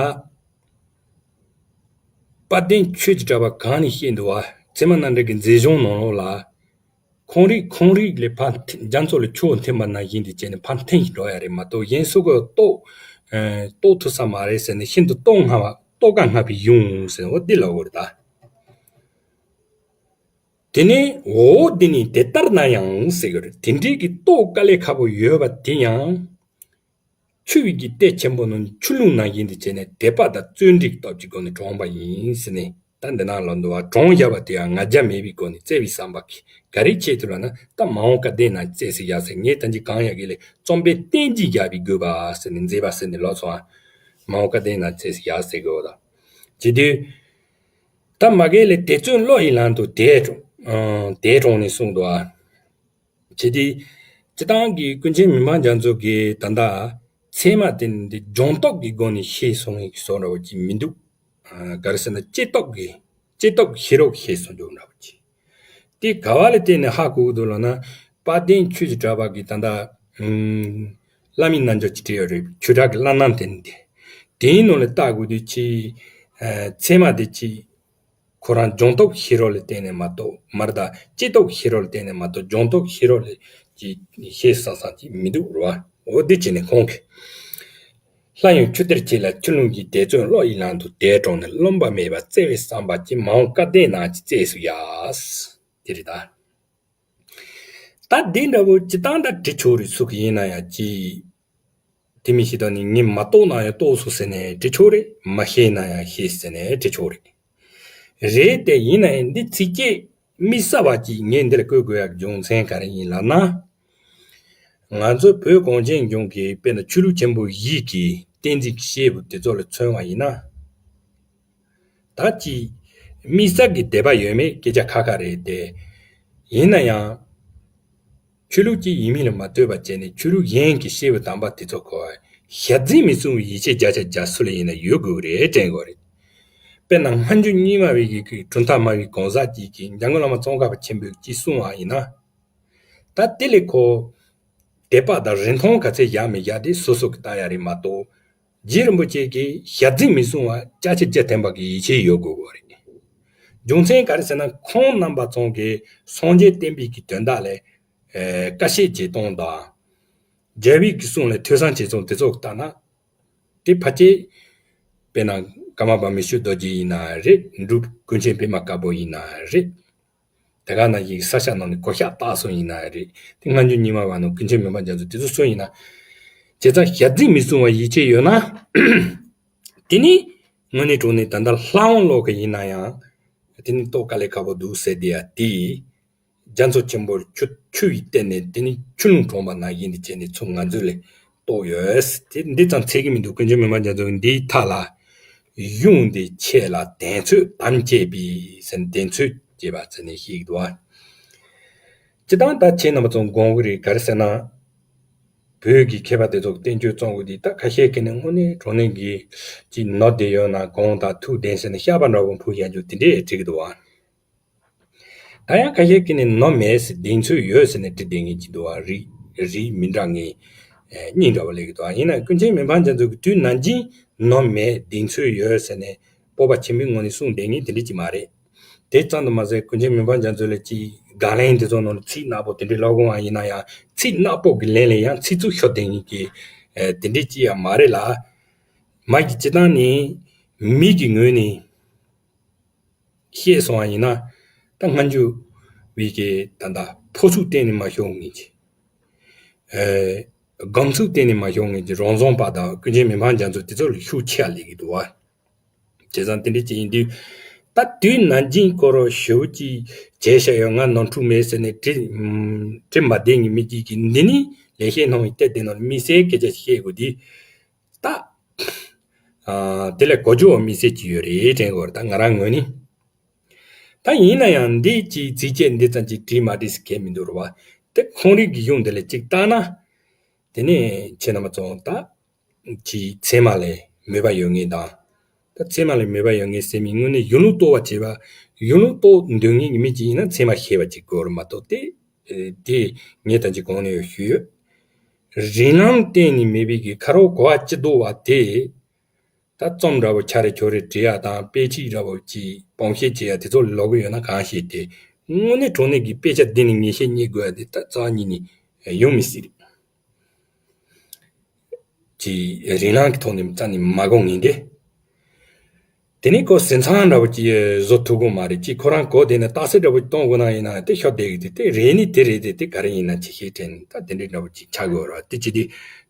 དཔལ་ལྡན་ཆོས་ཀྱི་གྲགས་པ་གང་ནས་བཤད་འདུག་བ། ཚད་མ་རྣམ་འགྲེལ་གྱི་མཛད་གཞུང་ནང་ལོགས་ལ། ཁོང་རིགས་ཁོང་རིགས་ལས་ཕར་འཐེན། རྒྱ་མཚོ་ལ་ཆུ་འཐེན་པ་ནང་བཞིན་དུ་བྱས་ནས་ཕར་འཐེན་ཞིག་འགྲོ་ཡ་རེད་མ་གཏོགས། གཞན་སུ་གིས་རྟོགས། ཨ། རྟོགས་ཐུབ་ས་མ་རེད་ཟེར་ནས་ཤིན་ཏུ་རྟོགས་སྔ་བ། རྟོགས་ག་སྔ་བའི་གཞུང་ཟེར་ནས་འོ་འདི་ལབ་དགོས་རེད་ད། དེ་ནས་འོ་འདི་ནི་དེ་ལྟར་ན་ཡང་ཟེར་གི་རེད། དེ་འདྲའི་གི་རྟོགས་དཀའ་ལས་ཁག་པོ་ཡོད་པ་དེ་ཡང་། ཆུ་བོའི་གི་གཏེར་ཆེན་པོ་ནང་ཆུ་ཀླུང་ནང་བཞིན་དུ་བྱས་ནས་དད་པ་དང་བརྩོན་འགྲུས་ཀྱི་སྟོབས་ཀྱི་སྒོ་ནས་དྲངས་པ་ཡིན་ཟེར་ནས། ད་འདི་ནང་ལ་འདུག་བ། དྲངས་བཞག་པ་དེ་ཡང་ང་རྒྱལ་མེད་པའི་སྒོ་ནས་བཙལ་བའི་བསམ་པ་གིས་ག་རེ་བྱེད་ཐུབ་ལབ་ན། ད་མ་འོངས་སྐལ་ལྡན་ན་བཙལ་སུ་ཡག་ཟེར། ངས་ད་ཅི་གང་ཡག་གི་ལས་རྩོམ་པའི་རྟེན་གྱིས་བཞག་པའི་དགོས་པ་ཟེར་ནས་མཛེས་པ་ཟེར་ནས་ལོག་སོང་ཨ། མ་འོངས་སྐལ་ལྡན་ན་བཙལ་སུ་ཡག་ཟེར་དགོས་བ་ད། བྱེད་དུས། ད་མ་གི་ལས་དད་བརྩོན་བློ་ཡི་ལམ་དུ་དེ་དྲངས། ཨང་། དེ་དྲངས་ནས་གསུངས་འདུག་ཨ། བྱས་ཏེ། སྤྱིར་བཏང་གི་ཀུན་མཁྱེན་མི་ཕམ་རྒྱ་མཚོ་གིས་ད་ལྟ་ཚད་མ་དེ་འདི་སྦྱོང་སྟོབས་ཀྱི་སྒོ་ནས་ཤེས་སོང་ངེས་ཀྱི་བཟོ་འདྲ་བོ་ཅིག་མི་འདུག། ཨ། ག་རེ་ཟེར་ན་ལྕེ་སྟོབས་ཀྱིས། ལྕེ་སྟོབས་ཤེས་རོགས་ཤེས་སོང་འདུག་འདྲ་བོ་ཅིག། དེ་ག་བ་ལ་བརྟེན་ནས་ཧ་གོ་གི་འདུག་ལབ་ན། དཔལ་ལྡན་ཆོས་ཀྱི་གྲགས་པ་གིས་ད་ལྟ། ཨུམ། བླ་མའི་རྣལ་འབྱོར་གྱི་བྲིས་ཡོད་རེད། ཆོས་གྲགས་ཀྱི་བླ་རྣམ་དེ་འདི། དེའི་ནང་ལ་བལྟ་དགོས་དུས་ཅི། ཨ། ཚད་མ་དེ་ཅི། ཁོ་རང་སྦྱོང་སྟོབས་ཤེས་རོགས་ལ་བརྟེན་ནས་མ་གཏོགས། མར་ད་ལྕེ་སྟོབས་ཤེས་རོགས་ལ་བརྟེན་ནས་མ་གཏོགས་སྦྱོང་སྟོབས་ཤེས་རོགས་ལ་ཅི་ཤེས་སང་སང་ཅི་མི་འདུག་རེད་བ། འོ་འདི་བྱས་ནས་ཁོང་གིས། སླར་ཡང་ཆུ་གཏེར་ཆེ་ལ་ཆུ་ཀླུང་གི། དད་བརྩོན་བློ་ཡི་ལམ་དུ་དེ་དྲངས་ནས། རློམ་པ་མེད་པར་བཙལ་བའི་བསམ་པ་གྱིས། མ་འོངས་སྐལ་ལྡན་ན་ཅི་བཙལ་སུ་ཡག། དེ་རེད་ད། ད་འདི་འདྲ་བོ་སྤྱིར་བཏང་ད་བྲི་ཆོག་རེད། སུ་གི་ཡིན་ན་ཡང་ཅི། དེ་མི་ཤེས་ད་ནི་ངས་མ་རྟོགས་ན་ཡང་རྟོགས་སོང་ཟེར་ནས་བྲི་ཆོག་རེད། མ་ཤེས་ན་ཡང་ཤེས་ཟེར་ནས་བྲི་ཆོག་རེད། རེད་དེ་ཡིན་ན་ཡང་འདི་ཚིགས་བཅད་དམིགས་བསལ་བ་ཅིག་ངས་འདི་ལ་བཀོད་དགོས་ཡག་རྒྱུ་མཚན་ག་རེ་ཡིན་ལབ་ན། ང་ཚོ་བོད་གངས་ཅན་ལྗོངས་ཀྱི་དཔེར་ན་ཆོས་ལུགས་ཆེན་པོ་བཞི་གི་བསྟན་འཛིན་གྱི་སྐྱེས་བུ་དེ་ཚོ་ལ་མཚོན་པ་ཡིན་ན། ད་ཅི། དམིགས་བསལ་གྱི་དད་པ་ཡོད་མེད་སྐད་ཆ་ཁ་ཁ་རེད་དེ། ཡིན་ན་ཡང་། ཆོས་ལུགས་གཅིག་ཡིན་མིན་ལ་མ་ལྟོས་པ་བྱས་ནས་ཆོས་ལུགས་གཞན་གྱི་སྐྱེས་བུ་དམ་པ་དེ་ཚོ་ཁོ་ཞལ་འཛིན་མི་གསུང་བའི་ཡིད་ཆེས་བརྒྱ་ཆ་བརྒྱ་སུ་ལ་ཡིན་ན་ཡོད་དགོས་རེད་དྲན་དགོས་རེད། དཔེར་ན་སྔ་འགྱུར་རྙིང་མ་བའི་གི་གི་གྲུབ་མཐའ་སྨྲ་བའི་གང་ཟག་ཅིག་གིས་འཇམ་མགོན་བླ་མ་ཙོང་ཁ་པ་ཆེན་པོས་ཅིག་གསུངས་པ་ཡིན་ན། ད་དེ་ལས་ཁོ། དད་པ་དང་རིན་ཐང་ག་ཚད་བཞག་མི་བཞག་དེ་སོ་སོ་གི་ལྟ་ཡ་རེད་མ་གཏོགས། རྗེ་རིན་པོ་ཆེ་གིས་ཞལ་འཛིན་མི་གསུང་བ་བརྒྱ་ཆ་བརྒྱ་བརྟན་པ་གི་ཡིད་ཆེས་ཡོད་དགོས་དགོས་རེད། རྒྱུ་མཚན་ག་རེ་ཟེར་ན་ཁོང་རྣམ་པ་ཚོ་གིས་སངས་རྒྱས་བསྟན་པའི་གི་དོན་དག་ལ། ཨེ། དཀའ་སྤྱད་བྱེད་སྟངས་དང་། རྒྱལ་བའི་གི་གསུང་ལ་ཐོས་བསམ་བྱེད་སྟངས་དེ་ཚོ་ལྟ་ན། དེ་ཕལ་ཆེར། དཔེར་ན་ཀརྨ་པ་མི་བསྐྱོད་རྡོ་རྗེ་ཡིན་ན་རེད། འབྲུག་ཀུན་མཁྱེན་པད་མ་དཀར་པོ་ཡིན་ན་རེད། དེ་ག་ནང་བཞིན་ས་སྐྱ་ནང་ནས་གོ་ཤ་བཏགས་སོང་ཡིན་ན་རེད། དེ་སྔ་འགྱུར་རྙིང་མ་བ་ནང་ཀུན་མཁྱེན་མི་ཕམ་རྒྱ་མཚོ་དེ་ཚོ་སོང་ཡིན་ན། བྱས་ཙང་ཞལ་འཛིན་མི་གསུང་བ་ཡིད་ཆེས་ཡོད་ན། དེ་ནི་དངོས་གནས་དྲང་གནས་ད་ལྟ་ལྷ་དབང་བློ་གི་ཡིན་ན་ཡང་། དེ་ནི་རྟོགས་དཀའ་ལས་ཁག་པོ་འདུག་ཟེར་དེ་ཡ་དེ། རྒྱ་མཚོ་ཆེན་པོར་ཆུ་ཆུ་ཡིས་གཏད་ནས་དེ་ནི་ཆུ་ཀླུང་དྲངས་པ་ནང་བཞིན་དུ་བྱས་ནས་ཚུར་ང་ཚོ་ལ་རྟོགས་ཡོད། དེ་འདི་ཙམ་ཚད་ཀྱི་མི་འདུག་ཀུན་མཁྱེན་མི་ཕམ་རྒྱ་མཚོ་འདིའི་མཐའ་ལ། གཞུང་འདི་ཆེ་ལ་དོན་ཚོད་དམ་བཅས་པའི་ཟེར་ནས་དོན་ཚོད་ཅེས་པ་ཟེར་ནས་བཤད་ཀྱི་འདུག་བ། སྤྱིར་བཏང་ད་ཁྱེད་རྣམ་པ་ཚོ་དགོངས་ཀྱི་རེད། ག་རེ་ཟེར་ན། བོད་ཀྱི་མཁས་པ་དེ་ཚོ་གི་བསྟན་བཅོས་རྩོམ་དགོས་དུས་ད་ཁ་ཤས་ཀྱིས་ནི་དངོས་གནས་དྲང་གནས་ཀྱི་ཅིག་ནོར་བསྡད་ཡོད་ན་དགོངས་དང་ཐུགས་བདེན་ཟེར་ནས་བཤད་པ་འདྲ་བོ་འཕུར་བཞག་རྒྱུ་དེ་འདྲས་བྲིས་ཀྱི་འདུག་བ། ད་ཡང་ཁ་ཤས་ཀྱིས་ནི་ནོར་མེད་ཟེར་གདེང་ཚོད་ཡོད་ཟེར་ནས་བྲིས་བསྡད་མཁན་ཅིག་འདུག་བ། རིགས་རིགས་མི་འདྲ་ངེས་སྙིང་འདྲ་བ་སླེབས་ཀྱི་འདུག་བ། ཡིན་ན་ཀུན་མཁྱེན་མི་ཕམ་རྒྱ་མཚོ་གི་དུས་ནམ་རྒྱུན་ནོར་མེད་གདེང་ཚོད་ཡོད་ཟེར་ནས་སྤོབས་པ་ཆེན་པོའི་ངང་ནས་གསུངས་བསྡད་མཁན་དེ་འདྲ་ཅིག་མ་རེད། དེ་ཙམ་དུ་མ་ཟད་ཀུན་མཁྱེན་མི་ཕམ་རྒྱ་མཚོ་ལ་ཅིག་དགག་ལན་དེ་ཚོ་ནང་ལ་ཚིག་ནག་པོ་དེ་འདྲའི་ཀློག་དགོས་པ་ཡིན་ན་ཡང་ཚིག་ནག་པོ་གི་ལན་ལ་ཡང་ཚིག་རྩུབ་ཤོར་བསྡད་མཁན་གྱི་དེ་འདྲ་ཅིག་ཡང་མ་རེད་ལ། མ་གི་སྤྱིར་བཏང་ནི། མི་གི་ངོས་ནས་བཤད་སོང་བ་ཡིན་ན། ད་སྔ་འགྱུར་བའི་གི་ད་ལྟ་ཕོ་ཚུགས་གཏན་ནས་མ་ཤོར་ངེས་ཀྱི། ཨེ། སྒོམ་ཚུགས་གཏན་ནས་མ་ཤོར་ངེས་ཀྱི་རང་བཟང་པ་དང་ཀུན་མཁྱེན་མི་ཕམ་རྒྱ་མཚོ་དེ་ཚོ་ལ་ཤུགས་ཆེ་བ་སླེབས་ཀྱི་འདུག་བ། བྱས་ཙང་དེ་འདྲ་ཅིག་ཡིན་དུས། ད་དུས་ནམ་རྒྱུན་སྐོར་ཞེ་པོ་ཅིག་བྱས་བཞག་ཡོད། ང་ནོར་འཁྲུལ་མེད་ཟེར་ནས་བྲིས་བྲིས་མ་བསྡད་ངེས་མི་གཅིག་གིས་འདི་ནི་ལེགས་བཤད་སྣང་བའི་གཏེར་དེ་ནང་དམིགས་བསལ་སྐད་ཆ་བཤད་དགོས་དུས། ད། ཨ། དེ་ལས་གོ་རྒྱུ་བ་དམིགས་བསལ་གྱི་ཡོད་རེད་དྲན་དགོས་རེད། ད་ང་རང་ངོས་ནས། ད་ཡིན་ན་ཡང་འདི་ཅིག་ཚིགས་བཅད་འདི་ཙམ་ཅིག་བྲིས་མ་བྲིས་ཟེར་གལ་མི་འདུག་རེད་བ། དེ་ཁོང་རིག་གི་གཞུང་འདི་ལ་ཅིག་བལྟས་ན། དེ་ནས་ཁྱེད་རྣམ་པ་ཚོ་ད། ཅིག་ཚད་མ་ལ་མོས་པ་ཡོད་མཁན་དང་། ད་ཚད་མ་ལ་མོས་པ་ཡོད་མཁན་ཟེར་མི་དངོས་གནས་གཞུང་ལུགས་རྟོགས་པ་བྱེད་པ། གཞུང་ལུགས་རྟོགས་འདོད་མཁན་གྱི་མི་ཅིག་ཡིན་ན་ཚད་མ་ཤེས་པ་ཅིག་དགོས་རེད་མ་གཏོགས་དེ། དེ་ངས་ད་ཅི་གོང་ནས་ཞུས་ཡོད། རིགས་ལམ་གཏན་ནས་མེད་པའི་གི་ཁ་རོག་གོ་བ་ཅི་འདུག་བ་དེ། ད་རྩོམ་འདྲ་བོ་ཆ་རེ་ཆོ་རེ་བྲིས་ཡ་དང་དཔེ་ཁྲིད་འདྲ་བོ་ཅིག་དཔང་བཤེར་བྱེད་ཡ་དེ་ཚོ་ལོག་གི་ཡོད་ན་གང་ཤེས་ཏེ། དངོས་གནས་དྲང་གནས་ཀྱི་དཔེ་ཆ་འདི་ནས་ངེས་ཤེས་རྙེད་དགོས་ཡ་དེ་ད་རྩ་བ་ཉིད་ནས་ཡོང་མི་སྲིད། ཅིག་རིགས་ལམ་གྱི་ཐོག་ནས་རྩ་ནས་མ་དགོངས་ངེས་ཏེ། དེ་ནས་ཁོ་ཟིན་ཚང་འདྲ་བོ་ཅིག་བཟོ་ཐུབ་ཀྱི་མ་རེད། ཅིག་ཁོ་རང་གོ་བདེ་ན་རྟགས་གསལ་འདྲ་བོ་གཏོང་དགོས་ན་ཡིན་ན་དེ་ཤོར་བསྡད་ཀྱི་དེ་དེ་རེད་ནི་དེ་རེད་དེ་དེ་ག་རེ་ཡིན་ན་ཅི་ཤེས་དྲན་ད་དེ་འདྲའི་འདྲ་བོ་ཅིག་ཆགས་དགོས་རེད་བ། དེ་ཅི་དེ་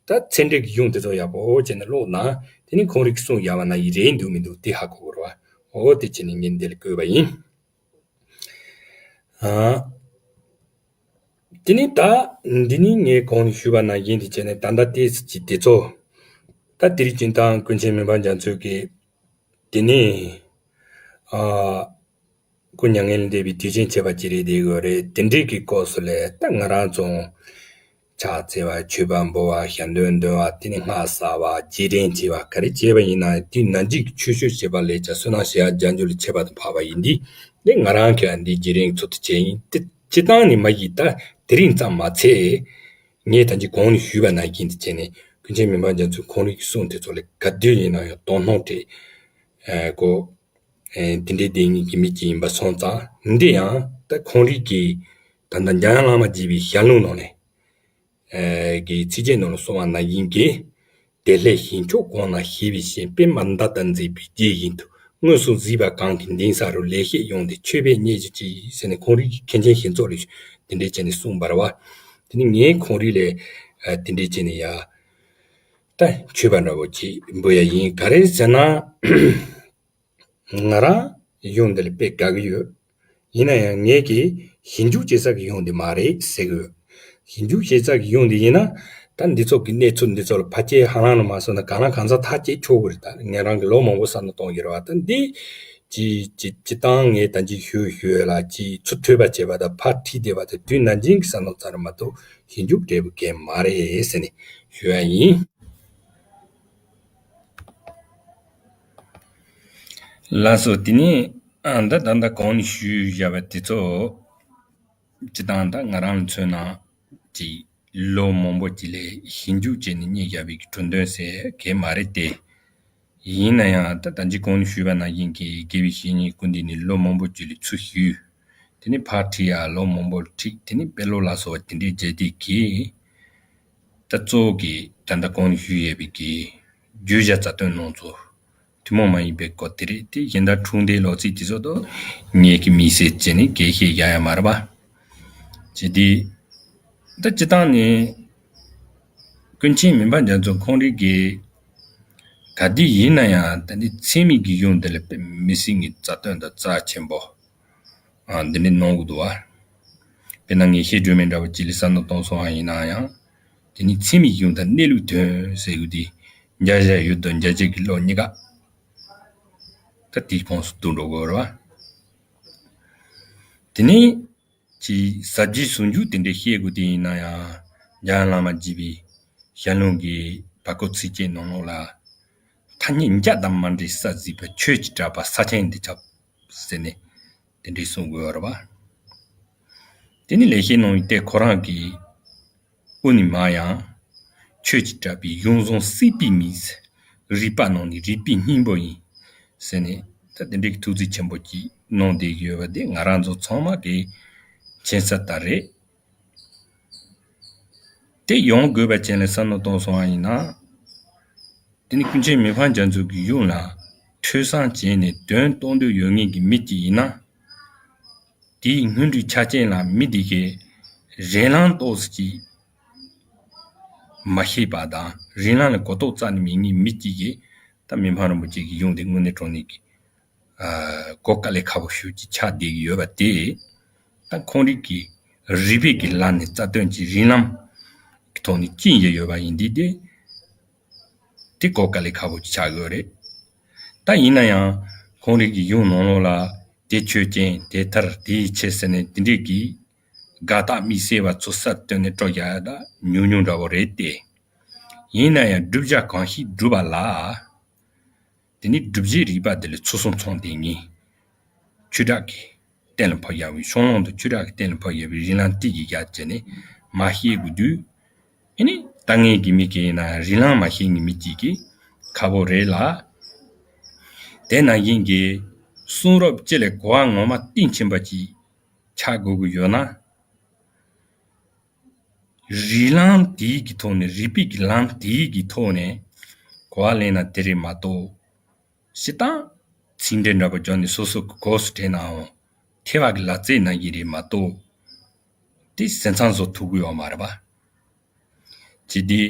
ད་ཚད་འབྲས་ཀྱི་གཞུང་དེ་ཚོ་ཡག་པོ་བྱས་ནས་ཀློག་ན་དེ་ནི་ཁོང་རིག་གསུང་ཡག་བ་ན་ཡི་རེད་འདུག་མི་འདུག་དེ་ཧ་གོ་དགོས་རེད་བ། འོ་དེ་བྱས་ནས་ངས་འདི་ལ་བཀོད་པ་ཡིན། ཨ། དེ་ནི་ད། འདི་ནི་ངས་གོང་ནས་ཞུས་པ་ནང་བཞིན་དུ་བྱས་ནས་ད་ལྟ་ཏོག་ཙམ་ཅིག་དེ་ཚོ། ད་དེ་རིང་སྤྱིར་བཏང་ཀུན་མཁྱེན་མི་ཕམ་རྒྱ་མཚོས་ཀྱིས། དེ་ནི། ཨ། སྐུ་མྱ་ངན་ལས་འདས་པའི་དུས་ཆེན་བྱས་པ་ཅིག་རེད་བསྡད་ཡོད་རེད། དེ་འདྲའི་གི་སྐབས་སུ་ལས་ད་ང་རང་ཚོ། ཕྱག་འཚལ་བ། མཆོད་པ་འབུལ་བ། ཞལ་འདོན་འདོན་པ། དེ་ནས་སྔགས་བསགས་པ། རྗེས་དྲན་བྱེད་པ་ག་རེ་བྱས་པ་ཡིན་ན་དུས་ནམ་རྒྱུན་གྱི་ཆོས་ཞུ་བྱེད་པ་ལས་ཀྱང་བསོད་ནམས་ཞེ་དྲག་རྒྱ་མཚོ་ལས་ཆེ་བ་དང་འཕགས་པ་ཡིན་དུས། དེ་ང་རང་གིས་འདི་རྗེས་དྲན་ཚུལ་དུ་བྱས་ཡིན། དེ་སྤྱིར་བཏང་ནས་མ་གཞི་ད་དེ་རིང་ཙམ་མ་ཚད། ངས་ད་ཅི་གོང་ནས་ཞུས་པ་ནང་བཞིན་དུ་བྱས་ནས་ཀུན་མཁྱེན་མི་ཕམ་རྒྱ་མཚོས་ཁོང་རང་གི་གསུང་དེ་ཚོ་ལ་ག་དུས་ཡིན་ན་ཡང་དོ་སྣང་སྤྲད། ཨེ། གོ། ཨེ། དེ་འདྲའི་བསྡད་མཁན་གྱི་མི་ཅིག་ཡིན་པ་སོང་ཙང་འདི་ཡང་ད་ཁོང་རང་གིས་ད་ལྟ་འཇམ་དབྱངས་བླ་མ་མཛད་པའི་ཞལ་ལུང་ནང་ནས། ཨེ། གི་ཚིགས་བཅད་ནང་ལ་གསུངས་པ་ནང་བཞིན་གྱི། དེ་ལྷས་ཞིང་མཆོག་གང་ན་ཞེས་པའི་ཞིང་པདྨ་འདི་ལྟར་མཛེས་པའི་རྗེ་བཞིན་དུ། མངོན་སུམ་གཟིགས་པ་གང་གིས་མདུན་ས་རུ། ལེགས་བཤད་ཡོངས་འདི་མཆོད་པས་མཉེས་གྱུར་ཅིག་ཟེར་ནས་ཁོང་རང་གི་མཁན་ཆེན་ཞིག་ཚོ་ལ་དེ་འདྲས་བྱས་ནས་གསུངས་པ་རེད་བ། དེ་ནི་ངས་ཁོང་རང་ལ་ཨ། དེ་འདྲས་བྱས་ནས་ཡ། ད་མཆོད་པ་འདྲ་བོ་ཅིག་འབུལ་ཡ་ཡིན། ག་རེ་ཟེར་ན། ང་རང་གཞུང་འདི་ལ་དཔེ་དགའ་གི་ཡོད། ཡིན་ན་ཡང་ངས་ཀྱི་ཞིབ་འཇུག་བྱེད་ས་གི་གཞུང་འདི་མ་རེད་ཟེར་གི་ཡོད། ཞིབ་འཇུག་བྱེད་ས་གི་གཞུང་འདི་ཡིན་ན། ད་འདི་ཚོ་གི་གནས་ཚུལ་འདི་ཚོ་ལ་ཕལ་ཆེར་ཧ་ལམ་ལ་མ་སོང་ན་གང་ལ་གང་འཚམ་ཐག་བཅད་ཆོག་གི་རེད། ད་ངས་རང་གི་ལོ་མང་པོ་བསམ་བློ་གཏོང་གི་རེད་བ། ད་འདི་ཅི་ཅི་ཅི་བཏང་ངས་ད་ཅི་ཞུ་ཞུ་ལ་ཅི་ཚུར་ཐོས་པ་བྱས་པ་དང་ཕར་ཁྲིད་བསྡད་པ་དང་དུས་ནམ་རྒྱུན་གྱི་བསམ་བློ་ཙམ་རེད་མ་གཏོགས་ཞིབ་འཇུག་འབྲས་བུ་གལ་མ་རེད་ཟེར་ནས་ཞུ་ཡ་ཡིན། ལགས་སོ། དེ་ནས་ཨ། ད་ད་ལྟ་གོང་ནས་ཞུས་བཞག་པ་དེ་ཚོ། སྤྱིར་བཏང་ད་ང་རང་ལ་མཚོན་ན་ཅིག་ལོ་མང་པོ་ཅིག་ལ་ཞིབ་འཇུག་བྱས་ནས་རྙེད་བཞག་པའི་གྲུབ་དོན་ཟེར་གལ་མ་རེད་དེ། ཡིན་ན་ཡང་ད་ད་ཅི་གོང་ནས་ཞུས་པ་ནང་བཞིན་གྱི་དགེ་བའི་བཤེས་གཉེན་སྐུ་མདུན་ནས་ལོ་མང་པོ་ཅིག་ལ་ཚུར་ཞུས། དེ་ནས་ཕར་ཁྲིད་ཡ་ལོ་མང་པོ་ཁྲིད། དེ་ནས་དཔེ་ཀློག་ལ་སོགས་པ་དེ་འདྲའི་བྱས་དེ་གིས། ད་གཙོ་བོ་གི་ད་ལྟ་གོང་ནས་ཞུས་ཡོད་པའི་གི་བརྗོད་བྱ་རྩ་དོན་སྣང་ཚུལ་ཐུན་མོང་མ་ཡིན་པའི་སྐོར་དེ་རེད་དེ། གཞན་དག་འཁྲུངས་འདས་ལོ་ཚིགས་དེ་ཚོ་དང་ངེད་ཀྱི་མི་སེར་བྱས་ནས་གལ་བཤད་རྒྱག་ཡ་མ་རེད་པ། བྱས་དེ་ད་སྤྱིར་བཏང་ནས་ཀུན་མཁྱེན་མི་ཕམ་རྒྱ་མཚོ་ཁོང་རང་གིས་ག་དུས་ཡིན་ན་ཡང་ད་ནི་ཚད་མའི་གི་གཞུང་འདི་ལ་དཔེ་མི་སྲིད་ངེས་རྩ་དོན་དང་རྩ་ཆེན་པོ། ཨ། འདི་འདྲའི་གནང་གི་འདུག་བ། དཔེར་ན་ངས་བཤད་རྒྱུ་མེད་འདྲ་བོ་ཅིག་ལ་བསམ་བློ་གཏོང་སོང་བ་ཡིན་ན་ཡང་། དེ་ནི་ཚད་མའི་གཞུང་དང་གནས་ལུགས་དོན་ཟེར་གི་དེ་འཇའ་ཤར་ཡུལ་དང་འཇའ་ཆེན་གྱི་ལོ་གཉིས་ཀ། ད་དེའི་ཁོངས་སུ་བསྡུ་འགྲོ་དགོས་རེད་བ། དེ་ནི་ཅིག་ཟབ་རྒྱས་ཟུང་འཇུག་དེ་འདྲའི་བཤད་དགོས་དེ་ཡིན་ན་ཡང་། འཇམ་དབྱངས་བླ་མ་མཛད་པའི་ཞལ་ལུང་གི་བར་སྐོར་ཚིགས་བཅད་ནང་ལོགས་ལ། ཐ་སྙད་འཇའ་དང་མ་འདྲེས་ས་གཟིགས་པ། ཆོས་ཀྱི་གྲགས་པ་ས་ཆེན་འདི་ཁྱབ། ཟེར་ནས་དེ་འདྲའི་གསུང་དགོས་པ་རེད་བ། དེ་ནི་ལེགས་བཤད་སྣང་བའི་གཏེར་ཁོ་རང་གི་དབུ་ནས་མར་ཡང་ཆོས་ཀྱི་གྲགས་པའི་གཞུང་བཟང་སྲིད་པའི་མིང་ཟེར། རིག་པ་ནང་ནས་རིག་པའི་སྙིང་པོ་ཡིན་ཟེར་ནས་ད་དེ་འདྲའི་ཐུགས་རྩིས་ཆེན་པོ་ཅིག་གནང་བསྡད་ཀྱི་ཡོད་པ་དེ་ང་རང་ཚོ་ཚང་མ་གིས་མཁྱེན་གསལ་ལྟར་རེད། དེ་ཡོང་དགོས་པ་ཅན་ལ་བསམ་བློ་གཏོང་སོང་བ་ཡིན་ན། དེ་ནི་ཀུན་མཁྱེན་མི་ཕམ་རྒྱ་མཚོ་གི་གཞུང་ལ་ ཐོས་བསམ་བྱས་ནས་དོན་རྟོགས་འདོད་ཡོད་མཁན་གྱི་མི་གཅིག་ཡིན་ན། དེའི་སྔོན་འགྲོའི་ཆ་རྐྱེན་ལ་མི་དེ་གའི་རིན་ལམ་ཏོག་ཙམ་ཅིག་མ་ཤེས་པ་དང་། རིན་ལམ་ལ་གོ་རྟོགས་རྩ་ནས་མེད་མཁན་མི་གཅིག་གིས་ད་མི་ཕམ་རིན་པོ་ཆེ་གི་གཞུང་དེ་དངོས་གནས་དྲང་གནས་ཀྱི་ཨ་གོ་དཀའ་ལས་ཁག་པོ་ཞེ་པོ་ཅིག་ཆགས་བསྡད་ཀྱི་ཡོད་པ་དེ། ད་ཁོང་རིགས་ཀྱིས་རིགས་པའི་གི་ལམ་ནས་རྩ་དོན་གྱི་རིན་ལམ་གྱི་ཐོག་ནས་བཅིངས་བཞག་ཡོད་པ་ཡིན་དུས། དེ་དེ་གོ་དཀའ་ལས་ཁག་པོ་ཅིག་ཆགས་ཀྱི་ཡོད་རེད། ད་ཡིན་ན་ཡང་ཁོང་རིགས་ཀྱི་གཞུང་ནང་ལོགས་ལ་དེ་ཆོས་ཅན། དེ་མཐར། དེ་ཡི་ཕྱིར་ཟེར་ནས་དེ་འདྲས་ཀྱི་དགག་རྟགས་དམིགས་བསལ་བ་ཚོ་གསར་བཏོན་ནས་སྤྲོ་རྒྱག་ཡ་ད་ཉུང་ཉུང་འདྲ་བོ་རེད་དེ། ཡིན་ན་ཡང་བསྒྲུབ་བྱ་གང་ཞིག་བསྒྲུབ་པ་ལ། དེ་ནི་བསྒྲུབ་བྱའི་རིགས་པ་དེ་ལ་ཚུལ་གསུམ་མཚོན་བསྡད་མཁན། ཆོས་གྲགས་ཀྱིས་གཏན་ལ་ཕབ་བཞག་པའི། ཤོང་ལོང་དུ་ཆོས་གྲགས་ཀྱིས་གཏན་ལ་ཕབ་བཞག་པའི་རིན་ལམ་ཏིག་གིས་བཞག་བྱས་ནས་མ་ཤེས་དགོས་དུས། ཨེ་ནི་ལྟ་ངན་གྱི་མི་གིས་ཡིན་ན་རིན་ལམ་མ་ཤེས་མཁན་མི་གཅིག་གིས་ཁག་པོ་རེད་ལ། དེ་ནང་བཞིན་གྱི་གསུང་རབ་སྤྱི་ལ་གོ་བ་ངོ་མ་གཏིང་ཕྱིན་པ་ཅིག་ཆགས་དགོས་ཀྱི་ཡོད་ན། རིགས་ལམ་དེའི་གི་ཐོག་ནས། རིགས་པའི་གི་ལམ་དེའི་གི་ཐོག་ནས་གོ་བ་ལེན་ན་དེ་རེད་མ་གཏོགས། སྤྱིར་བཏང་ཚིག་འགྲེལ་འདྲ་པོ་བརྒྱབ་ནས་སོ་སོ་གི་གོ་སོ་བྲིས་ནའང་། ཐེ་བ་གི་ལབ་རྩེ་ནང་བཞིན་རེད་མ་གཏོགས། དེ་སེམས་ཚང་བཟོ་ཐུབ་ཀྱི་ཡོད་མ་རེད་པ། ཅི་སྟེ།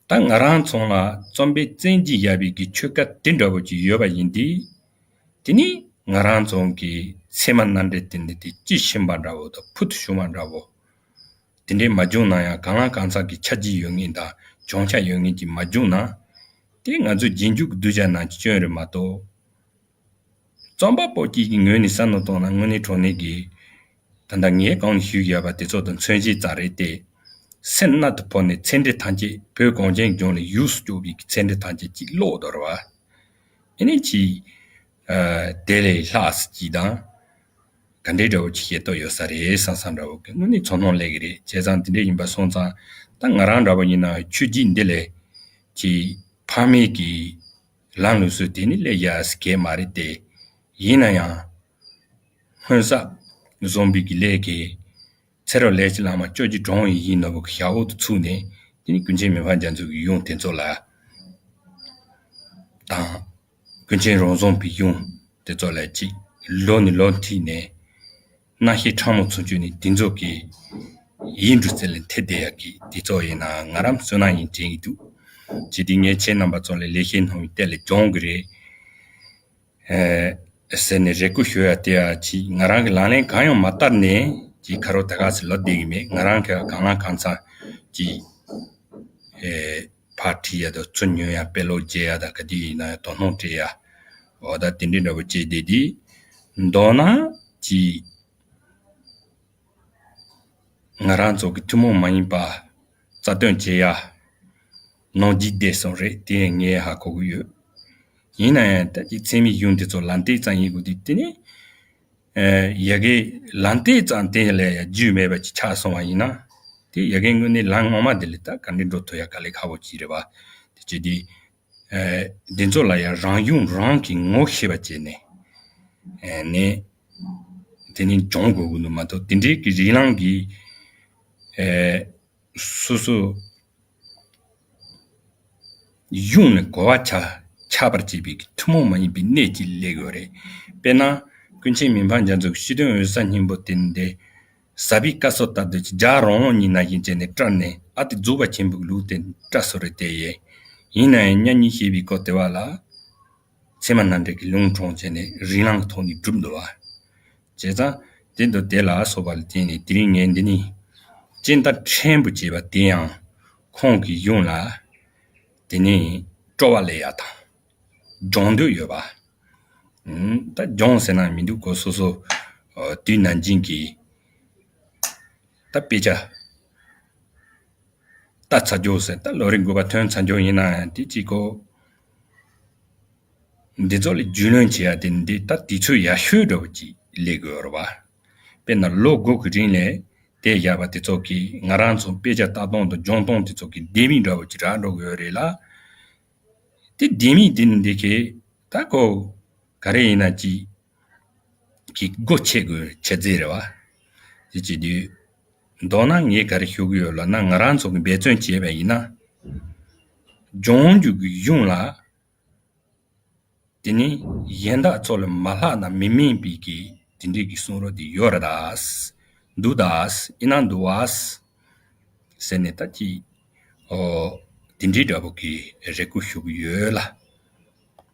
ད་ང་རང་ཚོ་ལ་རྩོམ་པས་བཙན་གྱིས་བཞག་པའི་གི་ཆོས་སྐད་དེ་འདྲ་པོ་ཅིག་ཡོད་པ་ཡིན་དུས། དེ་ནི་ང་རང་ཚོ་གི་ཚད་མ་རྣམ་འགྲེལ་དེ་འདི་དེ་དཔྱིས་ཕྱིན་པ་འདྲ་བོ་དང་ཕུལ་དུ་བྱུང་བ་འདྲ་བོ། དེ་འདྲའི་མ་བྱུང་ན་ཡང་གང་ལ་གང་འཚམ་གྱི་ཆ་རྒྱུས་ཡོད་མཁན་དང་བྱུང་ཆ་ཡོད་མཁན་གྱི་མ་བྱུང་ན། དེ་ང་ཚོའི་རྗེས་འཇུག་གི་གདུལ་བྱ་ནང་གི་སྐྱོན་རེད་མ་གཏོགས། རྩོམ་པ་པོ་གཅིག་གི་ངོས་ནས་བསམ་བློ་བཏང་ན་དངོས་གནས་དྲང་གནས་ཀྱི། ད་ལྟ་ངས་གོང་ནས་ཞུས་ཡོད་པ་དེ་ཚོ་དང་མཚོན་བྱེད་ཙམ་རེད་དེ། སེམས་རྣལ་དུ་ཕབ་ནས་ཚད་འབྲས་ཐམས་ཅད་བོད་གངས་ཅན་ལྗོངས་ལ་ཡུགས་སུ་བཅུག་པའི་ཚད་འབྲས་ཐམས་ཅད་ཅིག་ཀློག་དོ་ར་བ། ཨེ་ནི་ཅིག་ཨ་དེ་ལས་ལྷག་ཅིག་དང་། ག་འདྲའི་འདྲ་བོ་ཅིག་ཤེས་རྟོགས་ཡོད་ས་རེད་བསམ་བསམ་འདྲ་བོ་གི་དངོས་གནས་ཚོར་སྣང་སླེབས་ཀྱི་རེད། བྱས་ཙང་དེ་འདྲ་ཡིན་པ་སོང་ཙང་། ད་ང་རང་འདྲ་བོ་ཡིན་ན་ཆོས་བརྒྱུད་འདི་ལས་ཀྱི་ཕ་མེས་ཀྱི་ལམ་ལུགས་སྲོལ་དེ་ནི་སླེབས་ཡ་སྐད་མ་རེད་དེ། ཡིན་ན་ཡང་སྔོན་བསགས་བཟུང་བའི་གི་ལས་ཀྱི། ཚེ་རབས་ལས་ཀྱི་བླ་མ་སྐྱབས་རྗེ་དྲུང་ཡི་ཡིན་ནོར་བུ་གི་ཞབས་འོག་ཏུ་ཚུད་ནས། དེ་ནི་ཀུན་མཁྱེན་མི་ཕམ་རྒྱ་མཚོ་གི་གཞུང་དེ་ཚོ་ལ་དང་། ཀུན་མཁྱེན་རང་བཟུང་བའི་གཞུང་དེ་ཚོ་ལ་ཅིག་ལོ་ནས་ལོ་མཐུད་ནས། རྣམ་ཤེས་ཕྲ་མོ་ཚུར་བཅུག་ནས་དེ་ཚོ་གི་ཡིག་འབྲུ་རྩེ་ལ་འཐེན་བསྡད་ཡག་གི་དེ་ཚོ་ཡིན་ན་ང་རང་བསོད་ནམས་ཡིན་དྲན་གྱི་འདུག་ཅི་སྟེ་ངས་ཁྱེད་རྣམ་པ་ཚོ་ལ་ལེགས་བཤད་སྣང་བའི་གཏེར་ལས་སྦྱོང་གི་རེད། ཨེ་ཟེར་ནས་རེ་སྐུལ་ཞུ་ཡ་དེ་ཡ་ཅིག་ང་རང་གི་ལག་ལེན་གང་ཡང་མ་བསྟར་ནས་ཅིག་ཁ་རོག་ད་ག་ཚོད་ལབ་བསྡད་ཀྱི་མེད། ང་རང་གི་གང་ལ་གང་འཚམ་ཅིག་ཨེ་ཕར་ཁྲིད་ཡ་དང་ཚུར་ཉོན་ཡ། དཔེ་ཀློག་བརྗེ་ཡ་དང་ག་དུས་ཡིན་ན་ཡང་དོ་སྣང་སྤྲད་ཡ། འོ་ད་དེ་འདྲའི་འདྲ་བོ་བྱས་བསྡད་དུས། མདོར་ན་ཅིག་ང་རང་ཚོ་གི་ཐུན་མོང་མ་ཡིན་པ་རྩ་དོན་བྱེད་ཡ་ནང་འཇིག་བསྡད་སོང་རེད། དེ་ངས་ཧ་གོ་གི་ཡོད། ཡིན་ན་ཡང་ད་ཅིག་ཚད་མའི་གཞུང་དེ་ཚོ་ལམ་སྟོན་ཙམ་ཡིན་དགོས་དུས། དེ་ནི་ཨེ་ཡ་གི་ལམ་སྟོན་ཙམ་བསྟན་ལས་ཡ་རྒྱུས་མེད་པ་ཅིག་ཆགས་སོང་བ་ཡིན་ན། དེ་ཡ་གི་དངོས་གནས་ལམ་ངོ་མ་དེ་ལ་ད་ག་འདྲ་འགྲོ་ཐུབ་ཡ་དཀའ་ལས་ཁག་པོ་ཅིག་རེད་བ། དེ་བྱས་དུས། ཨེ་འདི་ཚོ་ལ་ཡང་རང་གཞུང་རང་གིས་ངོ་ཤེས་པ་བྱས་ནས། ཨེ་ནས་དེ་ནས་སྦྱོང་དགོས་ཀྱི་འདུག་མ་གཏོགས། དེ་འདྲའི་གི་རིགས་ལམ་གྱི་ཨེ་སོ་སོ་གཞུང་ནས་གོ་བ་ཆགས་ཆགས་པར་བྱེད་པའི་གི་ཐུན་མོང་མ་ཡིན་པའི་གནད་ཅིག་སླེབས་ཡོད་རེད། དཔེར་ན་ཀུན་མཁྱེན་མི་ཕམ་རྒྱ་མཚོ་གི་སྤྱི་དོན་འོད་གསལ་སྙིང་པོ་དེ་འདི། ཟབ་པའི་སྐལ་བཟང་ལྟར་དུ་ཅིག་རྒྱ་རང་དབང་ཉིད་ནང་བཞིན་བྱས་ནས་བཀྲལ་ནས། ཨ་ཏི་རྫོགས་པ་ཆེན་པོའི་ལུགས་དེ་བཀྲལ་སོང་རེད་དེ་ཡེ། ཡིན་ན་ཡང་མཉམ་ཉིད་ཤེས་པའི་སྐོར་དེ་བ་ལ། ཚད་མ་རྣམ་འགྲེལ་གྱི་ལུང་དྲངས་བྱས་ནས་རིགས་ལམ་གྱི་ཐོག་ནས་བསྒྲུབས་འདུག་བ། བྱས་ཙང་དེ་འདུག་དེ་ལ་སོགས་པ་ལ་བརྟེན་ནས་དེ་རིང་ངས་འདི་ནས་སྤྱན་ལྟ་ཕྲན་བུ་བྱས་པ་དེ་ཡང་ཁོང་གི་གཞུང་ལ་དེ་ནས་སྤྲོ་བ་སླེབས་ཡ་དང་། སྦྱོང་འདོད་ཡོད་པ། ཨུམ། ད་སྦྱོང་ཟེར་ན་མི་འདུག་གོ་སོ་སོ། ཨ། དུས་ནམ་རྒྱུན་གྱི་ད་དཔེ་ཆ་ལྟ་ཚར་རྒྱུ་ཟེར། ད་ལོ་རེ་དགུ་པ་ཐོན་ཚར་རྒྱུ་ཡིན་ན་ཡང་དེ་གཅིག་གོ། འདི་ཚོ་ལ་རྒྱུས་ལོན་བྱེད་ཡ་དེ་འདི་ད་དུས་ཚོད་ཡག་ཤོས་འདྲ་བོ་ཅིག་སླེབས་དགོས་རེད་བ། དཔེར་ན་ལོ་དགུ་གི་རིང་ལ་དེབ་བཞག་པ་དེ་ཚོ་གིས་ང་རང་ཚོ་དཔེ་ཆ་ལྟ་སྟངས་དང་སྦྱོང་སྟངས་དེ་ཚོ་གི་ལྡེ་མིག་འདྲ་བོ་ཅིག་རག་འགྲོ་གི་ཡོད་རེད་ལ། དེ་ལྡེ་མིག་དེ་ནི་འདི་གས་ད་ཁོ་ག་རེ་ཡིན་ན་ཅིག་གི་སྒོ་ཕྱེ་དགོས་ཆེད་རྩིས་རེད་བ། དེ་བྱེད་དུས་མདོར་ན་ངས་ག་རེ་ཞུ་གི་ཡོད་ལབ་ན། ང་རང་ཚོ་གི་འབད་བརྩོན་བྱས་པ་ཡིན་ན། སྦྱོང་རྒྱུ་གི་གཞུང་ལ་ དེ་ནི་གཞན་དག་ཚོ་ལས་མ་ལྷག་ན་མི་དམན་པའི་གི་དེ་འདྲའི་གི་གསུང་རབ་དེ་ཡོད་རེད་ད། འདུག་ད། ཨེ་ན་འདུག་བ། ཟེར་ནས་ད་ཅི། ཨོ། དེ་འདྲའི་འདྲ་པོ་གི་རེ་སྐུལ་ཞུ་གི་ཡོད་ལ།